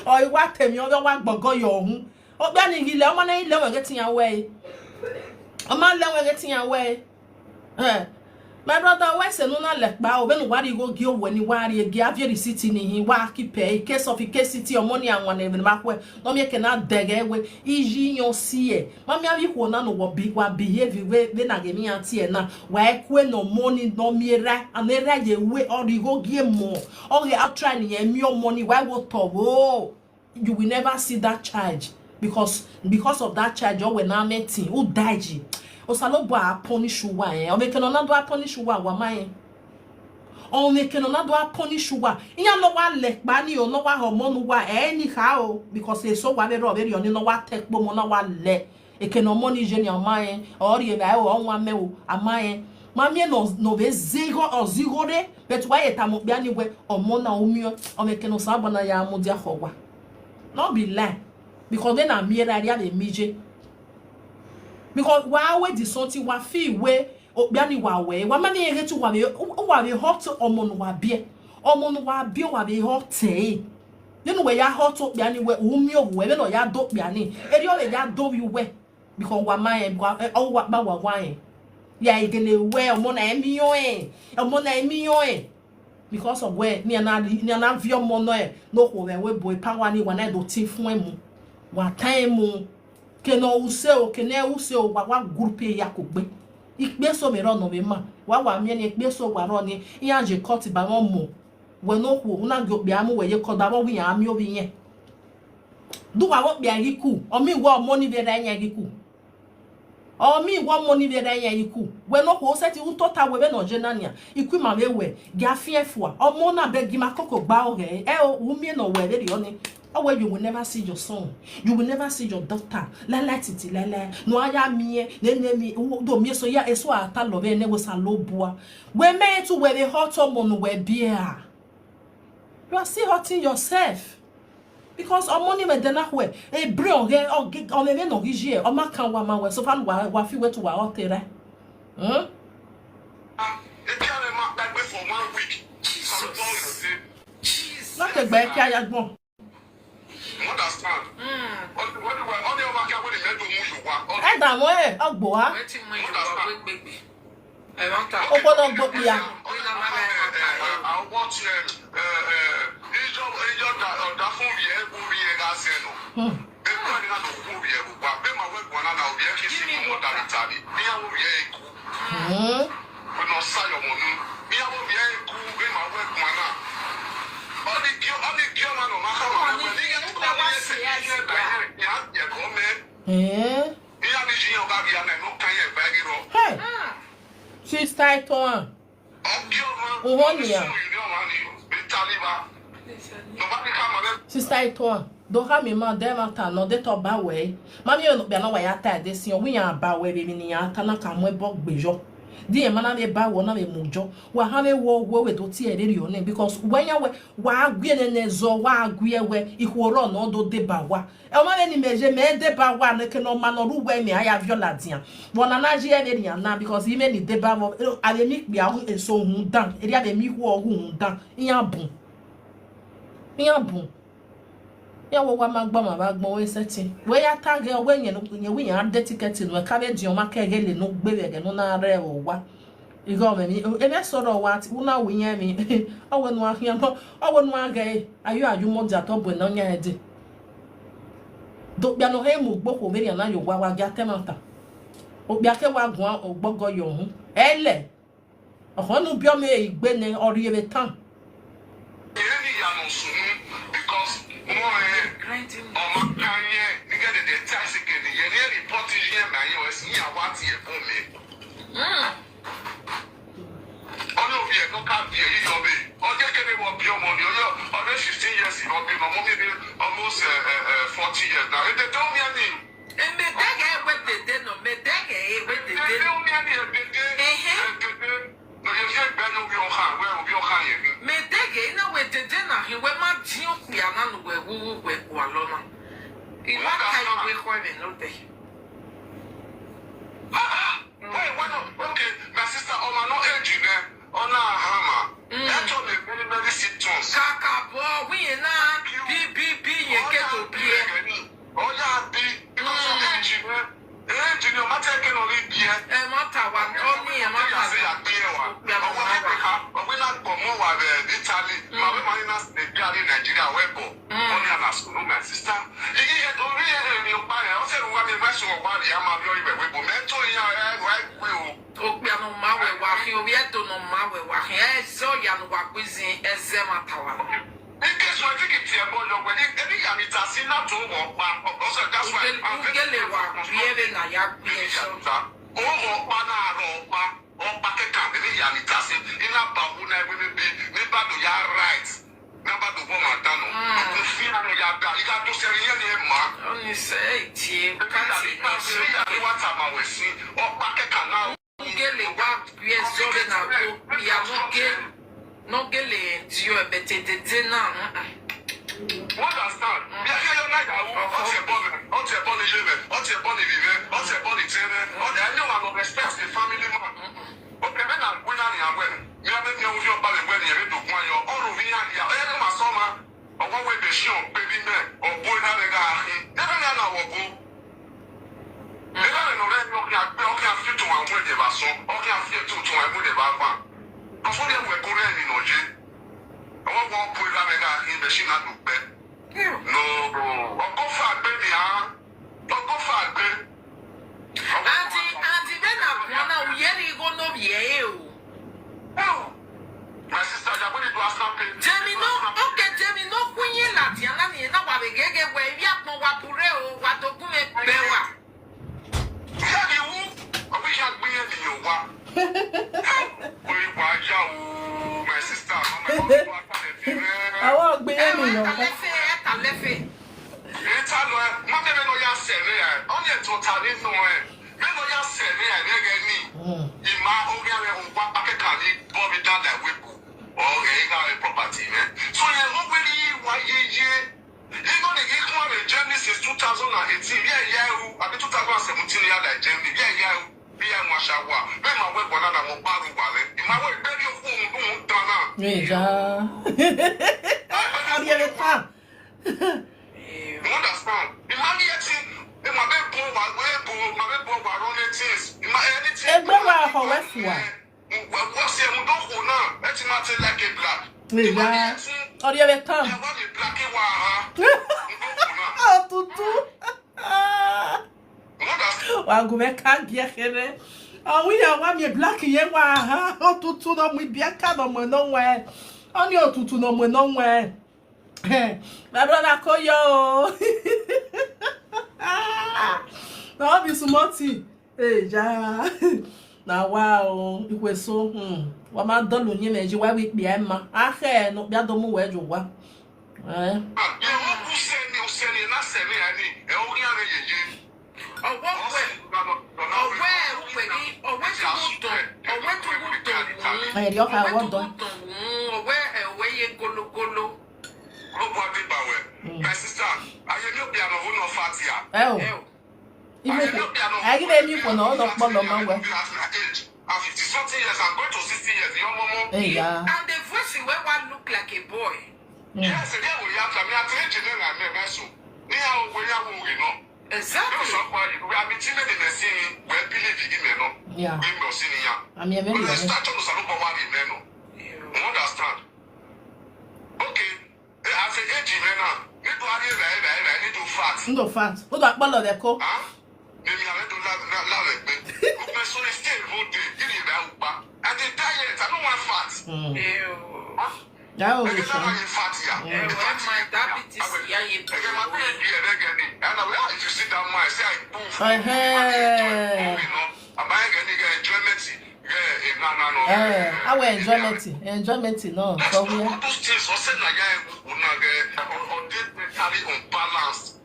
O iwa temi o wa gbogo yo hun. O bia ni ile, o ma na ile we get yan we. O ma le we get yan we. Eh. My brother, why say no na lekpa o be no wari go gi owe ni wari gi aviary city ni hin wa kipe in case of in case city o money and one even back we. No me ke na dege we iji yo si e. Ma mi abi ko na no wo bi wa behave we we na ge mi anti e na. Wa e kwe no money no mi era and era ye we o ri go gi mo. O ge a try ni e mi o money wa wo to wo. You will never see that child because because of that child you were not meeting who died you. Osalobo a punish you wa eh o me ke no na do a punish you wa wa ma eh o me ke no na do a punish you wa iya no wa le pa ni o no wa hormone wa eh ni ka o because e so wa be ro be ri oni no wa te po mo na wa le e ke no mo ni je ni o ma eh o ri e ba o wa me o a ma eh ma mi no no be zigo o zigo re but wa e ta mo bia ni we o mo na o mi o o me ke no sa bo na ya mo dia ho wa. No be lie. Because then I'm here, I have a midget. Because wa we di something wa fi we o bia ni wa we wa mani ege tu wa be wa be hot omo no wa bie omo no wa bie wa be hot eh. Then we ya hot o bia ni we umi o we no ya do bia ni eri o ya do wi we because wa ma e o wa pa wa wa e ya igele we omo na emi yo e omo na emi yo e. Because of where ni ana ni ana vio mo no e no ko we we boy power ni wa na do tin fun e mu wa tan e mu ke no use o ke ne use o wa wa group e ya ko gbe ikpe so me ro no me ma wa wa mi ni ikpe so wa ro ni iya je cut ba mo mo we no ko una go bi amu we ye ko da bo wi ya mi o bi yen do wa wo bi ayi ku o mi wo mo ni be da yen ayi ku o mi wo mo ni be da yen ayi ku we no ko se ti u to ta we be no je na ni a iku ma we we ga fi e fu a o mo na be gi ma koko gba o ge e o u mi no we be ri o ni o we you will never see your son you will never see your daughter la la titi la la no aya mi e ne ne mi u do mi e so ya e so ata lo be ne we sa lo bua we me tu we be hot o mo no we bi a you are still hurting yourself because o mo ni me de na we e bri o ge o ge o me me no gi je o ma kan wa ma we so fa wa wa fi we tu wa o te re hmm If you are a man that wait for one week, Jesus. Not a bad kaya gbon. You understand? Only when you were only over here when the men don't move you one. E da mo e ogbo wa. Wetin mo you wa gbegbe. I want to. O ko no gbo ya. I want uh, uh, uh, Ijo Ijo da da fun ye bu ye ga se no. Hmm. E ko ni na do ku ye bu ba. Be ma we gwana na obi e ki si mo da ni tabi. Ni ya wo ye ku. Hmm. We no sa yo mo nu. Ni ya wo ye Eh? Hey, sister Itoan. Uhonia. Sister Itoan. Do ha mi ma de ma ta no de to ba we. Ma mi no be na wa ya ta de si o wi ya ba we be mi ni ya ta na ka mo bo gbejo. Di e ma na be ba wo na be mu jo. Wa ha be wo wo we do ti e re ri o ne because when ya we wa agwe ne ne zo wa agwe we ihuoro no do de ba wa. E o ma be ni meje me de ba wa ne ke no ma no ru we mi aya viola dia. Wo na na ji e be ni na because i me ni de ba wo a be mi pe a hu eso hu dan. E ri a be mi hu o hu dan. Iya bun. Iya bun. Ya wo wa ma gba ma ba gbon we setting. We ya tag e we yen no yen we yan de ticket no ka be di o ma ke ge le no gbe we ge no na re o wa. Igo me mi e be so ro wa ti una wi yen mi. O we no a hian mo. O we no a ge. Ayo ayu mo ja to bu no nya e de. Do bia no he mu gbo ko be ya na yo wa wa ja te ma ta. O bia ke wa gun o gbogo yo hu. Ele. Ọhọ nu bi ọmọ igbe ne ọri ebe tan. Ere ni ya no sunu because mo eh ọmọ kan ye ni get the taxi ke ni ye ni report ye ma ye wes ni awa ti e bo me. Ọ̀nà òbí ẹ̀ tó ká bí èyí yọ bí. Ọjọ́ kéde wọ bí ọmọ ni ọyọ́ ọdún fifteen years ìwọ bí ọmọ mi ní almost forty years now. Èdè tó ń yẹn ni. Emedege ewe dede no, medege ewe dede. Èdè tó ń yẹn ni èdèdè. Ehe. Èdèdè. Lóye fi ẹgbẹ́ ní orí ọ̀hán, wẹ́ orí ọ̀hán yẹn ni. Medege ina we dede na he we ma din okpi ananu we wuwu we kwa lona. Iwa ka iwe kwa we no de. Ah, ah. Wait, why not? Okay, my sister, ọmọ no age ne, ọna ahama. Eto ne very very symptoms. Kaka bo wi na bi bi bi ye ke to bi e. Oya bi because of age ne. Age ne o ma take no ri bi e. E ma ta wa o ni e ma ta. Ya se ya bi e wa. Ọwọ́ ẹgbẹ́ ká, ọwọ́ iná gbọ̀ mọ́ wa rẹ̀ ní Italy. Màá wí máa ní náà sì lè bí a ní Nàìjíríà wẹ́ bọ̀. Wọ́n ní àná sùn, my sister. Èyí yẹn tó rí èrè ní ọgbà yẹn, ó sì ń wá mi mẹ́sàn-án ọgbà rẹ̀ á máa bí ọyún ìwé bò. Mẹ́tò yẹn ẹ̀ ẹ̀ wá ìwé o. Okpiano ma we wa hin, obi eto no ma we wa hin. E zo ya no wa kwizin, e ze ma ta wa. In case I think it's a boy, when it any yamita si na to wo pa. Also that's why I'm very careful. Ugele wa biere na ya biere so. O wo pa na ro pa. O pa ke kan ni yamita si. Ina ba wu na we be ni ba do ya right. Naba do bo ma dano. Ko fi na ya ga. Iga to se ri ni ma. Oni se ti ka ti ni so. Ya ni wa ta ma we si. O pa ke kan na. Ugele wa ye so be na go. Ya no ge. No gele ndio e bete de de na. What understand? Bia ke yo na ya wo. O ti e bo me. O ti e bo ni je me. O ti e bo ni vive. O ti e bo ni tere. O de anyo wa no respect the family man. O pe me na gwe na ni awe. Mi a me mi o yo ba le gwe ni e do gwa yo. O ru vi ya ya. E no ma so ma. Ọwọ́ wo ebe shi o pe bi me. O bo na le ga ahi. E na na na wo bo. E na le no re no ya pe o ya fi to wa wo de ba so. O ya fi to to wa wo de ba fa. Ko so de we ko re ni no je. Ọwọ́ wo bo na le ga ahi be shi na du pe. No, ọkọ fa gbe mi a. Ọkọ fa gbe. Anti, anti, be na kuana uyeri go no ye o. Oh, my sister, you are going to do Arsenal pain. Jemi no, okay, Jemi no kunye la ti ana ni na wa be gege we ya pon wa bure o, wa to kun me be wa. Ìyá mi wú, ọ̀gbìn ìyá gbé yẹn nìyẹn wá. Orí wa yá o, my sister, mama, ìwà pàdé fi rẹ̀. Àwọn ọ̀gbìn yẹn nìyẹn. Ẹ ta lẹ́fẹ̀ẹ́, ẹ ta lẹ́fẹ̀ẹ́. Ẹ ta lọ ẹ, má bẹ́ẹ̀ lọ yá sẹ̀lẹ̀ ẹ, ó ní ètò ta nínú ẹ. Bẹ́ẹ̀ lọ yá sẹ̀lẹ̀ ẹ, rẹ̀ rẹ̀ ní. Ìmá orí ẹ̀ ń wá pákẹ́kà ní bọ́ọ̀mì dáadáa ìwé kù. Ọ̀rẹ́ ìgbà rẹ̀ property rẹ̀. So yẹn ló wé ní wáyé yé. Igo ni gi kuma me Germany since two thousand and eighteen. Yeah, yeah, o. Abi two thousand and seventeen ya da Germany. Yeah, yeah, o. Bi ya mo sha wa. Me ma we bona na mo paru wa le. I ma we be bi o ku mu dun dana. Eja. Abi ele pa. You understand? I ma ni eti. E ma be bo wa, we bo, ma be bo wa run it is. I ma anything. Egbe wa ho we fua. What's your mundo na? Eti ma te like a black. Eja. Ori ebe tan. Wa ni black wa ha. Otutu. Wa gu me ka gi e here. Awi ya wa mi black ye wa ha. Otutu no mu bi aka no mo no we. Oni otutu no mo no we. My brother Koyo. No be small thing. Hey, ja. Na wa o, ikwe so, hmm. Wa ma dolo nye me ji wa wi kpia ma. Ahe, no kpia do mu we jo wa. Eh. Ọwọ́ wẹ̀, ọwọ́ ẹ̀ wẹ̀ ní, ọwọ́ tó kù tó, ọwọ́ tó kù tó wù. Ẹ̀rí ọkà ọwọ́ dán. Ọwọ́ ẹ̀, ọwọ́ yẹ gologolo. Ló bọ́ dé bá wẹ̀. Mm. My sister, ayé mi ò bí àmọ́ òun náà fa ti à. Ẹ o. Ẹ o. Even for, I give any for now, no problem, man, well. I'm fifty something years, I'm going to sixty years, young mama. Hey, yeah. And the voice wey wan look like a boy. Mm. Yes, they will have to. I mean, I think you know, I mean, so. Ni how we are, we know. Exactly. You know, so far, we have been teaming in the scene, we believe in him, no? Yeah. We know, senior. I mean, maybe. But the statue is a little more than him, no? You understand? Okay. Eh, as a age, man, now, you do have a very, very, very, you do fat. Ndo fat. Ndo akpolo de ko. Huh? Maybe I don't love, love, love it, man. But my son is still good, eh, you need that upa. And the diet, I don't want fat. Mm. Ew. Huh? That was the fat, yeah. Yeah. Well, my diabetes, yeah, you. Okay, my baby, yeah, they get it. And I, if you sit down, I say, I poof. Uh-huh. You know, I'm buying a nigga enjoyment. Yeah, eh, no, no, no. Eh, our enjoyment, enjoyment, no. That's for not where? All those things, I said, like, yeah, we not get, or, or they mentally unbalanced.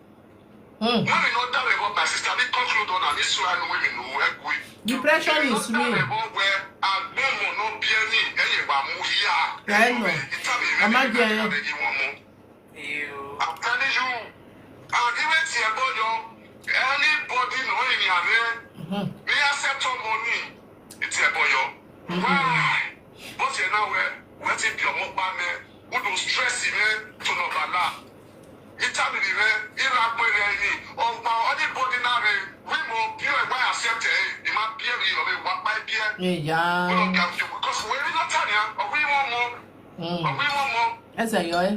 Mm. When we not that way, what my sister, we conclude on, and this one, women who work with. Depression is real. Where I don't know, no, be any, eh, yeah, but I'm here. I know. It's time you I'm really not there. Get one more. I'm telling you, and even Tieboyo, anybody know in your name, mm-hmm, we accept your money. It's Tieboyo. Mm-hmm. Why? But you know where, what if your mobile man, who do stress him, eh, to no bala? It's time you, eh, you like where they, or anybody now, eh, we more pure, why accept it, eh? You might be a real, eh, what might be a. Yeah. We don't come to, because we're not Tanya, or we want more. Mm. Eze yo e.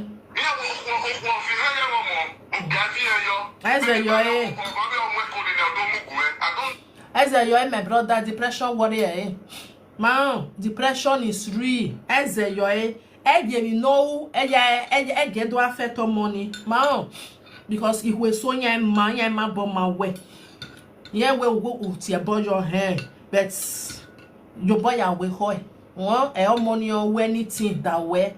Eze yo e. Eze yo e, my brother, depression warrior e. Man, depression is real. Eze yo e. Ege mi no, ege, ege, ege do affect your money. Man, because if we so nya ma, nya ma bo ma we. Ye we go uti ebo your hair. But your boy a we ho. Won e o money o we anything that we.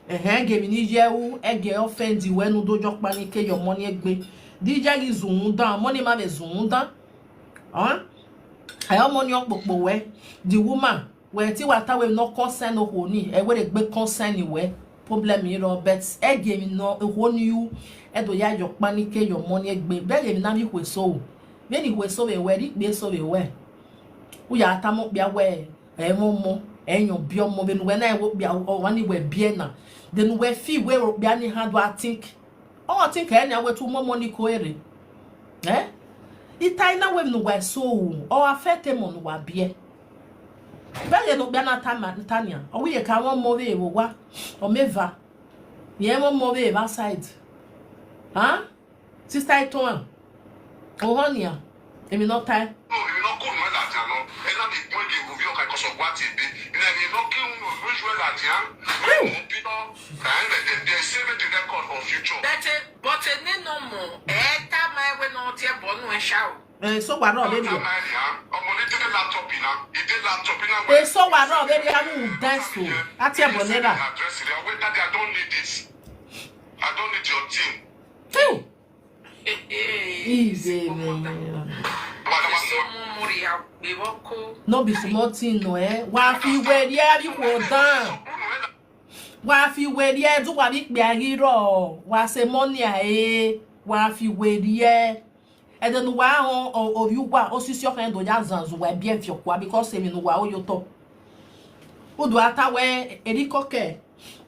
Ehen, ge mi ni ye u, e ge offend we nu do jo pa ni ke your money egbe. Di je gi zun dan, money ma be zun dan. Huh? E o money o popo we. The woman, we ti wa ta we no concern o ho ni, e we re gbe concern we. Problem yi ro, but e ge mi no o ho ni u, e do ya jo pa ni ke your money egbe. Be ge mi na mi hwe so. Be ni hwe so we we, ri pe so we we. U ya ta mo bia we. E mo mo, e nyo bi omo, be nu we na e wo bia o wa ni we bie na. De nu we fi we ro bia ni ha do a think. O think e ni a we tu mo mo ni ko ere. Eh? Ita ina we nu we so o. O affect mo nu wa bie. Be ye nu bia na ta ma, Tanya. O we ye ka mo mo we wo wa. O me va. Ye mo mo we va side. Huh? Sister Etoan, oh honey, èmi náà ta ẹ. No, èmi náà kò nù ẹ́ làjà lọ. Ẹ náà lè gbọ́n ilé ìwòbí ọkà ìkọsọ̀ wá ti bí. Ilé ẹni náà kí n lò lójú ẹ̀ làjà. Wíwò bí náà. Kàá lè dẹ̀ dẹ̀ ṣé méjì record for future. Bẹ́tẹ̀ bọ́tẹ̀ nínú mọ̀ ẹ́ tá máa wẹ́ náà tiẹ̀ bọ́ nù ẹ ṣá o. Ẹ sọ wà náà lórí ẹ̀. Ọmọ ní dídé laptop iná, ìdí laptop iná. Ẹ sọ wà náà lórí ẹ̀. Àti ẹ̀bọ̀ lẹ́rà. Address rẹ̀, wait, daddy, I don't need this. I don't need your thing. Hey! Easy, man. No be small thing, no, eh? Wa fi weri e bi ko dan. Wa fi weri e du wa bi pe agiro. Wa se money a e. Wa fi weri e. E de nu wa o, o, o yu wa, o sisi o kan do ya zanzu wa bi e fi okwa because emi nu wa o yo to. Udu ata we, eri koke.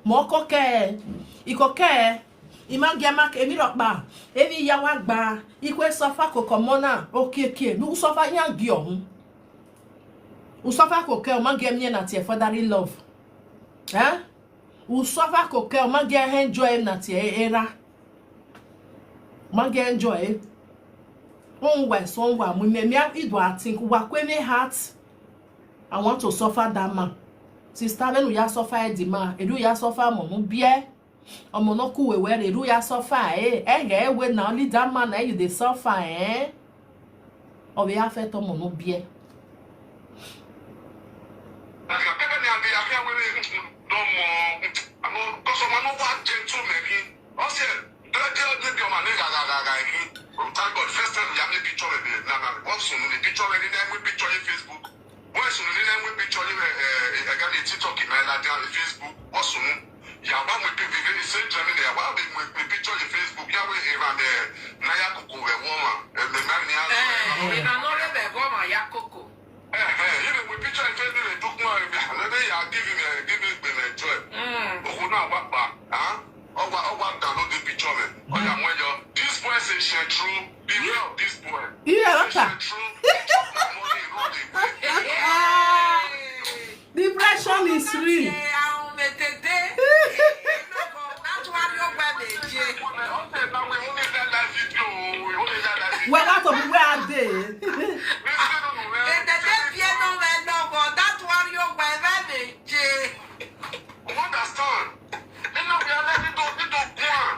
Mo koke. Ikoke. Ima ge ma ke mi ro pa. Emi ya wa gba. Ikwe sofa ko komo na. Okeke. Lu sofa yan gi ohun. U sofa ko ke, o ma ge mi na ti e fatherly love. Eh? U sofa ko ke, o ma ge enjoy na ti e era. Ma ge enjoy. On wa so wa mu me me I do I think wa kwe me heart. I want to suffer that man. Sister, when you suffer the man, e do ya suffer mo mu bie. Omo no ku we we re do ya suffer eh. E ge we na only that man eh, you dey suffer eh. Ọ vbe ya fẹ tọmọ ne obiẹ. Thank God, first time ya make picture with me. Na na, once you know the picture with me, then we picture in Facebook. Once you know the picture, you eh, eh, eh, TikTok, in my life, Facebook. Once you know, ya wa we pe we say Germany, ya wa we we picture in Facebook. Ya we around there. Na ya kuku we woman. Eh, me man ni aso. Eh, na no le be woman ya kuku. Eh, eh, you know, we picture in Facebook, we do more. Maybe ya give him, eh, give him, eh, joy. Mm. Oh, na wa pa. Huh? Owa, owa download the picture, man. Oya, when you, this boy say she true. Beware of this boy. Yeah, okay. She true. He chop my money, run away. Depression is real. Well, that's a big way I dey. You understand? Nínú bí alẹ́ nínú nínú gbọ́n.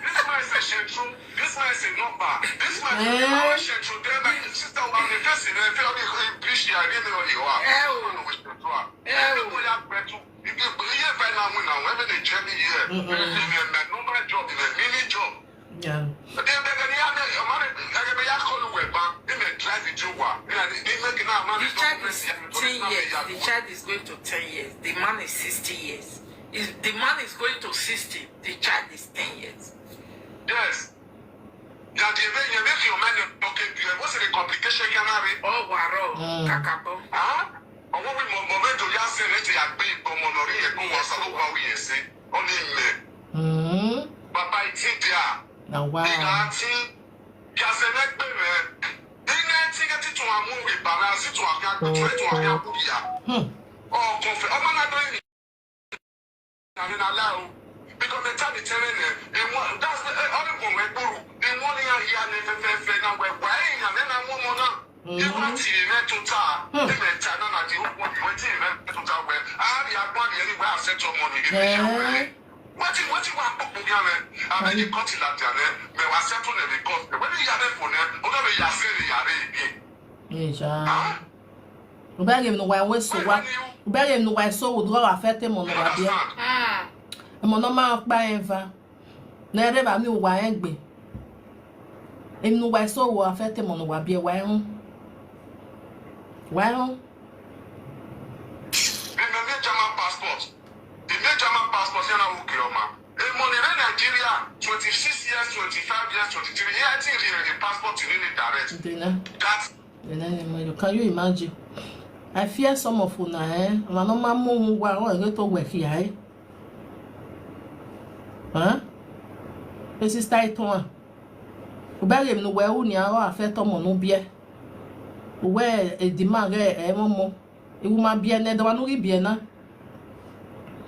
This man say she true. This man say no bad. This man say Eh? She true. Then my sister wa mi fẹ́ sí mi fẹ́ ọdún ìlú bí ṣe àrí mi ọ̀lẹ̀ wa. Ẹ o. Ẹ o. Ẹ o. Bóyá pẹ̀tù. Ibi ìgbìlẹ̀ yẹn fẹ́ náà mú náà wọ́n mi lè jẹ́ mi yẹ. Mm-mm. Ìmẹ̀ mẹ̀ normal job, ìmẹ̀ mini job. Yeah. They, they, they, they, they, they, they call you a bank. They may drive with you, what? They, they, they make it now, man. The child is ten years. The child is going to ten years. The man is sixty years. Is the man is going to sixty. The child is ten years. Yes. Yeah, they make, they make your man okay. What's the complication can have it? Oh, waro, Mm. kakabo. Huh? Ọwọ́ mi mọ̀ mọ̀ mẹ́jọ yá sí ẹ̀rẹ́ ti àgbé ìgbọ̀mọ̀ lọ rí ẹ̀kọ́ wọn sọ ló pa wí yẹn sí. Ó ní ilẹ̀. Mm. Bàbá ìtì díà. Na wa. Ìgbà àti yàsẹ̀ mẹ́gbẹ́ rẹ̀. Ní nineteen eighty two, àwọn òwe bàbá sí tún àfi àgbẹ̀ tó ètò àfi àkúrìyà. Hmm. Ọkàn fẹ́, ọmọ náà bẹ́ẹ̀ ni. Àmì náà lá o. Because the time is telling them, they want, that's the, eh, all the people were guru. They want to hear them, fe, fe, fe, now we're, why, and then I want more now. Ìwà tí ìrẹ́ tó ta, Hmm. ìmẹ̀ ta náà náà di òkú, ìwé tí ìrẹ́ tó ta wẹ̀, á rí agbọ́n yẹn ní wẹ́ àṣẹ tó mọ̀ ní ibi iṣẹ́ wẹ̀. Eh. Wọ́n ti, wọ́n ti wá pọ̀pọ̀ bí wọ́n, àmì ní kọ́tì làjà rẹ̀, mẹ̀ wá sẹ́tù rẹ̀ ní kọ́tì. Wọ́n ní ìyá rẹ̀ fò rẹ̀, ó dọ̀ lè yà sí èrè yàrá ìbí. Eja. Ah? Ubere no wa we so wa. Ubere no wa so wo do wa fe te mo no wa bia. Understand? Mm. Mo no ma pa en va. Na ere ba mi wa en gbe. Em no wa so wo a fe te mo no wa bia wa en. Wa en. Remember German passport. The main German passport here now, okay, man. A money in Nigeria, twenty-six years, twenty-five years, twenty-three years, I think the, the passport you need direct. Dena. That Dena, you can you imagine? I fear some of una, eh? Una no ma mo wa o e to work here, eh? Huh? This is tight one. Ubere no we u ni aro a fe to mo no bie. Uwe e di ma re e mo mo. Iwu ma bie ne, dọwa nu ri bie na.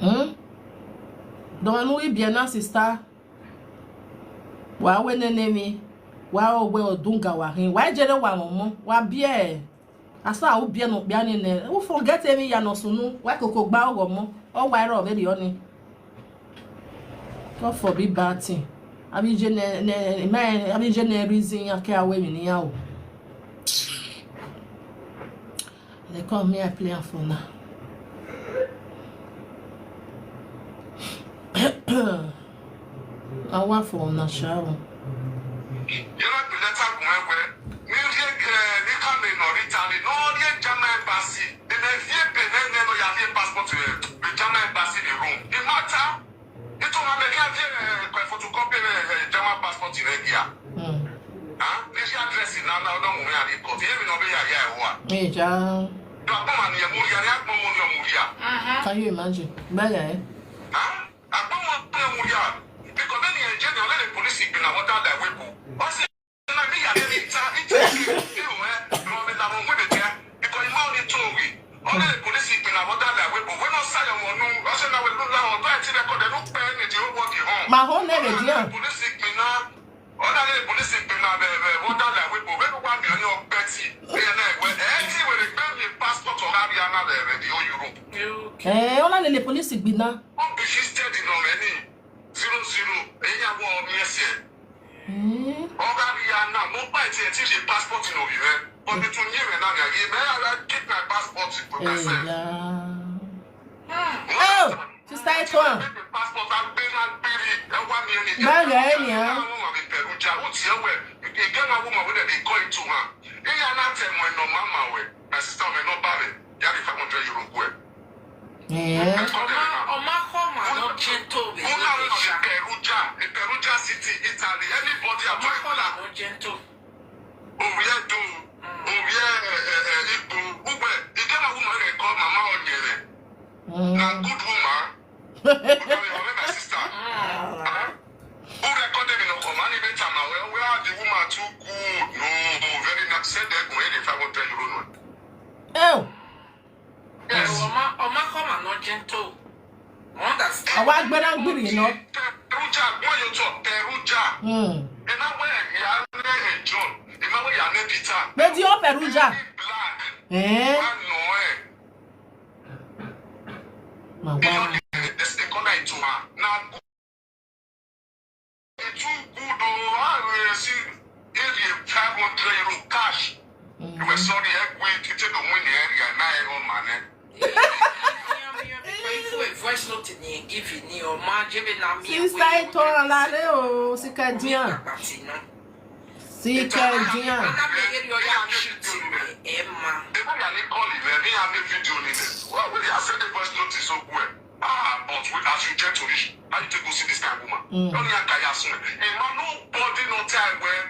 Hmm? Dọwa nu ri bie na, sister. Wa we nene mi. Wa o we odunga wa hin. Wa jere wa mo mo. Wa bie. Asa u bie no bia ni ne. U forget emi ya no sunu. Wa koko gba o mo. O wa ro very oni. God forbid bad thing. Abi je ne, ne, me, abi je ne reason ya ke awe mi ni ya o. They come here play am for now. I want for now, shower. You know the letter where, where, ni rie, eh, ni come in or Italy, no, the German embassy. They may fear pay, they never have a passport to, eh, the German embassy in Rome. The matter, it will have a, eh, photocopy, eh, eh, German passport in India. Hmm. Huh? This address in now, now, don't worry, I report. Here we know where I am. Hey, John. You are born and you are Muria, you are born and you are Muria. Uh-huh. Can you imagine? Bẹ́ẹ̀ yẹn. Huh? Agbọ́mọ ọdún ẹ̀wù yá. Because then the engineer, let the police in Pinawata, like, we go. What's it? Na me, I didn't tell, it tells you, you, eh, you know, me, that one, we be there. Because you only told we. Only the police in Pinawata, like, we go. We don't say, you know, I said, now we look down, don't I see record, they don't pay any, they don't want the home. My whole name is Only the here. Police in Pina-, only the police in Pina-, eh, eh, Wonderland, we go. We don't want the, you know, Betty. Eh, eh, we, eh, eh, we, we, we, passport or Ariana, eh, eh, the whole Europe. Eh, ona le police gbina. Wọ́n fi ṣí steady nà mẹ́ni. Zero zero. Èyí ni àwọn ọmọ ẹsẹ̀. Ọ̀gá Rihanna, mo gbà tí ẹ ti ṣe passport ní òbí rẹ. But the two years now, you may I keep my passport for myself. Ẹ̀yà. Oh, sister Etoan. Make the passport and pay and pay it. Ẹ wá mi ẹni. Báyọ̀ ẹ̀ ni á. Àwọn ọmọ mi Perugia, ó ti ẹ̀ wẹ̀. Ìgẹ́ máa wọ́n mọ̀ wọ́n dẹ̀ dey call it to her. Ìyá náà tẹ̀ mọ́ ẹ̀ nọ máa ma wẹ̀. My sister ọmọ ẹ̀ náà bá rẹ̀. Yàrá five hundred euro kú ẹ̀. Ẹ̀ẹ́. Oma, Oma Homa no gentle with Una the wọ́n mọ̀ mi shark. Perugia, the Perugia city, Italy. Anybody at Oma all. Homa no gentle. Owie do, owie igbo, ugbe, ike na woman dey call mama onyere. Na good woman. Good woman, my sister. Huh? Who recorded me no come? And even time now, where, where are the woman too good? No, very nice. Send them go any five hundred euro no. Oh. Yes. Oma, Oma Homa no gentle. You understand? Àwa gbẹ́dá gbìrì lọ. Perugia, why you talk Perugia? Hmm. Ina where ya ne John, ina where ya ne Peter. Lady of Perugia. Black. Eh? Wa no eh. My wow. This thing come like to her. Now, too good oh, I will see if you five hundred euro cash. You were sorry, I went to the money area, now I own money. Voice note ni give ni Oma jebe na mi. Sister Etoan lálẹ́ o, Sikadian. Sikadian. Ana me yeri oya shoot me Emma. The man that they call him, eh, me have a video in this. Well, we have sent the voice notice so well. Ah, but we, as you get to reach, how you take go see this kind of woman? Mm. Don't you can ask me. A man, nobody no time where,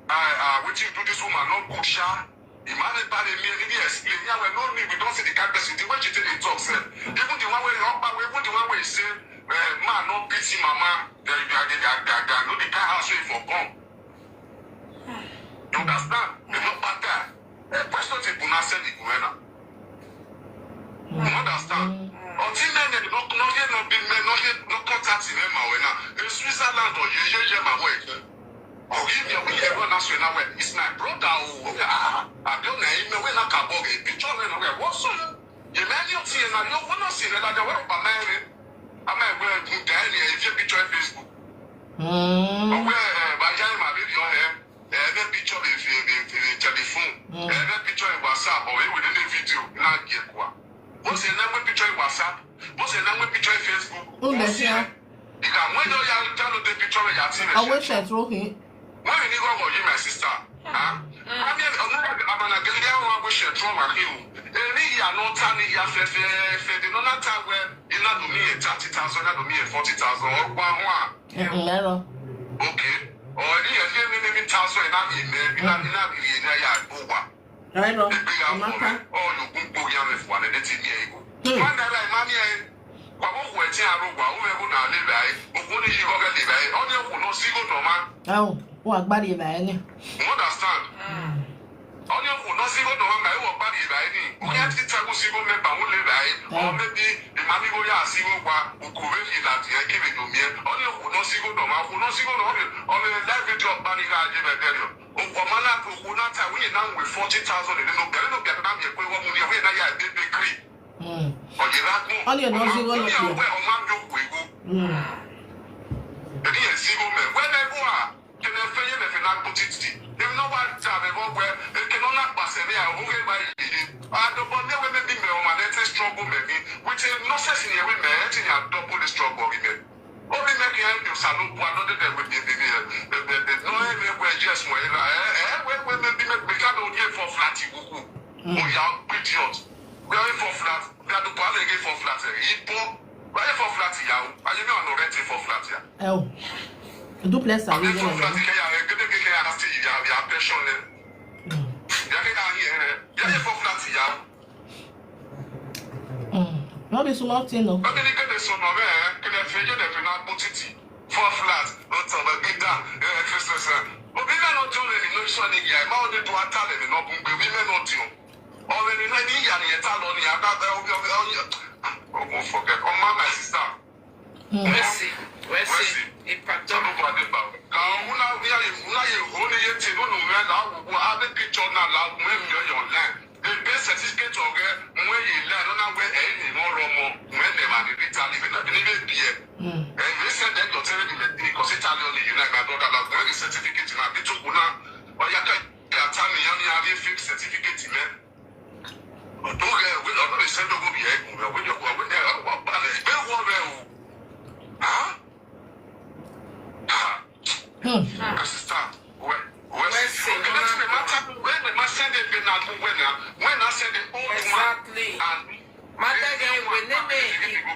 uh, uh, what you do this woman, no good, sha. A man, they bad me, and he explain. Yeah, well, no need, we don't see the kind person. The way she take the talk, sir. Even the one way up, even the one way say, uh, man, no pity, mama. They, they, they, they, they, they, no, the kind house way for come. You understand? They no matter. Eh, question is, Buna send the Guyana. You understand? Until then, they no, no, no, no, no, no, no contact in them, Mawena. In Switzerland, or ye, ye, ye, Mawena. Oh, he, he, he, he, he, it's my brother. Oh, okay, ah, ah, I don't know him. When I come back, a picture, when I was so, you man, you see, and I don't want to see that. I don't want to marry. I might wear good guy. If you picture on Facebook, Hmm. where, uh, by time I read your hair, uh, the picture of the, the, the, the telephone, uh, the picture in WhatsApp, or even in the video, not get what. What's the name with picture in WhatsApp? What's the name with picture in Facebook? Who the hell? You can, when you download the picture, you see the I wish I throw him. When you go for you, my sister, huh? I mean, I'm not, I'm not gonna get one wish you throw my heel. Any year, no time, year, fe, fe, fe, the no time where you not do me a thirty thousand, not do me a forty thousand, or one, one. Mm-mm, lẹ́rọ. Okay. Or any year, you need me thousand, and I'm in there, you not, you not be in there, yeah, go back. Lẹ́rọ. Big up, Amaka. Oh, you go, go, yeah, me for one, and it's in here, you go. One that I, mommy, I, wa wo ko eti aro wa wo me ko na le bai o ko ni yi ko ke le bai o ni ko no si ko no ma Awo, wọ́n agbárí ibà ẹ̀ ni. You understand? Only who no see go to one guy who body by any. Who can't see tell who see go member who live by. Or maybe the mommy go ya see go wa who go really that you give it to me. Only who no see go to one who no see go to one. Only live video of money guy give a tell you. Oh, for man like who not tell we now with forty thousand in no get no get now you pay one million we now ya big big creep. Hmm. Or you like more. Only no see go no pay. Where on man you we go. Hmm. Èmi yẹn sí gómẹ̀ wẹ́nẹ́ bó a kí ni fẹ́ yé lẹ́fẹ̀ẹ́ náà kó títì èmi náà wá dà mí wọ́n wẹ́ èké náà náà pàṣẹ mi àwọn òwe wá yìí yìí àdọ́gbọ́n ní ewé mẹ́bí mẹ́ ọmọ alẹ́ tẹ́ struggle mẹ́ mi with a nonsense ni ewé mẹ́ ẹ ti ní àdọ́gbọ́n ní struggle mi mẹ́ ó bí mẹ́kì ẹ̀ ń dùn sàlùkù àdọ́dẹ́dẹ́ wẹ̀ bí ẹ̀bí mi ẹ̀ bẹ̀bẹ̀ nọ́ ẹ̀ mẹ́ wẹ̀ yes mọ̀ ẹ̀ la ẹ̀ ẹ̀ wẹ́ wẹ́ mẹ́bí mẹ́ gbẹ̀ká ló ní ẹ̀ fọ́ flat ìwúkú mo yà ọ́ idiot wẹ́ ẹ̀ fọ́ flat bí adùnkù alẹ́ gé fọ́ flat ẹ̀ yìí bọ́ wẹ́ ẹ̀ fọ́ flat ìyàwó ayé mi ò nọ rẹ́ ti fọ́ flat yà. Ẹ o, duplex Àbí àwùjọ fọ́ rẹ̀. flat kẹ́yà rẹ̀ gédégédé ara sí ìyá rẹ̀ attention rẹ̀. Bí akéde ayé rẹ̀ bí ayé fọ́ flat ìyá. Hmm. No be small thing o. Bábí ní kéde sọ̀nà rẹ̀ kí lè fi yé lè fi náà gbó títì. Fọ́ flat ó tọ̀ lọ gíga ẹ̀ẹ́dẹ́gbẹ̀sẹ̀. Òbí mẹ́rin ọdún lè nínú iṣọ́ ni ìyá ẹ̀ máa ń dún atálẹ̀ nínú ọdún gbé òbí mẹ́rin ọdún. Ọ̀rẹ́ nínú ẹni ìyá nìyẹn tá lọ ní adábẹ́ ọbẹ̀ ọbẹ̀ ọyẹ. Ọmọ fọ̀gẹ̀ ọmọ my sister. Hmm. Mercy, mercy, ipato. Sọ́dún bá dé bá wọn. Làwọn múná ní ayé múná yẹ hó ní yé tì nínú rẹ̀ làwọn wò á dé picture náà làwọn mú èmi ọyọ̀ online. Bèbè certificate ọ̀rẹ́ mú èyí lẹ́ àná náà wẹ́ ẹ̀yìn ni wọ́n rọ ọmọ mú ẹ̀ lè máa ní rí tálí fẹ́ tàbí níbẹ̀ bí ẹ̀. Hmm. Ẹ̀yìn sẹ́dẹ̀ ẹ̀jọ̀ tẹ́lẹ̀ ní mẹ́tì kọ́ sí tálí ọ̀nà yìí náà ìgbà tó dára ọ̀gbọ́n ẹ̀rí certificate. My sister, when, when, When say when no the matter. matter, when the man send the bill now, when now, when I send the old Exactly. Woman and Madege, we name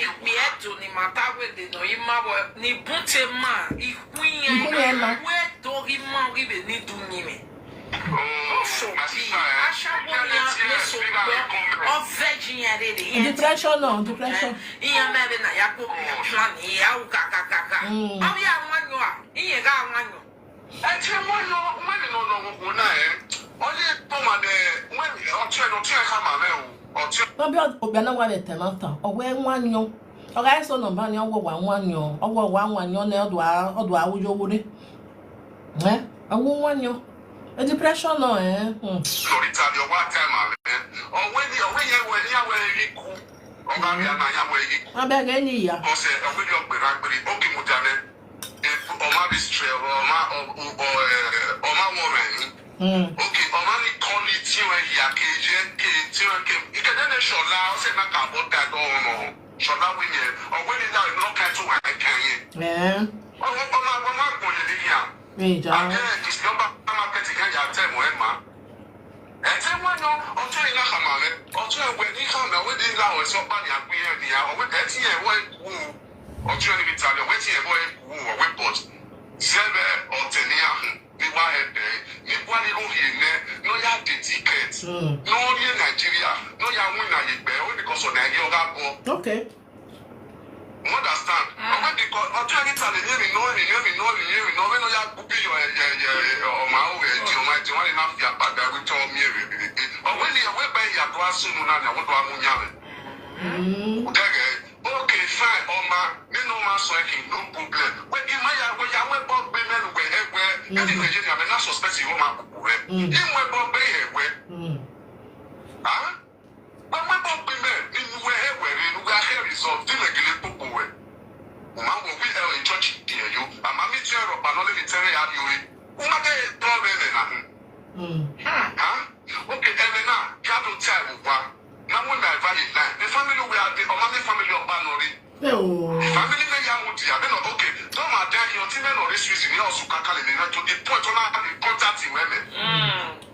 ikpieto ni mata we de no ima we ni bunte ma ikunya Ikunya ma. We do ima we be ni du ni me. oh, So my bi sister, eh, asha bo ya ne so gbo o virgin ya de de. Depression, no, depression. Iya me be na ya ko plan ya u ka ka ka ka. Mm. Aw ya wanyo a. Iya ga wanyo. ẹ ti wọn lọ wọn ni lọ lọ wọn kò náà ẹ ọlẹ tó máa dẹ wọn ọtún ẹ ọtún ẹ ká máa rẹ o ọtún No be obia na wa de tenanta. Owe nwanyo. Oga eso no ba ni owo wa nwanyo. Owo wa nwanyo ne odo a odo a ujo wure. Eh? Owo nwanyo. A depression, no, eh? Hmm. lórí tàbí ọwọ́ àti àmà rẹ ọwọ́ ni ọwọ́ yẹn wọ ẹni àwọ̀ ẹ̀rí kú ọba mi àná àyàwó ẹ̀rí kú Abeg, any ya. ọ̀sẹ̀ ọwọ́ ni ọgbẹ̀rẹ̀ agbèrè ókè mo jalè ọmọ bí strẹ ọmọ ọmọ wọ rẹ ni Hmm. ókè ọmọ ní kọ́lí tí wọ́n yà kéje ké tí wọ́n ké ìkẹ́jẹ́ ní ṣọ̀lá ọ̀sẹ̀ náà kà bọ́ dá dọ́ ọ̀nà ṣọ̀lá wí yẹn ọ̀wé ní dáhùn ní ọ̀ka tó wà ní kẹ́yìn Eh. ọmọ ọmọ ọmọ àgbọ̀n lè ní yà Eja. àbẹ́ ìdìsí ọba market kan yà tẹ̀ mọ́ ẹ̀ má ẹ̀ tí wọ́n yan ọtún yìí náà kà máa rẹ ọtún ẹ̀wẹ̀ ní kà máa wé dé ńlá ọ̀sẹ̀ ọba ní àgbéyẹ̀ nìyà ọ̀wé ẹ̀ tí yẹn wọ́ ẹ̀ kú ọtún ẹni mi tàbí ọ̀wé tí yẹn wọ́ ẹ̀ kú ọ̀wé bọ̀t sẹ́bẹ̀ ọ̀tẹ̀ ní àhùn ní wá ẹ̀bẹ̀ ní wá ní lórí ẹ̀ nẹ́ ní ó yà dé ticket Hmm. ní ó rí nàìjíríà ní ó yà wí nàìjíríà ó ní kò sọ nàìjíríà ọ̀gá bọ̀ Okay. You understand? Ọmọ mi kọ ọjọ́ ẹni ta lè ní èmi náà èmi náà èmi náà èmi náà èmi náà ya gbogbo iyọ̀ ẹ̀yẹ ẹ̀yẹ ọmọ àwọn ẹ̀jẹ̀ ọmọ ẹ̀jẹ̀ wọn ni náà fi àpàdé àwùjọ mi èrè rèé. Ọ̀wé ni ẹ̀wé bẹ́ẹ̀ yàtọ̀ asúnú náà ni àwọn tó wà mú yàn rẹ̀. Mm. Dẹ́gẹ̀ okay fine ọmọ nínú ọmọ sọ ẹ̀kì no problem. Wẹ́n kí n má ya wẹ́n ya wẹ́n bọ́ gbé mẹ́nu wẹ̀ ẹ̀wẹ́ ẹni nàìjíríà mẹ́ náà suspect ìwọ́n máa kúkú rẹ̀. Mm. Ìmọ̀ ẹ̀bọ̀ gbé yẹ̀ wẹ́. Mm. Wẹ́n bọ́ gbé mẹ́ nínú wẹ́ ẹ̀wẹ́ rẹ̀ nínú wẹ́ ahẹ́ result tí lè gẹ́lẹ́ gbogbo wẹ̀. Mo máa ń wọ wí ẹ̀rọ ìjọ́jì díẹ̀ yó. Àmọ́ mi tún ẹ̀rọ paná lé mi tẹ́rẹ̀ yá mi orí. Mo máa bẹ́ẹ̀ tọ́ rẹ̀ rẹ̀ nà. Mm. Ha? Okay, ẹ̀rẹ̀ náà kí á tó tí a wò wá. Náà mo nà ẹ̀fà yìí náà. The family where I dey, ọmọ mi family ọba nọ rí. Hey, oh. Family mẹ́ yà wò di àbí nọ okay. Tọ́ màá dá yọ tí mẹ́nà rí Swiss ní ọ̀sùn kankan lè nìyẹn to the point ọ̀nà àbí contact wẹ́mẹ̀.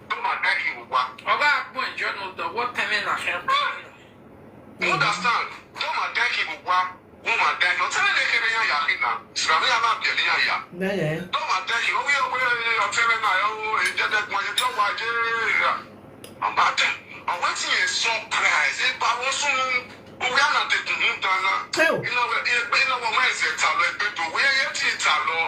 Tọ́ màá dá yọ wá. Ọba akpọ ìjọ nù dọ wọ́n tẹ́lẹ̀ nà fẹ́. You understand? Tọ́ màá dá yọ wá. Wọ́n máa dá yọ tẹ́lẹ̀ lè kéré yàn yà kí nà. Sìràmì yà máa bẹ̀rẹ̀ yàn yà. Bẹ́ẹ̀. Tọ́ màá dá yọ wíyọ wíyọ ọ̀tẹ́rẹ̀ náà yọ owó ìjẹ́dẹ́gbọ̀n yẹn tí ó wà jẹ́ rà. Àmọ́ àtẹ àwọn tí yẹn surprise ẹ bá wọ́n sún owó yà náà tẹkùn mú dáná. Hey, oh. Iná wẹ̀ iná wọ̀ máa ń ṣe tà lọ ẹgbẹ́ tó wíyẹ yẹn ti tà lọ.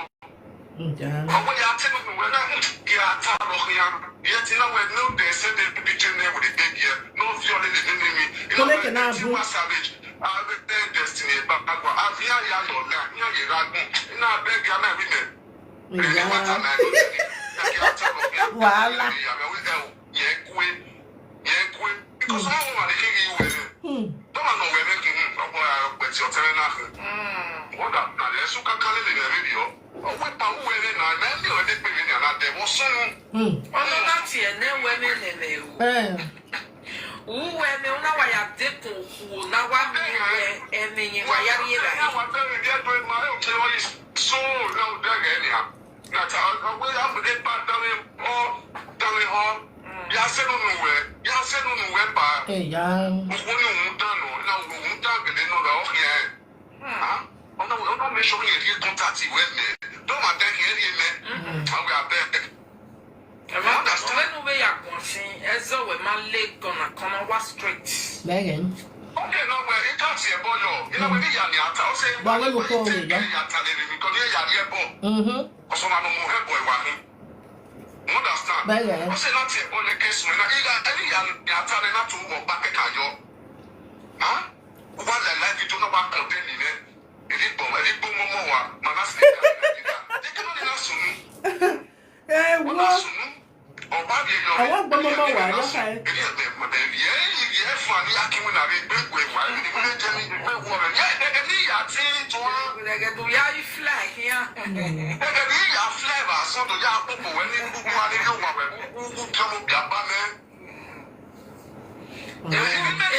Nja. Ọwọ́ ya tẹ́lẹ̀ mi wẹ̀ náà kí a tà lọ kí a yẹ ti náà wẹ̀ ní ó dẹ̀ ṣe dé bí jẹ́ ní ẹ̀wọ̀n dé bí ẹ ní ó fi ọ̀lẹ́ lè ní mi. Iná Kọ́lé wẹ̀ kẹ̀ náà tí bú. wọ́n savage ààrẹ tẹ́ destiny ẹ̀ bá gbà àfi àyà yọ̀ náà ní àyè rágùn iná abẹ́ gíga náà wí mẹ́. Ìyá. Wàhálà. Hmm. Hmm. Ọnụ na tiẹ̀ na-enwe m nene o. Eh. Uwe mi una wa ya deko hu na wa mi we emi nyi wa ya ri ra. Eh, ya. Wenu we ya gonsin ezo we ma le gona kono wa straight. Bẹ́ẹ̀ ni. Okay, now we're in touch here, boy. You know, we need Yami Ata. I say, But we will call him, yeah. Yata, they will call you Yami Ebo. Mhm. Also, I'm a more boy, one. You understand? Bẹ́ẹ̀ ni. I say, not here, boy, the case, when I, any Yami Ata, they not to walk back at you. Huh? What the life you do not want to tell me, eh? If you go, if you go, more, more, man, I say, they cannot listen. Eh, what? Ọba mi yọ. Àwọn gbọmọgbọ wà lọ́kà ẹ. Gẹ̀gẹ̀ tó yá yí fly here.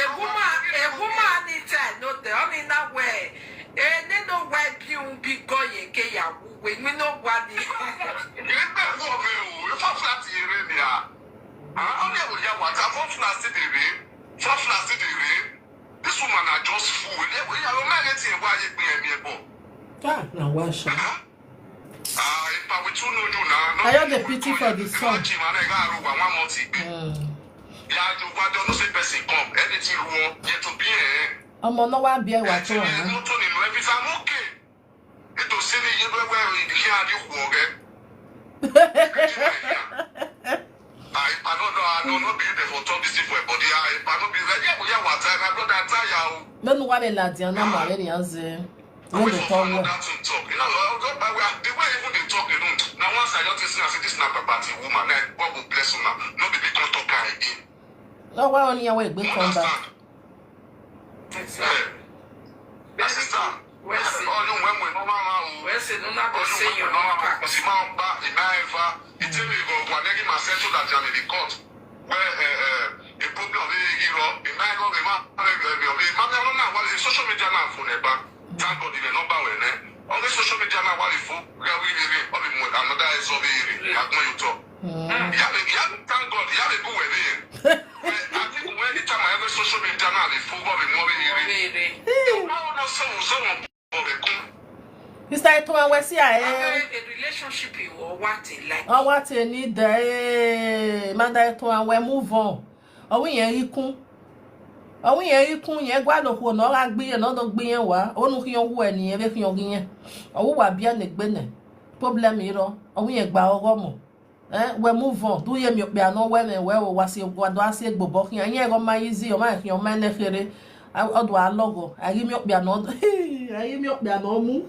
Ehuma, ehuma ni tẹ no tẹ ọ ni na wẹ. Ene no wẹ bi un bi gọ ye ke ya wu Èmi ló wà ní. Ilé pẹ̀lú ọ̀rẹ́ o, ifá fúlá ti eré ni a. Àwọn ọ̀rẹ́ ò yá wà tá fún fúlá sí dèrè. Fún fúlá sí dèrè. This woman na just fool. Ilé ìwé ìyàwó mẹ́rin ti ẹ̀wọ́ ayé gbé ẹ̀mí ẹ̀ bọ̀. Ah, na washa. Ah, if I will too know you now. I just dey pity for the son. Jim and I got over one month. Mm. Yeah, you want to say person come. Anything you want, get to be here. Ọmọ náà wá bí ẹwà tó Ẹ̀jẹ̀ ọ̀hún. Mọ́tò nínú ẹbí sá mú kè. Ètò sí ni yé wẹ́wẹ́ ìdílé àdínkù ọ̀rẹ́. Àìpàdánù àánú ló bí ibẹ̀ fọ́ tọ́ bí sí fún ẹ̀bọ̀dí. Àìpàdánù bí rẹ̀ yẹ̀wò yẹ̀wò àti ẹ̀ka brọ́dà táyà o. Menu wa be la diana ma be ni anze. When they talk well. That to talk. You know, uh, uh, uh, the way even they talk, you know, now once I just listen, I say this na Babati woman, eh, God will bless una. No be big talk again. No, why only your way big come back? Eh, my sister, Where's it? Oh, you went with no mama. Where's it? No, not go say you no pack. Because my ba, the my ever, the thing we go, go and make him accept so that Jamie the court. Where, eh, eh, the problem we, you know, the my go, the man, the man, the man, the social media now for the back. Thank God, the number when eh. All the social media now, what if we, we, we, all the more another is over here. Like when you talk. Mm. Yeah, yeah, thank God, yeah, they go with it. I think when the time I ever social media now, they forgot the more here. Rere. How not so, so, so, Mister Eto'o, we see, eh. A relationship you or what a like. Oh, what a need, eh. Mother Eto'o, we move on. Oh, we ain't ikun. Oh, we ain't ikun. Ye gwa lo ko no ra gbi ye no do gbi ye wa. Onu ki yon wu eni e be ki yon gin ye. Oh, wa bi ene gbe ne. Problem iro. Oh, we ain't gba ogo mo. Eh, we move on. Do ye mi ope ano we me we o wa si gwa do asi egbo bo ki. Anye go ma easy o ma ki o ma ne kere. O do alogo. Ayi mi ope ano. Ayi mi ope ano mu.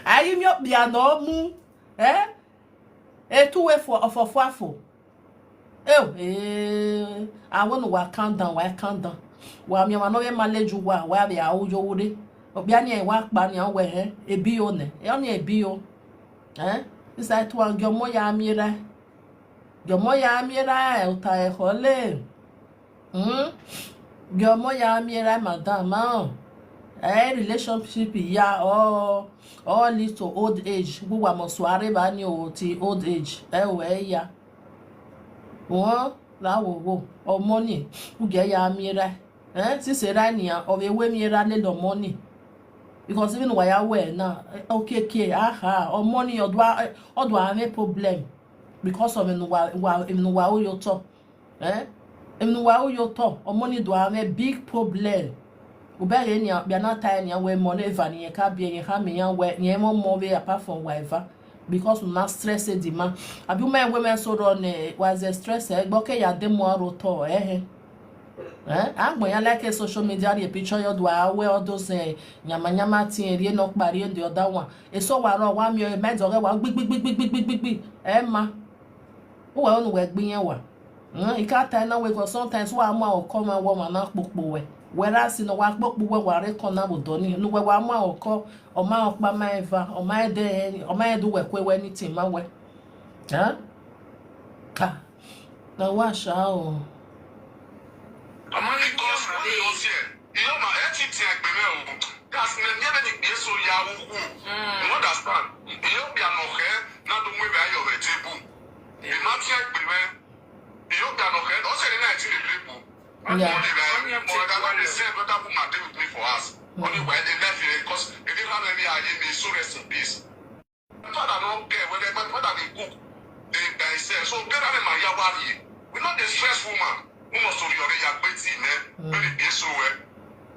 Ayi mi ope ano mu. Eh? E tu we fo ofo fo afo. Eh, eh. I want to wa calm down, wa calm down. Wa mi wa no we manage wa, wa be a ujo wude. Obi ani e wa pa ni an we he. E bi o ne. E o ni e bi o. Eh? Isa tu an gyo mo ya mi ra. Gyo mo ya mi ra e uta e hole. Hmm? Gyo mo ya mi ra madam. Ah. Eh, relationship ya o all lead to old age. Gbogbo àmọ̀ sọ àárẹ̀ bá ní o ti old age. Ẹ ò ẹ ya. Wọ́n láwòwò ọmọ ní kúgẹ̀ ya mi rẹ̀. Eh? Sísè rà nìyà ọ̀rẹ́ ewé mi rà lé lọ́mọ ní. Because even wàyà wẹ̀ náà, okay, okay, aha, ọmọ ní ọdún ọdún àárẹ̀ problem. Because of ẹnu wa ẹnu wa ó yọ tọ̀. Eh? Ẹnu wa ó yọ tọ̀, ọmọ ní dùn àárẹ̀ big problem. Ubere ni bia na tai ni we mo ne va ni ka bia ni ha mi ya we ni mo mo we apart from whatever. Because na stress e di ma. Abi ma we me so ro ne was a stress e gbo ke ya de mo ro to eh eh. Eh? Agbo ya like social media re picture yo do awe all those eh, nyama nyama tin re no pari the other one. E so wa ro wa mi o me do re wa gbi gbi gbi gbi gbi gbi gbi. Eh ma. Uwe onu we gbi yen wa. Mm, ika ta na we go sometimes wa ma o ko ma wo ma na popo we. Whereas no wa popo we wa re ko na bo do ni. Nu we wa ma o ko o ma o pa ma eva, o ma e de, o ma e do we kwe we anything ma we. Huh? Ah. Na wa sha o. Ọmọ ní kí ọmọ lè. Iyo ma e ti ti egbe me o. That's me me ni gbe so ya wu. You understand? Iyo bi ano he na do mu be ayo re tebu. Ima ti egbe me. Iyo bi ano he o se ni na ti le lebu. Yeah. Only when the same brother woman dey with me for house. Only when they left here, because if you have any idea, may so rest in peace. My father no care whether my father dey cook, they by himself. So better than my yawari. We not the stress woman. We must to your ya peti me. When it be so well.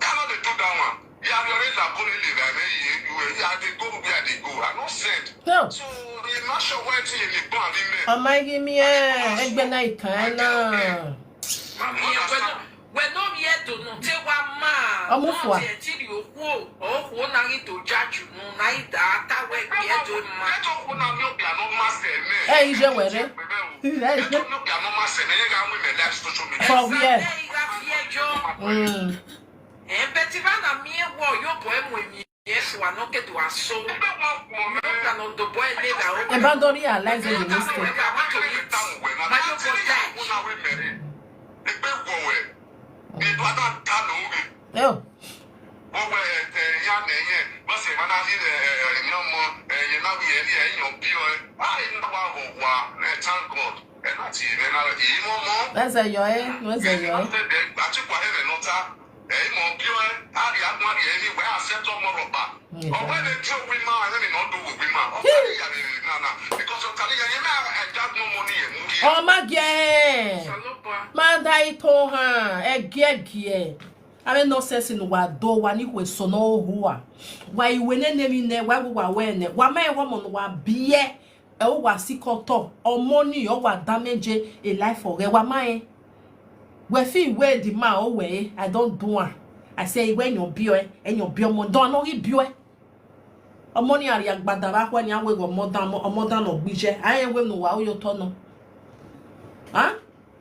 They are not the do that one. Yeah, we already like only live. I mean, you you are they go where they go. I no send. No. So the master went in the band in me. Ọmọ igi mi ẹ ẹgbẹ́ náà ìkàn ẹ náà. Mami, when no, when no, we had to no, te wa ma. Ọmọ fua. Te ti ri oku o, oku o na ri to jaju no, na ida ta we we had to ma. Let us go now, no be no master me. Ẹ ìjẹ wẹ̀rẹ̀. Ẹ Let ìjẹ. us no be no master me. You got women life social media. For where? Mm. Eh, Betty Van na mi e wo yo boy mo mi. Yes, wa no ke do aso. No ka no do boy le da o. Ẹ bá dọ́rí realize the mistake. Ẹ o. Gbogbo ẹ̀ tẹ̀ ya nìyẹn. Bọ́sẹ̀ máa náà fi ẹ̀ ẹ̀ ẹ̀ yan mọ ẹ̀ yẹn náà bí ẹ̀ ní ẹ̀ yan bí ọ ẹ̀. Báyìí ní wàá wọ̀ wá ẹ̀ thank God. Ẹ̀ láti ìrẹ́ náà èyí mọ́ mọ́. Where's the joy? Where's the joy? Àtìkù ahẹ́rẹ̀ náà ta. Ẹ̀ mọ̀ bí ọ ẹ̀. Àrí agbọ́n àrí ẹ̀ ní wẹ́ẹ́ àṣẹ tó mọ rọ̀bà. Ọ̀gbẹ́ni tí o wí máa ẹ̀mí náà dùn wí máa. Ọ̀gbẹ́ni ìyàrá náà náà. Because of Kaliya, you know, I got no money. Ọmọ gẹ. Manda ito ha. Ẹgẹgẹ. Ame nonsense no wa do wa ni kwe so no hua. Wa iwe ne ne mi ne wa wa we ne. Wa ma e wo mo no wa bie. E o wa si koto. Omo ni o wa damage a life for wa ma e. We fi we di ma o we. I don't do am. I say we nyo bio e. E nyo bio mo do no ri bio e. Ọmọ ni àrí àgbàdà bá pẹ́ ni àwọn èrò ọmọdán ọmọdán náà gbíjẹ́. Ayé ìwé nù wá ó yọ tọ́nà.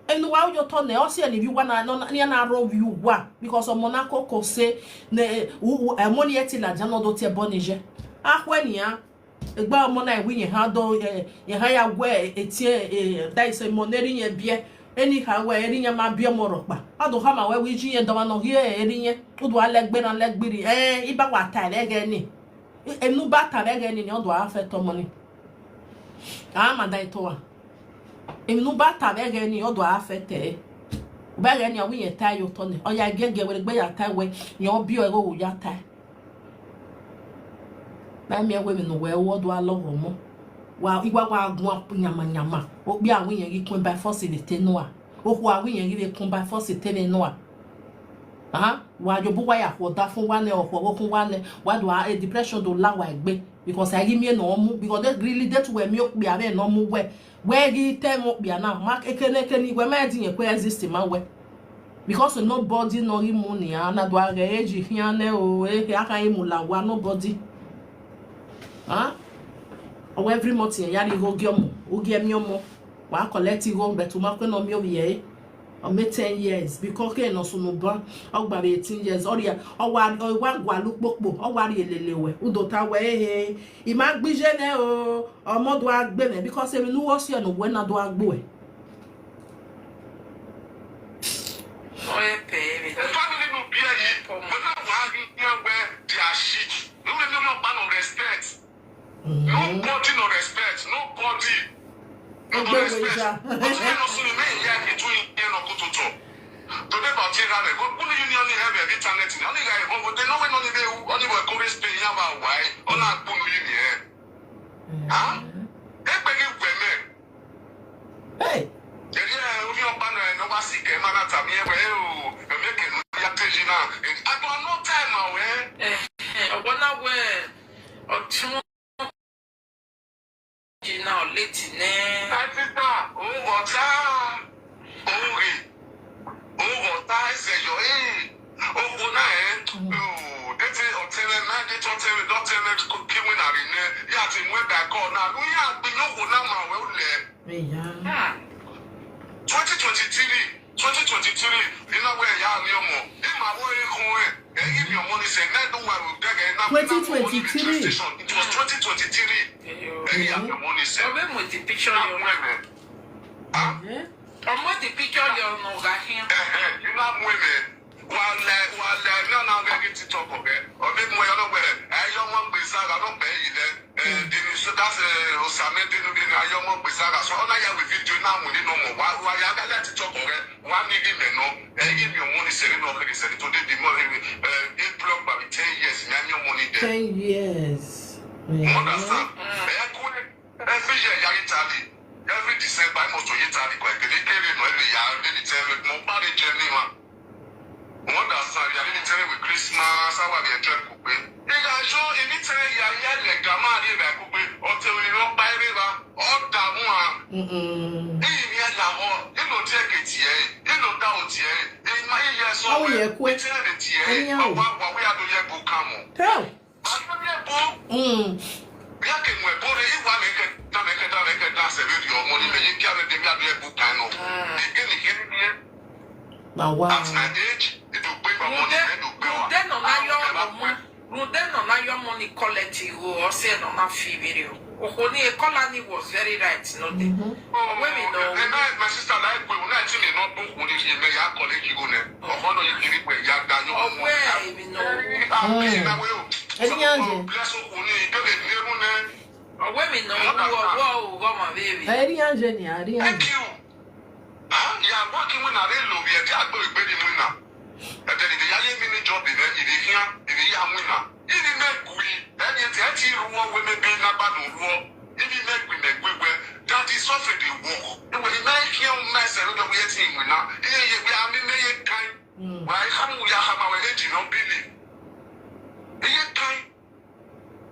Ẹnu wá ó yọ tọ́nà. Ọ sí ẹni bí wá náà ní ẹ̀nà àrò wí wá. Because ọmọ náà kọ́kọ́ ṣe ẹ̀mọ́ ni ẹ ti làjà náà tó tiẹ̀ bọ́ níjẹ́. Á pẹ́ nìyà. Ẹgbẹ́ ọmọ náà ìwé yẹn hàn dọ́ yẹn hàn yà wẹ́ etí ẹ̀ dáìsẹ̀ mọ́ nẹ́rí yẹn bíẹ́. Anyhow, where any man be more rock. I don't have my way with you and the one here, any yet. Who do I like better like Biddy? Eh, if I want time again. Enu ba time again in your do I affect money. Ah, my day to her. Enu ba time again in your do I affect eh. Bẹ́ẹ̀ ni àwọn yẹn tá yóò tọ́ ni. Ọ̀yà gẹ́gẹ́ wẹ́rẹ́ gbé yàtá wẹ́ yẹn bí ọ̀rẹ́ wò yàtá. Báyìí mi ẹ̀ wẹ́ mi nù wẹ́ wọ́dọ̀ alọ́wọ́ mọ́. Wa igwa wa gun nyama nyama. Ó gbé àwọn yẹn rí kún by force lè tẹnu à. Ó kó àwọn yẹn rí lè kún by force tẹnu à. Wa yóò bú wáyà kó dá fún wa ní ọ̀pọ̀ owó fún wa ní. Wa do a depression do la wa gbé. Because I give me no mu. Because they really that where me up be a no mu where. Where he tell me be na. Mark ekenekeni where my thing exist in my way. Because nobody no rí mu ni ana do a age here ne o e aka imu la wa nobody. Huh? Oh, every month ya ri go gyomo, o gye mi omo. Wa collect go but ma ko no mi o ye. O me ten years because ke no sunu ba. O gba eighteen years. O ri o wa o wa gwa lu popo. O wa ri elele we. U do ta we he. I ma gbije ne o. Ọmọ do agbe ne because emi nu wo si enu we na do agbo e. Oye pere. Family no be ayi. But now we are here where they are shit. No, no, no, no respect. Nobody no respect. Nobody. No respect. But you know, so me, yeah, you do it, you know, go to talk. Today, about here, I go, who you need only have every talent. Only guy, but they know when only they, only boy, go respect, you have a why, on a good, you need. Huh? They beg you, women. Hey. Èyí ẹ̀ orí ọba náà ẹ̀ ló wá sí ìkẹ́ máa náà tàbí ẹ̀wẹ̀ ẹ̀ o ẹ̀mí kẹ̀lú ya tẹ̀sí náà. Àgbà ọ̀nà táìmù àwẹ̀. Ọ̀wọ́ náà wẹ̀ ọ̀tún jìnnà létí ní. Pásítà òun ọ̀tá òun rè òun ọ̀tá ẹsẹ̀ yọ ẹ̀ oko náà ẹ̀. Dẹ́tẹ̀ ọ̀tẹ̀rẹ̀ náà dẹ́tẹ̀ ọ̀tẹ̀rẹ̀ dọ́tẹ̀rẹ̀ kí wọ́n náà rí ní yàtí mú ẹ̀dá kọ́ náà ló yà gbìyànjú náà mà wẹ́ ó lẹ̀. Eya. Hmm. twenty twenty-three, twenty twenty-three, you know where you are, Liomo. In my way, home, and give your money, say, "No, no, I will beg, and now we have money with your 2023. Station." It was twenty twenty-three. Eyo. And you have your money, say, Ọbẹ̀ mo ti picture "Now, yọ. women." Huh? Eh? Ọmọ ti picture yọ ọ̀nà ọ̀gá hìn. Eh, eh, you know, women. Wale, wale, no, no, we get to talk, okay? Or maybe we are not where. Eh, your mom be sad, I don't pay you then. Eh, the so that's eh, Osame, the no, the your mom be sad. So, on a year with video now, we no more. Why, why, I got to talk, okay? One nigga, man, no. Eh, give your money, say, no, okay, say, today, the money, eh, it block by ten years, man, your money there. Ten years. You understand? Eh, cool. Every year, you Italy. Every December, I must to Italy, quite the carry no, every year, really tell me, no, party, journey, man. You understand? You really tell me with Christmas, how are you, enjoy, cook, eh? Ìgbà yóò ibi tẹ́lẹ̀ yà yà lẹ̀ gà máa rí ẹ̀rẹ̀ àkókò ọ̀tẹ̀ òní ló pa eré ra ọ̀dà mú a. Mm-mm. Èyí ni ẹ là họ nínú díẹ̀ kejì ẹ̀ nínú dá òtí ẹ̀ èyí máa yẹ sọ Àwọn yẹ kú ẹ. Ìtẹ́lẹ̀ rẹ̀ tiẹ̀ Ẹni àwọn. Ọwọ́ àwọ̀ wíyá ló yẹ kó kà mọ̀. Tell. Àtúndì ẹ̀bù Mm. bí a kì í mú ẹ̀bù rẹ̀ ìwà mi kẹ́ dá mi kẹ́ dá mi kẹ́ dá sẹ̀lẹ̀ rí ọmọ nílẹ̀ yìí kí a lè dé bí a lè bù kàn nù. Nìkẹ́ nìkẹ́ nìyẹn. Na wa. At my age, it will pay my money, Rude, then it will pay Rude nọ na yọ ọmọ. Rude nọ na yọ money collect iho ọsẹ nọ na fi video. Okoni Ekolani was very right, no dey. Mhm. Ọwẹ́ mi nọ. Ẹ náà my sister láì pé òun náà tí mi náà tó kùn ní ìmẹ̀ yà kọ́ lé kíkó nẹ. Ọ̀fọ́ náà yìí kiri pé ìyá gba yóò mú. Ọwẹ́ mi nọ. Eri yanje. Ọwọ́ mi náà ń wú ọwọ́ o, ọmọ bèbí. Eri yanje ni, eri yanje. Thank you. Huh? You are working when I didn't love you. I go with baby winner. And then if you are me job, if you here, if you are winner. If you make we, then you tell you who we may be in a bad war. If you make we make we well, that is suffering the work. If we make you mess and we are team winner. If you are me make kind. Why come we are hammer we age no believe? If you kind.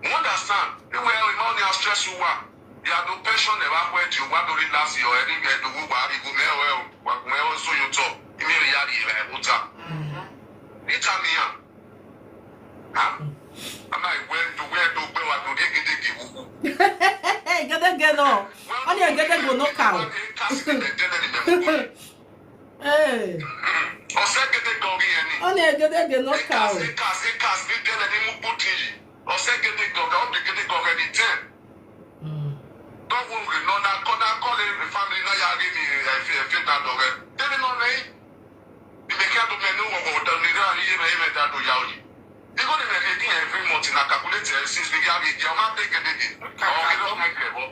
You understand? If we are in money and stress you are. You are no pension never where you want to relax your head. If you do go back, you go me well. What me also you talk. You may react like water. It's a me. Huh? Am I where to where to where to dig dig dig? Gedege no. Ọ na-egedege no ka o. Casting the dead animal. Ee, Ọsẹ gẹdẹ gan orí yẹn ni. ọ na-egedege no ka o. Kasi kasi kasi dẹlẹ ni mú bùtì yìí. Ọsẹ gẹdẹ gan orí gẹdẹ gan orí ni ten. Don't worry, no na call na call the family na ya rí mi ẹ fi ẹ fi na dọrẹ. Débi náà lẹ́yìn. Ìgbé kí a tó mẹ́nu wọ̀wọ̀ ọ̀dọ́ ní ìlú àríyé mẹ́yìn mẹ́ta tó yá òye. Ikú ni mẹ́rin kí every month na calculate ẹ̀ since we have it. Yàrá dé gẹdẹ dé. Ọ̀rọ̀ mi ló máa ń kẹ̀ bọ́.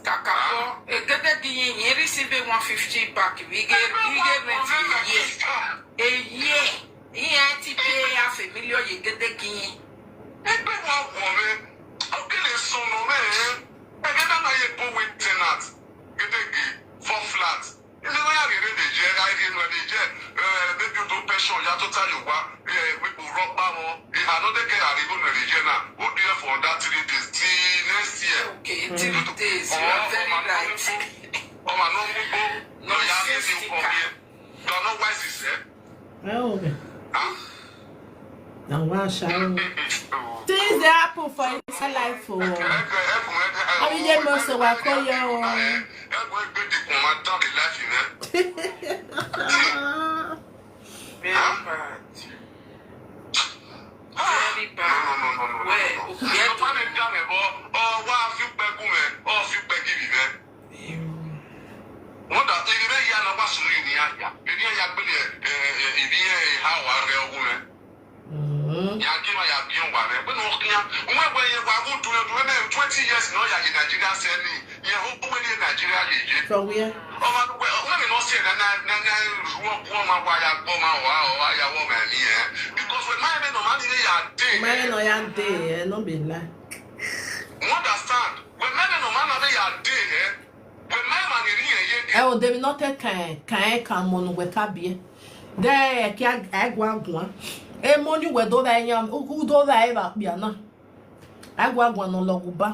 Kàkà kọ́, egede gi yin yin receive one fifty back. We get we get rent a year. A year. Yin ti pay half a million egede gi yin. Ẹgbẹ́ wa wọ̀ mí. Ó kí lè sùn nù mí. Ẹgbẹ́ náà máa yẹ bó wí tenant. Gẹ́gẹ́ four flat. Ilé wọn yà rèé lè jẹ́, ayé inú ẹ̀ lè jẹ́. Bébí o tó pẹ́ṣọ̀ ya tó táyò wá. Wípé rọ́pá wọn. Ìhànú dẹ́kẹ́ àríwó náà lè jẹ́ náà. Ó di ẹ̀ for that three days. Ti next year. Okay, three days. You are very right. Ọmọ àná mú gbó. No, ya ní ní ọkọ mi. You are not wise, he said. Ẹ ò bẹ̀. Huh? Àwọn àṣà o. Things dey happen for inside life o. Abíyé mo ṣe wà kọ́ yẹ o. Very bad. Very bad. Well, okay. Wọ́n dà ibi bẹ́ẹ̀ yá lọ wá sùúrù ní àyà. Ibi yẹn ya gbélé ibi yẹn ìhà wà rẹ ọwọ́ rẹ. Yà kí wọ́n yà bí wà rẹ. Pé ní wọ́n kíyàn. Wọ́n wẹ̀ yẹ wà wọ́n dùn ẹ̀dùn ẹ̀ twenty years náà yà yé Nàìjíríà sẹ́ni. Yẹ ó wọ́n ní Nàìjíríà lè yé. From where? Ọmọ wẹ̀ wọ́n mi náà sí ẹ̀ náà náà náà rú ọkú ọmọ wa ya gbọ́ ma wà ọ̀ wá yà wọ́n mẹ́rin yẹn. Because wẹ̀ máa ń bẹ̀ nọ̀ máa ń ní yà dé. Mine no ya dey, eh, no be lie. You understand? Wẹ̀ máa ń bẹ̀ nọ̀ máa ń bẹ̀ yà dé ẹ̀. Wẹ̀ máa ń mà ní rí yẹn yé. Ẹ ò débi náà tẹ kàn ẹ kàn ẹ kàn mọ̀nù wẹ̀ ká bí ẹ. Dẹ́ ẹ kí ẹ gùn àgùn á. Ẹ mọ ní wẹ̀ dó bá ẹ yan, kú dó bá ẹ bá pìà náà. Ẹ gùn àgùn àná lọ gùn bá.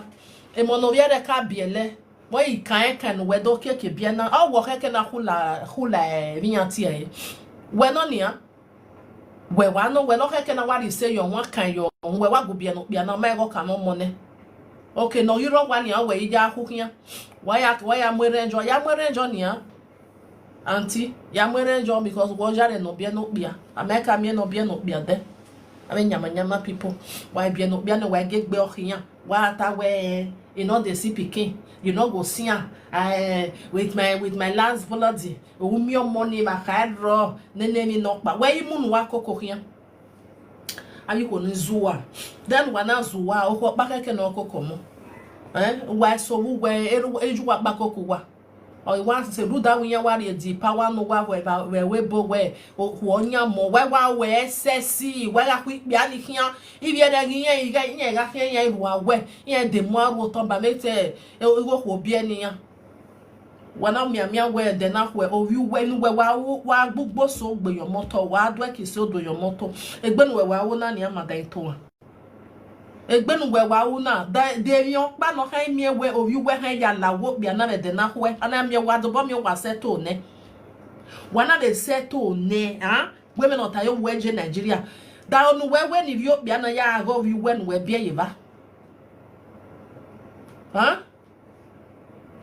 Ẹ mọ̀ nà wíyá rẹ̀ ká bí ẹ lẹ. Wọ́n yìí kàn ẹ kàn wẹ̀ dó kéèké bí ẹ náà. Ọ wọ̀ kẹ́kẹ́ náà kúlà kúlà ẹ̀ ríyan tiẹ̀. Wẹ̀ náà nìyà. Wẹ̀ wá náà wẹ̀ náà kẹ́kẹ́ náà wá rí sẹ́yọ̀ wọ́n kàn yọ̀. Wẹ̀ wá gùn bí ẹ náà pìà náà má ẹ kọ́ kà náà mọ́ nẹ. Okay, no, you don't want your way, you are cooking. Why are why are we range? Ya we range on here. Auntie, ya we range on because what you are no be no be. America me no be no be there. I mean, nyama nyama people. Why be no be no why get be here? Why are we? You know they see picking. You know go see am. I with my with my last bloody. Who me your money my car draw. Nene me no pa. Where you moon wa koko here? Ayi ko ni zuwa. Then wa na zuwa o ko pa keke na koko mo. Eh, wa so wu we eru eju wa pa koko wa. O wa se ru da wi yan wa re di pa wa no wa we ba we we bo we o ko nya mo we wa we S S C we la ku ipi ani kian. Ibi e de gi yan iga yan ga kian yan ru wa we. Yan de mo aru to ba me te e o ko bi eniyan. Wana mia mia we de na we o wi we nu we wa wo wa gbugbo so gbe yo moto wa do e ki so do yo moto. Egbe nu we wa wo na ni amada ito wa. Egbe nu we wa wo na da de mi o pa no kan mi e we o wi we han ya la wo bi ana be de na we. Ana mi e wa do bo mi wa settle ne. Wana de settle ne, ah? We me no ta yo we je Nigeria. Da onu we we ni wi o bi ana ya go wi we nu we bi e ye ba. Huh?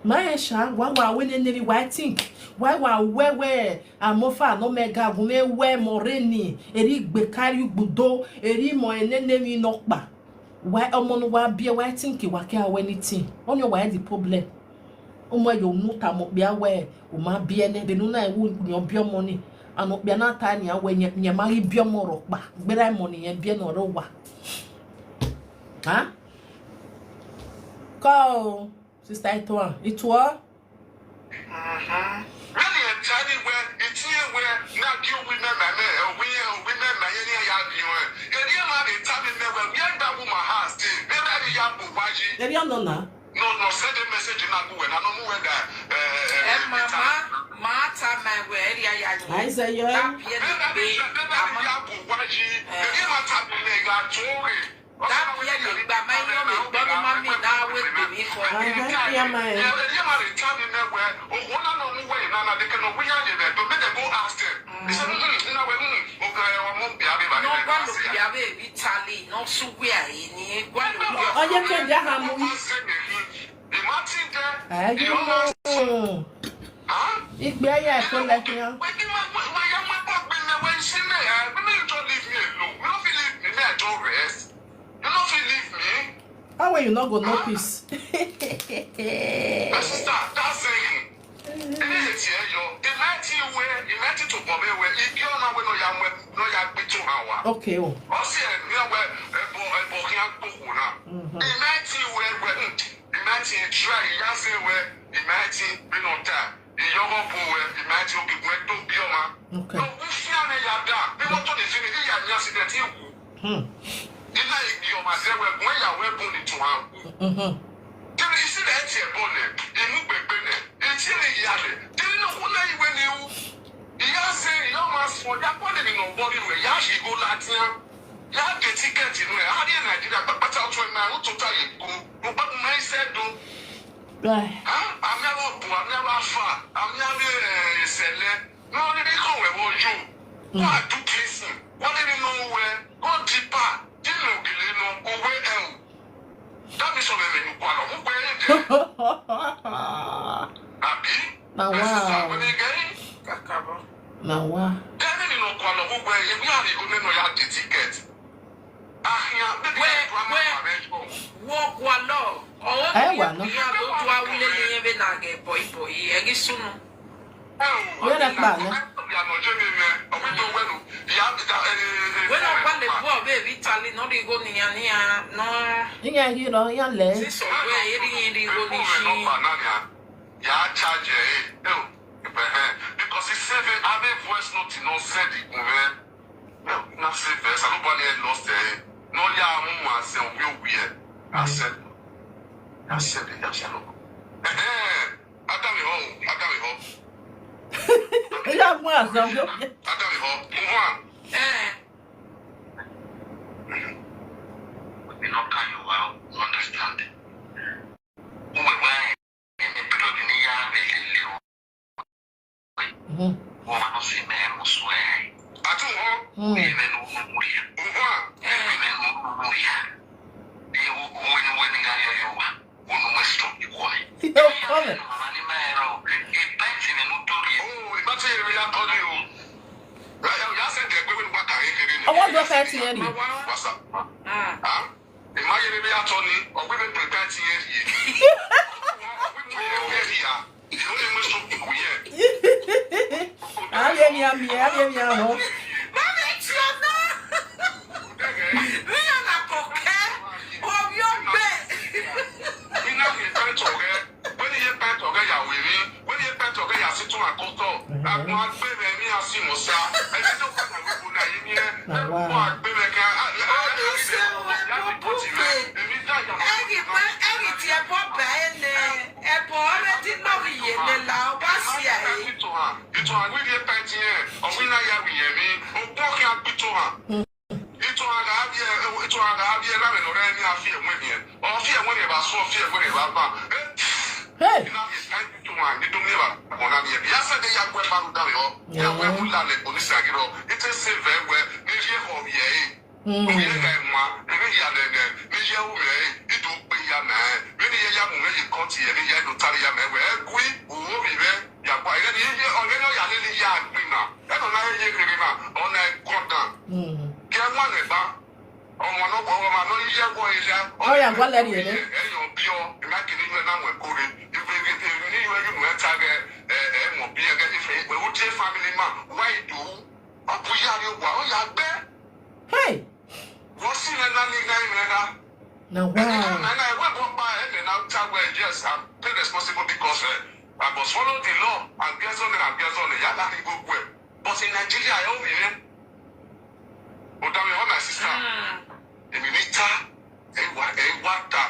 Maesha, why wa we ne nevi why think? Why wa we we amofa no mega gume we moreni eri gbe kari gbudo eri mo ene nevi no pa. Why omo no wa bie why think wa ke awe anything? Only why the problem? Omo yo nu ta mo bia we o ma bie ne be nu na e wu nyo bia money. And okpia na ta ni awe nye, nye mari bio moro pa. Gbera mo ni ye bie no ro wa. Ha? Ko, sister Etoa. Etoa? Really, a tiny where, it's here where, not you women, my man, or we, or women, my any, I have you. Can you imagine telling me where we are that woman has to? Maybe I have to watch it. Eri ono na. No, no, send a message in Abu and I know where that. Eh, eh, eh, ma, ma, ma, ta my way, area, ya. I say, yeah. That pier, the bay, ama. That pier, the gba my, you know, me, but no, mommy, now wait, baby, for. I don't hear my. Yeah, yeah, man, they tell me that where, oh, one, I know where, now, they can know where you are, don't make them go ask them. They say, "Mm, mm, mm, no, we, mm, okay, I won't be, I'll be back." No, one look, yeah, baby, Charlie, no, so where, in here, one look, yeah. Oh, you can't get her, mommy. Imagine that. I don't know. Huh? Igbe ya ko le yan. How will you not go know peace? My sister, that's it. Ilé etí ẹ yọ, ìmẹ́tì wẹ, ìmẹ́tì tó bọ̀ bẹ́ẹ̀ wẹ, igi ọ̀nà wẹ ló ya wẹ, ló ya gbé tó hàn wá. Okay o. Ó sì ẹ̀ ní ọwẹ́ ẹ̀bọ̀ ẹ̀bọ̀ kí á gbòkò náà. Ìmẹ́tì wẹ wẹ, ìmẹ́tì ìtura ìyáṣẹ́ wẹ, ìmẹ́tì bínú ta, ìyọ́wọ́ bo wẹ, ìmẹ́tì òkùnkùn ẹ̀ tó bí ọmọ. Okay. Lọ wú fíà ní yàrá, bí wọ́n tó lè fi ní yíyà ní accident yìí wù. Hmm. Ilé ìgbì ọmọ àti ẹwẹ́ ẹ̀gbọ́n ìyàwó ẹ̀bùn ní tùwọ̀n. Mm-hmm. Tẹ́lẹ̀ isi na eti ebo ne, inu gbegbe ne, eti ne ya ne, tẹ́lẹ̀ na kuna iwe ni u. Iya se, iya ma so, ya kwa ne ni no bori we, ya shi go latia. Ya get ticket ni, a di Nigeria, pa pa ta to na, u to ta ye go. Mo pa mo na ise do. Bye. Ha? Ami awo bu, ami awo afa, ami awo, eh, sele. No, ni ko we wo yo. Wa do prison. Wa ni no we. Go deeper. Di no gele no, o we e o. That means some men who are who were in there. Abi? Na wa. Kakabo. Na wa. Then you know, Kuala, who were, if we are going to have the ticket. Ah, yeah, maybe where, where? Wo Kuala. Oh, eh, wa no. Ya do to a wule ni ebe na ge boy boy. E gi sunu. Where na pa na? Wena kwa le bo be Italy no di go ni ya ni ya no. Ni ya hi ro ya le. Si so we e di ni di go ni shi. Ya charge e. Because he save a voice note, no send it. No, na save e. Sa no bani lost e. No ya mu ma se o bi o bi e. I said, I said it, I said no. Adami ho, Adami ho. Ya mu a so. Adami ho. Move on. Eh. We not can you well understand. Who we were in the period in the year we live. Mhm. Wo ma no se me mo so e. Atu ho. Mm. Me me no no muria. Move on. Me me no no muria. Ni wo wo ni wo ni ga yo yo wa. Wo no mo stop ni ko e. Yo, come. Mama ni ma ero. E pa ti me no to ri. Oh, e pa ti me ya to ri o. Ya ya se de gbe ni wa ka e kere ni. Owo do fe ti e ni. What's up? Ah. Ah. Imagine me ya to ni. O gbe me pe pa ti e ri. O gbe me pe ri ya. Abi emi ami, abi emi aho. Mami, it's your no. Mi ya na koke. O bi o gbe. Mi na mi pet oge. When you pet oge ya we mi. When you pet oge ya si tun akoto. Agbon agbe mi, mi a si mo sa. E ti to pa na we ku na yi mi e. Na wa. Agbon agbe mi ka. O ni se we mo bu pe. Emi da ya. Egi pe, egi ti e bo be ne. Ebo already know we ye me la, o ba si a e. Ito ha, ito ha, we dey penti e. O we na ya we ye mi. O po ki a pito ha. Ito ha ga abi e, ito ha ga abi e na me no re ni a fi e we ni e. O fi e we ni ba so, fi e we ni ba ba. Hey. Ina mi sai pito ha, ni to mi ba. Mo na mi e. Ya se de ya gwe ba lu da yo. Ya gwe mu la le police agiro. Ite se ve we, ni ye ho ye e. Mm. Oye ga ma, ebe ya le ne, me ye u me, idu pe ya me, me ni ye ya mu me ye koti, ebe ya do tari ya me, we gui, u o mi me, ya pa, ebe ni ye, o ye no ya le ni ya gbi na, e no na ye kere na, o na e ko dan. Mm. Ke ma ne ba, o mo no ko, o ma no ye ko ye ya. O ya gwa le ri ele. E yo bi o, e ma kini me na mo ko ri, ibe ge te ni we ni mo ta ge. ẹ ẹ mọ̀ bí ẹgẹ́ ìfẹ́ ìpè ó jẹ́ family man why do ọkùnrin yàrá wà ó yà gbẹ́. Hey. Wọ́n sì rẹ̀ náà ní náà ìrẹ́ra. Na why? And I went up by him and I tell well, yes, I'm very responsible because uh, I must follow the law. I'm getting on and getting on. Yeah, that go well. But in Nigeria, I only rent. But that way, my sister, the minister, a water.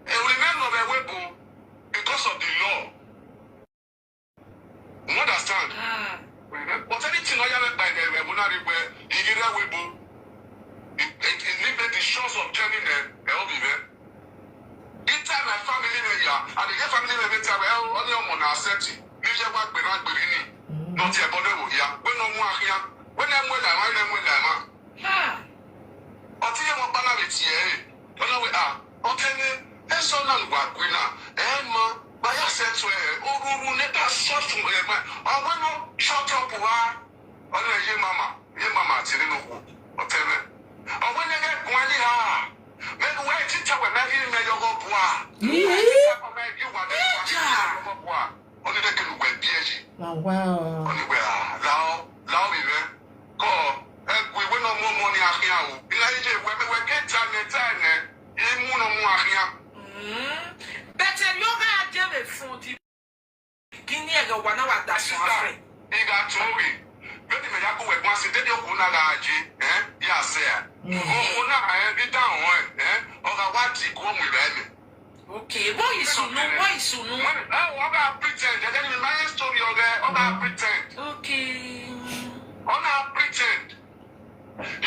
And remember the weapon because of the law. You understand? But anything I have by the weapon, I will give that weapon. It, it, it limit the chance of journey there. Help me there. This time my family may ya, and the family may tell well, only on accept it. You just walk behind Birini. Not your body will ya. When no more here. When I'm with them, when I'm with them. Ọtí yẹn wọn bá láre tiẹ̀ ẹ̀ lọ́nà wẹ̀ à ọtí ni ẹ sọ náà lùgbà pé náà ẹ mọ báyà sẹ́tù ẹ̀ òrùrù nípa sọ́ọ̀tù ẹ̀ mọ́ ọ̀wẹ́ náà ṣọ́ọ̀tù ọ̀pù wá ọ̀nà ẹ̀yẹ màmá ẹ̀yẹ màmá àti nínú wò ọ̀tẹ́ mẹ́ ọ̀wẹ́ ní ẹ̀gẹ́ gun ẹni hà mẹ́nu wáyé títà wẹ̀ mẹ́rin mẹ́yọ̀gọ́ bùà. Wọ́n ní lẹ́kẹ̀ẹ́ lùgbà bí ẹ̀ yìí. Na why? Anyway, ah, lao, lao mi rẹ. Kọ, ẹ kú ìwé náà mú ọmọ ní àfihàn o. Ilé ayé jẹ́ ìwé mẹ́wẹ́ kẹta ní ẹ̀ta ẹ̀ nẹ. Yìí mú náà mú àfihàn. Bẹ̀tẹ̀ yóò ká àjẹrè fún di gíní ẹ̀rọ wà náà wà dá sí àfẹ́. Ìgbà tó rè. Bẹ́ẹ̀ni mẹ̀yà kó wẹ̀ gbọ́n sí dédé òkú náà ra ajé. Ẹ́ yà sẹ́ à. Òkú náà ẹ̀ bí dáhùn ẹ̀. Ẹ́ ọ̀gá wá di kó mú ìrẹ́ mi. Okay, bó ìsùnú, bó ìsùnú. Wọ́n ní ẹ̀ wọ́n bá pretend. Ẹ jẹ́ kí ni my story ọ̀gá ẹ̀ wọ́n bá pretend. Okay. Wọ́n bá pretend.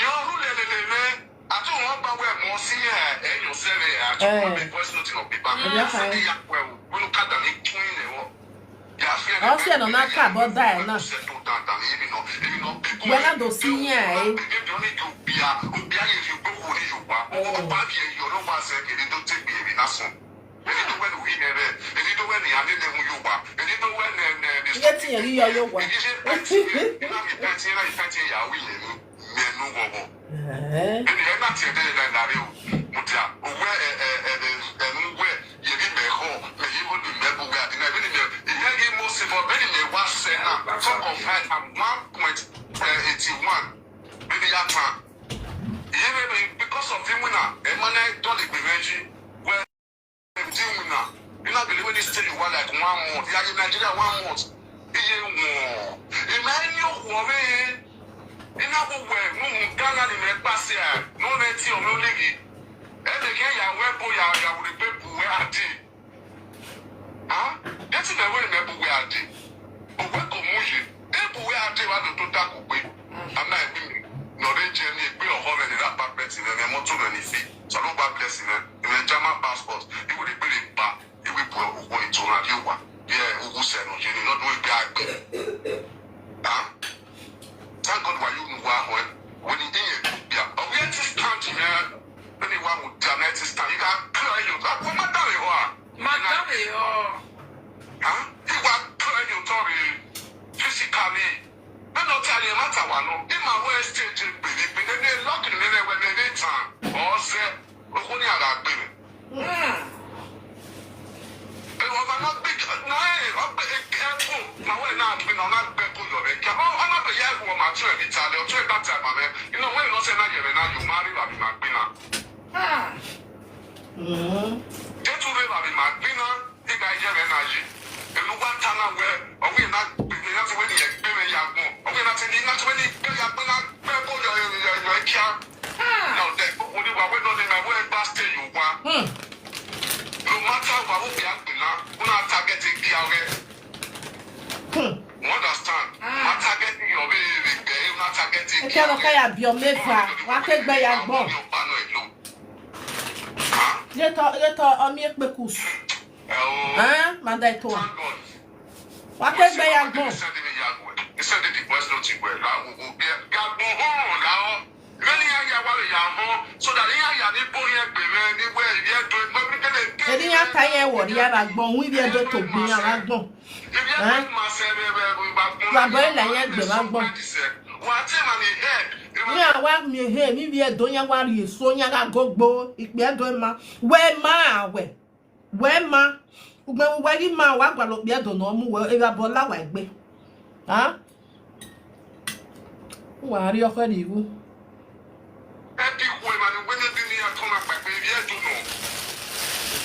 Yóò rú lélelélé. Àti wọn bá wẹ̀ mọ́ sí ẹ̀ ẹ̀ yóò sẹ́rẹ̀ àti wọn bẹ voice note náà pípa. Ẹ̀yà fà ẹ̀. Ẹ̀yà pẹ̀ wò wọ́n ká dàní tún ilẹ̀ wọ́n. Ọ sị nọ n'aka abụọ daa ya na. Wela dosi ihe a, eh. Ihe tinyere ihe ọyọ ụgwa. Because of him now, Emmanuel Dolly Bemeji, well, him now. You know, believe when this tell you one like one month. Yeah, in Nigeria, one month. Iye won. Ima eni oku ore. Ina wo we mu mu Ghana ni me pass here. No na ti o no legi. E de ke ya we bo ya ya wo pe bu we ati. Ah? Deti me we me bu we ati. O we ko mu ye. E bu we ati wa do to ta ku pe. Ama e bi mi. No re je ni pe o ho re ni ra pa pe ti re mo to re ni fi. So no ba bless me. Ni German passport. Iwe de pe le ba. Iwe bu o ko ito na yo wa. Ye o ku se no je ni no do e ga gbe. Ah? Thank God why you know why when when he did it. Yeah. But we have to stand here. When he want to damn it to stand. You got clear you. That woman that you are. Madame, oh. Huh? He was clear you sorry. Physically. But not tell you matter one. No. In my way stage, baby, baby, they lock in there when they time. Or say, oh, when you are baby. Ewa ma na gbe na e o gbe e ke ko na we na gbe na na gbe ko yo re ke o o na be ya wo ma tun e ta le o tun e ta ta ma me you know when you say na ye na you marry ba bi ma gbe na. Je tu re ba bi ma gbe na. Igba ye re na yi. Enu wa ta na we o we na gbe na ti we ni ye gbe me ya gbon o we na ti ni na ti we ni gbe ya gbe na gbe ko yo yo yo kia. Now the only one we no dey na we gba stay you wa. No matter what we be acting now, we not targeting P R. You understand? We not targeting your baby, we not targeting Eke no kaya bi o meva. Wa ke gbe ya gbon. Ye to ye to o mi ekpekus. Oh, Eh, manda to. Thank God. Wa ke gbe ya gbon. He said the boys not to wear. That will be Gabon home now. Really, I got what I am home. So that I got the boy and the man, the way they are doing. But we can Edi ya ta ye wo ri ara gbon, wi bi e do to gbin ara gbon. If you have myself, we back. Wa bo e la ye gbe ma gbon. What him and his head. Ni awa mi he mi bi e do ya wa ri eso ya ga gogbo, ipe e do ma. We ma we. We ma. Ugbe uwe gị ma wa gwara okpi edo na ọmụ wee ebe abụọ lawa egbe. Ha? Ụwa arị ọkụ na iwu. Epic women, women do me at home, but baby, I do know.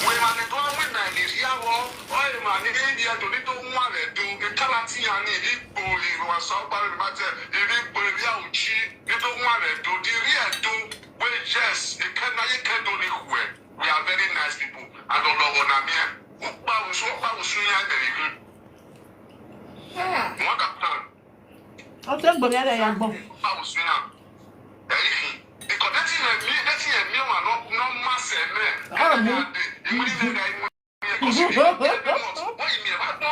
Women, they don't win my area, or women, they need to little one, they do the talent, and they need to live was so bad, but they need to live out, they don't want to do the real do. Well, yes, they can, you can do it well. We are very nice people. I don't know what I mean. Ukpa usu, ukpa usu ya, very good. Yeah. What a plan. Ọ sị mgbe ya ya gbọ. House now. Because that thing like me, that thing like me, man, no, no mass, eh, man. Ah, no. You wouldn't know that you wouldn't know. What you mean? What no?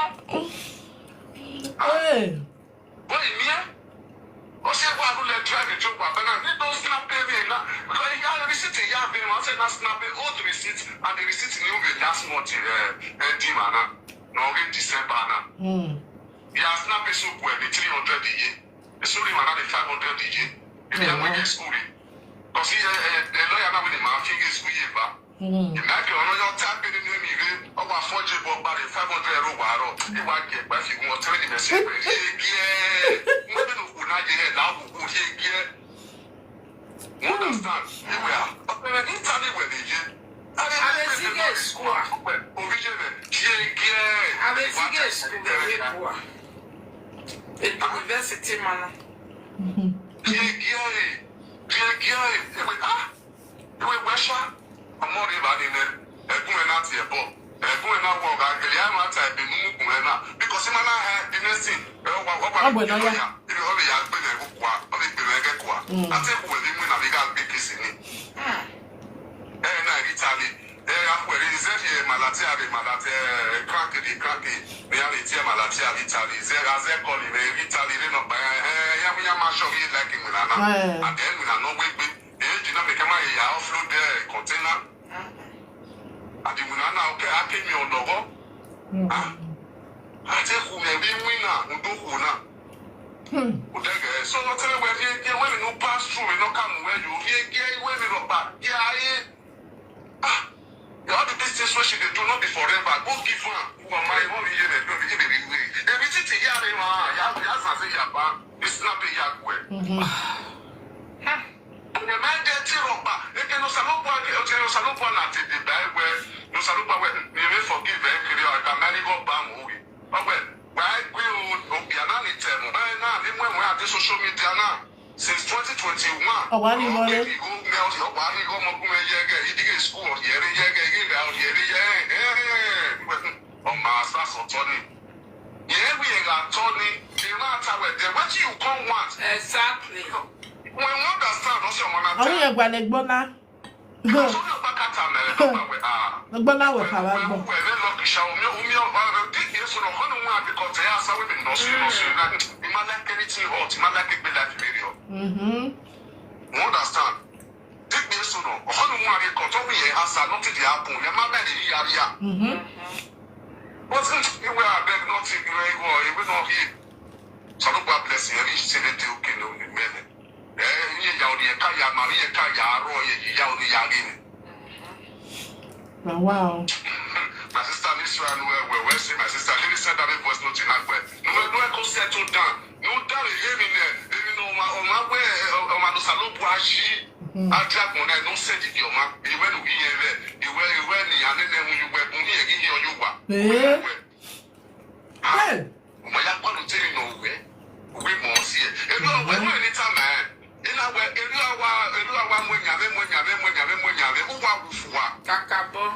Hey. What you mean? O ṣe wà ló lẹ drive ìjọba abẹ́nà ní tó snap pay me na because ìyá receipt ìyá mi wọ́n ṣe na snap pay old receipt and the receipt ni ó bẹ last month ẹ̀ ẹ̀ dì mà náà na ọ̀rẹ́ December náà. Hmm. Ìyá snap pay so pọ̀ ẹ̀ ní three hundred iye. Ìsúlì mà náà ní five hundred iye. Ìdí àwọn ẹgbẹ́ school rẹ̀. Kò sí ẹ̀ ẹ̀ ẹ̀ lọ́ọ̀yà náà wọ́n ní màá fi ẹgbẹ́ school yìí bá. Hmm. Ìmáàkì ọ̀rọ̀ yọ tá a pé nínú èmi rẹ̀ ọwọ́ afọ́jẹ́ bọ̀ gbáre five hundred ẹ̀rọ wàárọ̀ ìwà jẹ̀ pẹ́ fi wọ́n tẹ́lẹ̀ ní mẹ́sẹ̀ pé yéègì ẹ̀ mọ́bí nù kù náà yẹ ẹ̀ láwùkù yéègì ẹ̀. You understand? Ìwé à ọ̀pẹ̀rẹ̀ ní ìtàlẹ̀ ìwẹ̀ lè yé. Abesige school. Òbí yé rẹ̀ yéègì ẹ̀. Abesige school bẹ̀rẹ̀ bua. Ètò university mana. Yéègì ẹ̀ yéègì ẹ̀ ìwé à ìwé wẹ́ṣà ọmọ rẹ̀ bá nílẹ̀ ẹ̀gún ẹ̀ náà ti ẹ̀ bọ̀ ẹ̀gún ẹ̀ náà wọ̀ ọ̀gá gẹ̀lẹ́ ẹ̀ máa ta ẹ̀bẹ̀ nínú kùn ẹ̀ náà because ẹ̀ máa náà ẹ̀ bí mẹ́sìn ẹ̀ wà wọ́n bá Ọgbọ̀n náà yá. Ibi ọ̀rẹ́ yà gbé nà ẹ̀kú kùà ọ̀rẹ́ gbé nà ẹ̀kẹ́ kùà Mm. àti ẹ̀kú wẹ̀ ní mú nà mí ká gbé kìsì ni. Ẹ̀ náà rí ta ni ẹ̀ akwẹ̀rẹ̀ ìzẹ́ fi ẹ̀ màlàtí àrẹ̀ màlàtí ẹ̀ kírákì di kírákì ní àrẹ̀ tí ẹ̀ màlàtí àrẹ̀ ta ni ìzẹ́ azẹ́ kọ́ ni ẹ̀ rí ta ni ẹ̀ nà bàyà ẹ̀ yàmúyàmú aṣọ yìí láìkì mìíràn náà Ẹ̀. àdé mìíràn náà wé gbé èyí jìnnà mi kẹ́ máa yẹ yà offload ẹ̀ container àdìmúnà náà kẹ́ akémi ọ̀dọ̀gọ́ Hmm. àti ẹ̀kú mi ẹ̀ bí wí náà ń dókòó náà. Hmm. Udege, so no tell where you get when you pass through, you no come where you you get when you look back. Yeah, I ah, all the these things wey she dey do no be forever. Go give her. Who am I? What you dey do? You dey be way. Everything ti ya re ma ya ya sa se ya ba. It's not be ya gwe. Mhm. The man get ti ropa. Eke no salo kwa ke oche no salo kwa na ti di bai we. No salo kwa we. Ni we forgive e kiri o ka mani go ba mu wi. Ogwe, why gwe o obi ana ni temu. Eh na ni mwe mwe ati social media na. Since twenty twenty-one. Ọ̀wá ni wọlé. Ọ̀wá ni wọlé. Ọ̀wá ni wọlé. Ọmọkùnrin yẹgẹ, ìdílé school ọ̀yẹ́rẹ́ yẹgẹ, ìgbà ọ̀yẹ́rẹ́ yẹ. Ọmọ asásọ tọ́ ni. Yẹ́n wí ẹ̀rọ àtọ́ ni. Ìran àtàwẹ̀ dẹ̀, wetin you come want? Exactly. We understand, ọ̀sẹ̀ ọmọ náà Àwọn yẹn gbalẹ̀ gbọ́ná. Sọ́dọ̀ bákàtà mẹ́rẹ̀ ló máa wẹ̀ á. Gbọ́ná wẹ̀ fara gbọ́. Wẹ̀ lẹ́ lọ kìí ṣàwọn mi, omi ọ̀rọ̀ rẹ̀ dídì èso náà, kọ́ni wọn àbíkọ̀ tẹ̀ yá sáwé mi nọ̀sí nọ̀sí náà. He ma like anything hot, he ma like gbé life mi rí ọ. Mhm. You understand? Dídì èso náà, kọ́ni wọn àbíkọ̀ tó mi yẹn asa, nothing dey happen, yẹn má bẹ̀rẹ̀ yí yára yá. Mhm. But if you were abeg nothing, you were you were you were not here. So no God bless you, every single day okay no be mele. Eh, you ya ori ka ya ma, you ka ya ro, you ya ori ya gini. Wow. My sister, this one well, well, well, say my sister, you send that voice note in that way. No, no, no, go settle down. No, that is him in there. You know, my, my way, my no salo buashi. Ajagun na no send it your man. You went to be here. You were, you were ni ane ne you were buni e you you wa. Eh? Hey. Mo ya gbọ́dọ̀ tẹ́lẹ̀ náà wẹ̀. Òwe mọ̀ ọ́ sí ẹ̀. Èmi ọ̀wẹ́ mú ẹni tá màá. Iná wẹ̀, èmi àwa, èmi àwa mo nyàmé, mo nyàmé, mo nyàmé, mo nyàmé. Ó wà wù fún wa. Kàkà bọ́.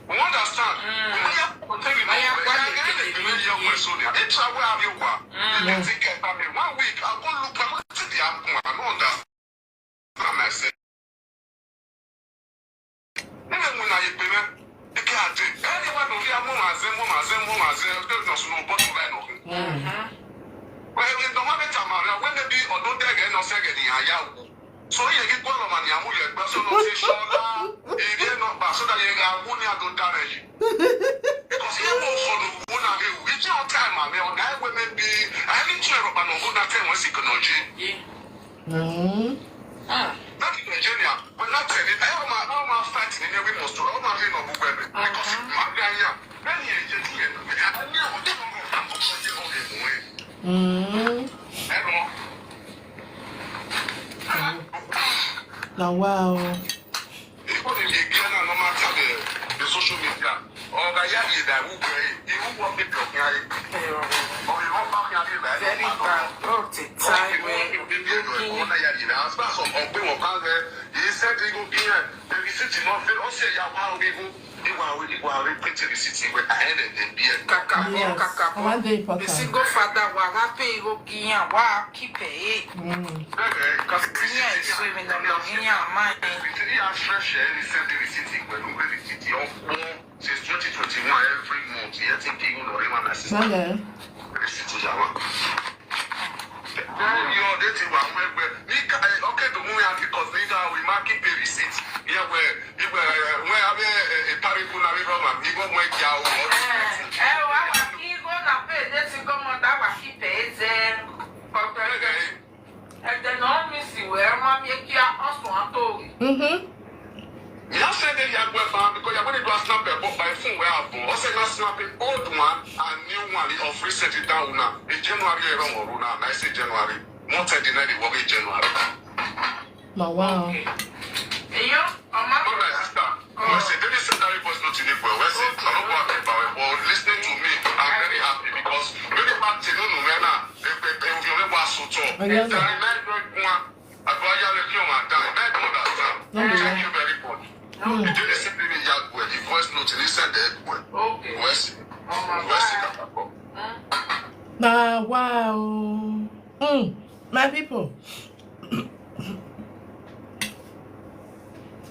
You understand? Mo ya gbọ́dọ̀ tẹ́lẹ̀ náà wẹ̀. Ìyá gẹ́gẹ́ lè gbé yẹ ọmọ ẹ̀sọ́ ni. Ètò àwọn àmì wà. Ilé ti kẹta mi. One week, I go look, I go see the happen. I don't understand myself. Nne mu na yekpe me. Ike ate. Anywhere no be mo ma ze, mo ma ze, mo ma ze. There is no bottom line of it. Well, we don't have it, Tamara. When they be, or don't they get no second in Ayawu. So here you go, man, Yamu, you go so no say, Shola. If you not, so that you got one year to damage. Because you won't follow one of you. It's your time, man. On that way, maybe, I need to rub and go that time when she could not. Yeah. Mhm. Ah. That is Nigeria. We're not telling. I am a, I am a fighting in every most. I am a, you know, because my guy, yeah. Then you Na wow. People dey dey clear na normal tag the social media. Oga ya dey da who pray, the who work the block ya. Or you want back ya dey da. Very bad. Oh, the time where you be looking. Ona ya dey da. As far as some ogbe won kan there, he said he go be here. The receipt no fit. O se ya wa o be go. Iwa o, iwa o, print receipt we ahead and then be here. Kakabo, Yes. kakabo. One day The important. single father wa rape irogiyan wa keep it. Mm. Because me I swear me no logiyan man. He has fresh air, he sent the receipt, he went over the receipt, he all born since twenty twenty-one every month. He had to pay you no rema na sister. Bale. Receipt is our. You are dating one where, where, Nika, okay, the movie and because Nika, we mark it the receipt. Yeah, where, where, where, I mean, a parable, I mean, Roman, he go, where, Eh, eh, wa wa ki go na pay this go mo da wa keep it. Eh, Okay. eh, the no miss you, eh, ma mi ki a osun atori. Mm-hmm. Ya send the ya gwe fa because ya gwe do snap e but by phone we have. O se na snap e old one and new one of recent down now. In January e run oru na. I say January. Month e dey na the work in January. Na wow. Eyo, ọmọ All right, sister. We say, David said that voice note in Igbo. We say, I don't want to buy, but listening to me, I'm very happy because when the back to no no na, if if if you ever so tall, Oya. That night, one, I go ya le kill my time. That know that time. No be Thank lie. you very much. Mm. The David said the ya gwe, the voice note in the send the gwe. Okay. We say, Ọmọ we say bye. that. Mm. Na wow. Mm. My people.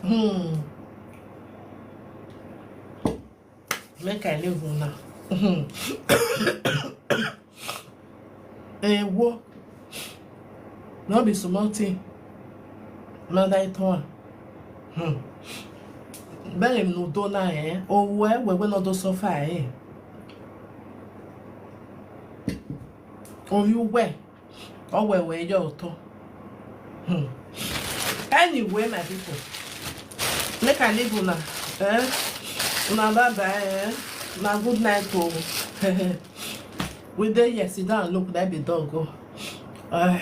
Hmm. Make I leave una. Ewo. No be small thing. Na that one. Hmm. Bẹ́ẹ̀ ni do na eh. Owó ẹ wẹ́wẹ́ náà tó sọ́fà ẹ̀. Oyún wẹ̀. Ọwọ́ ẹ̀wẹ̀ yọ ọ̀tọ̀. Hmm. Anyway, my people. Make I leave una. Eh? Una bye bye. Eh? Na good night o. We dey here, sit down, look, that be dog go. Uh,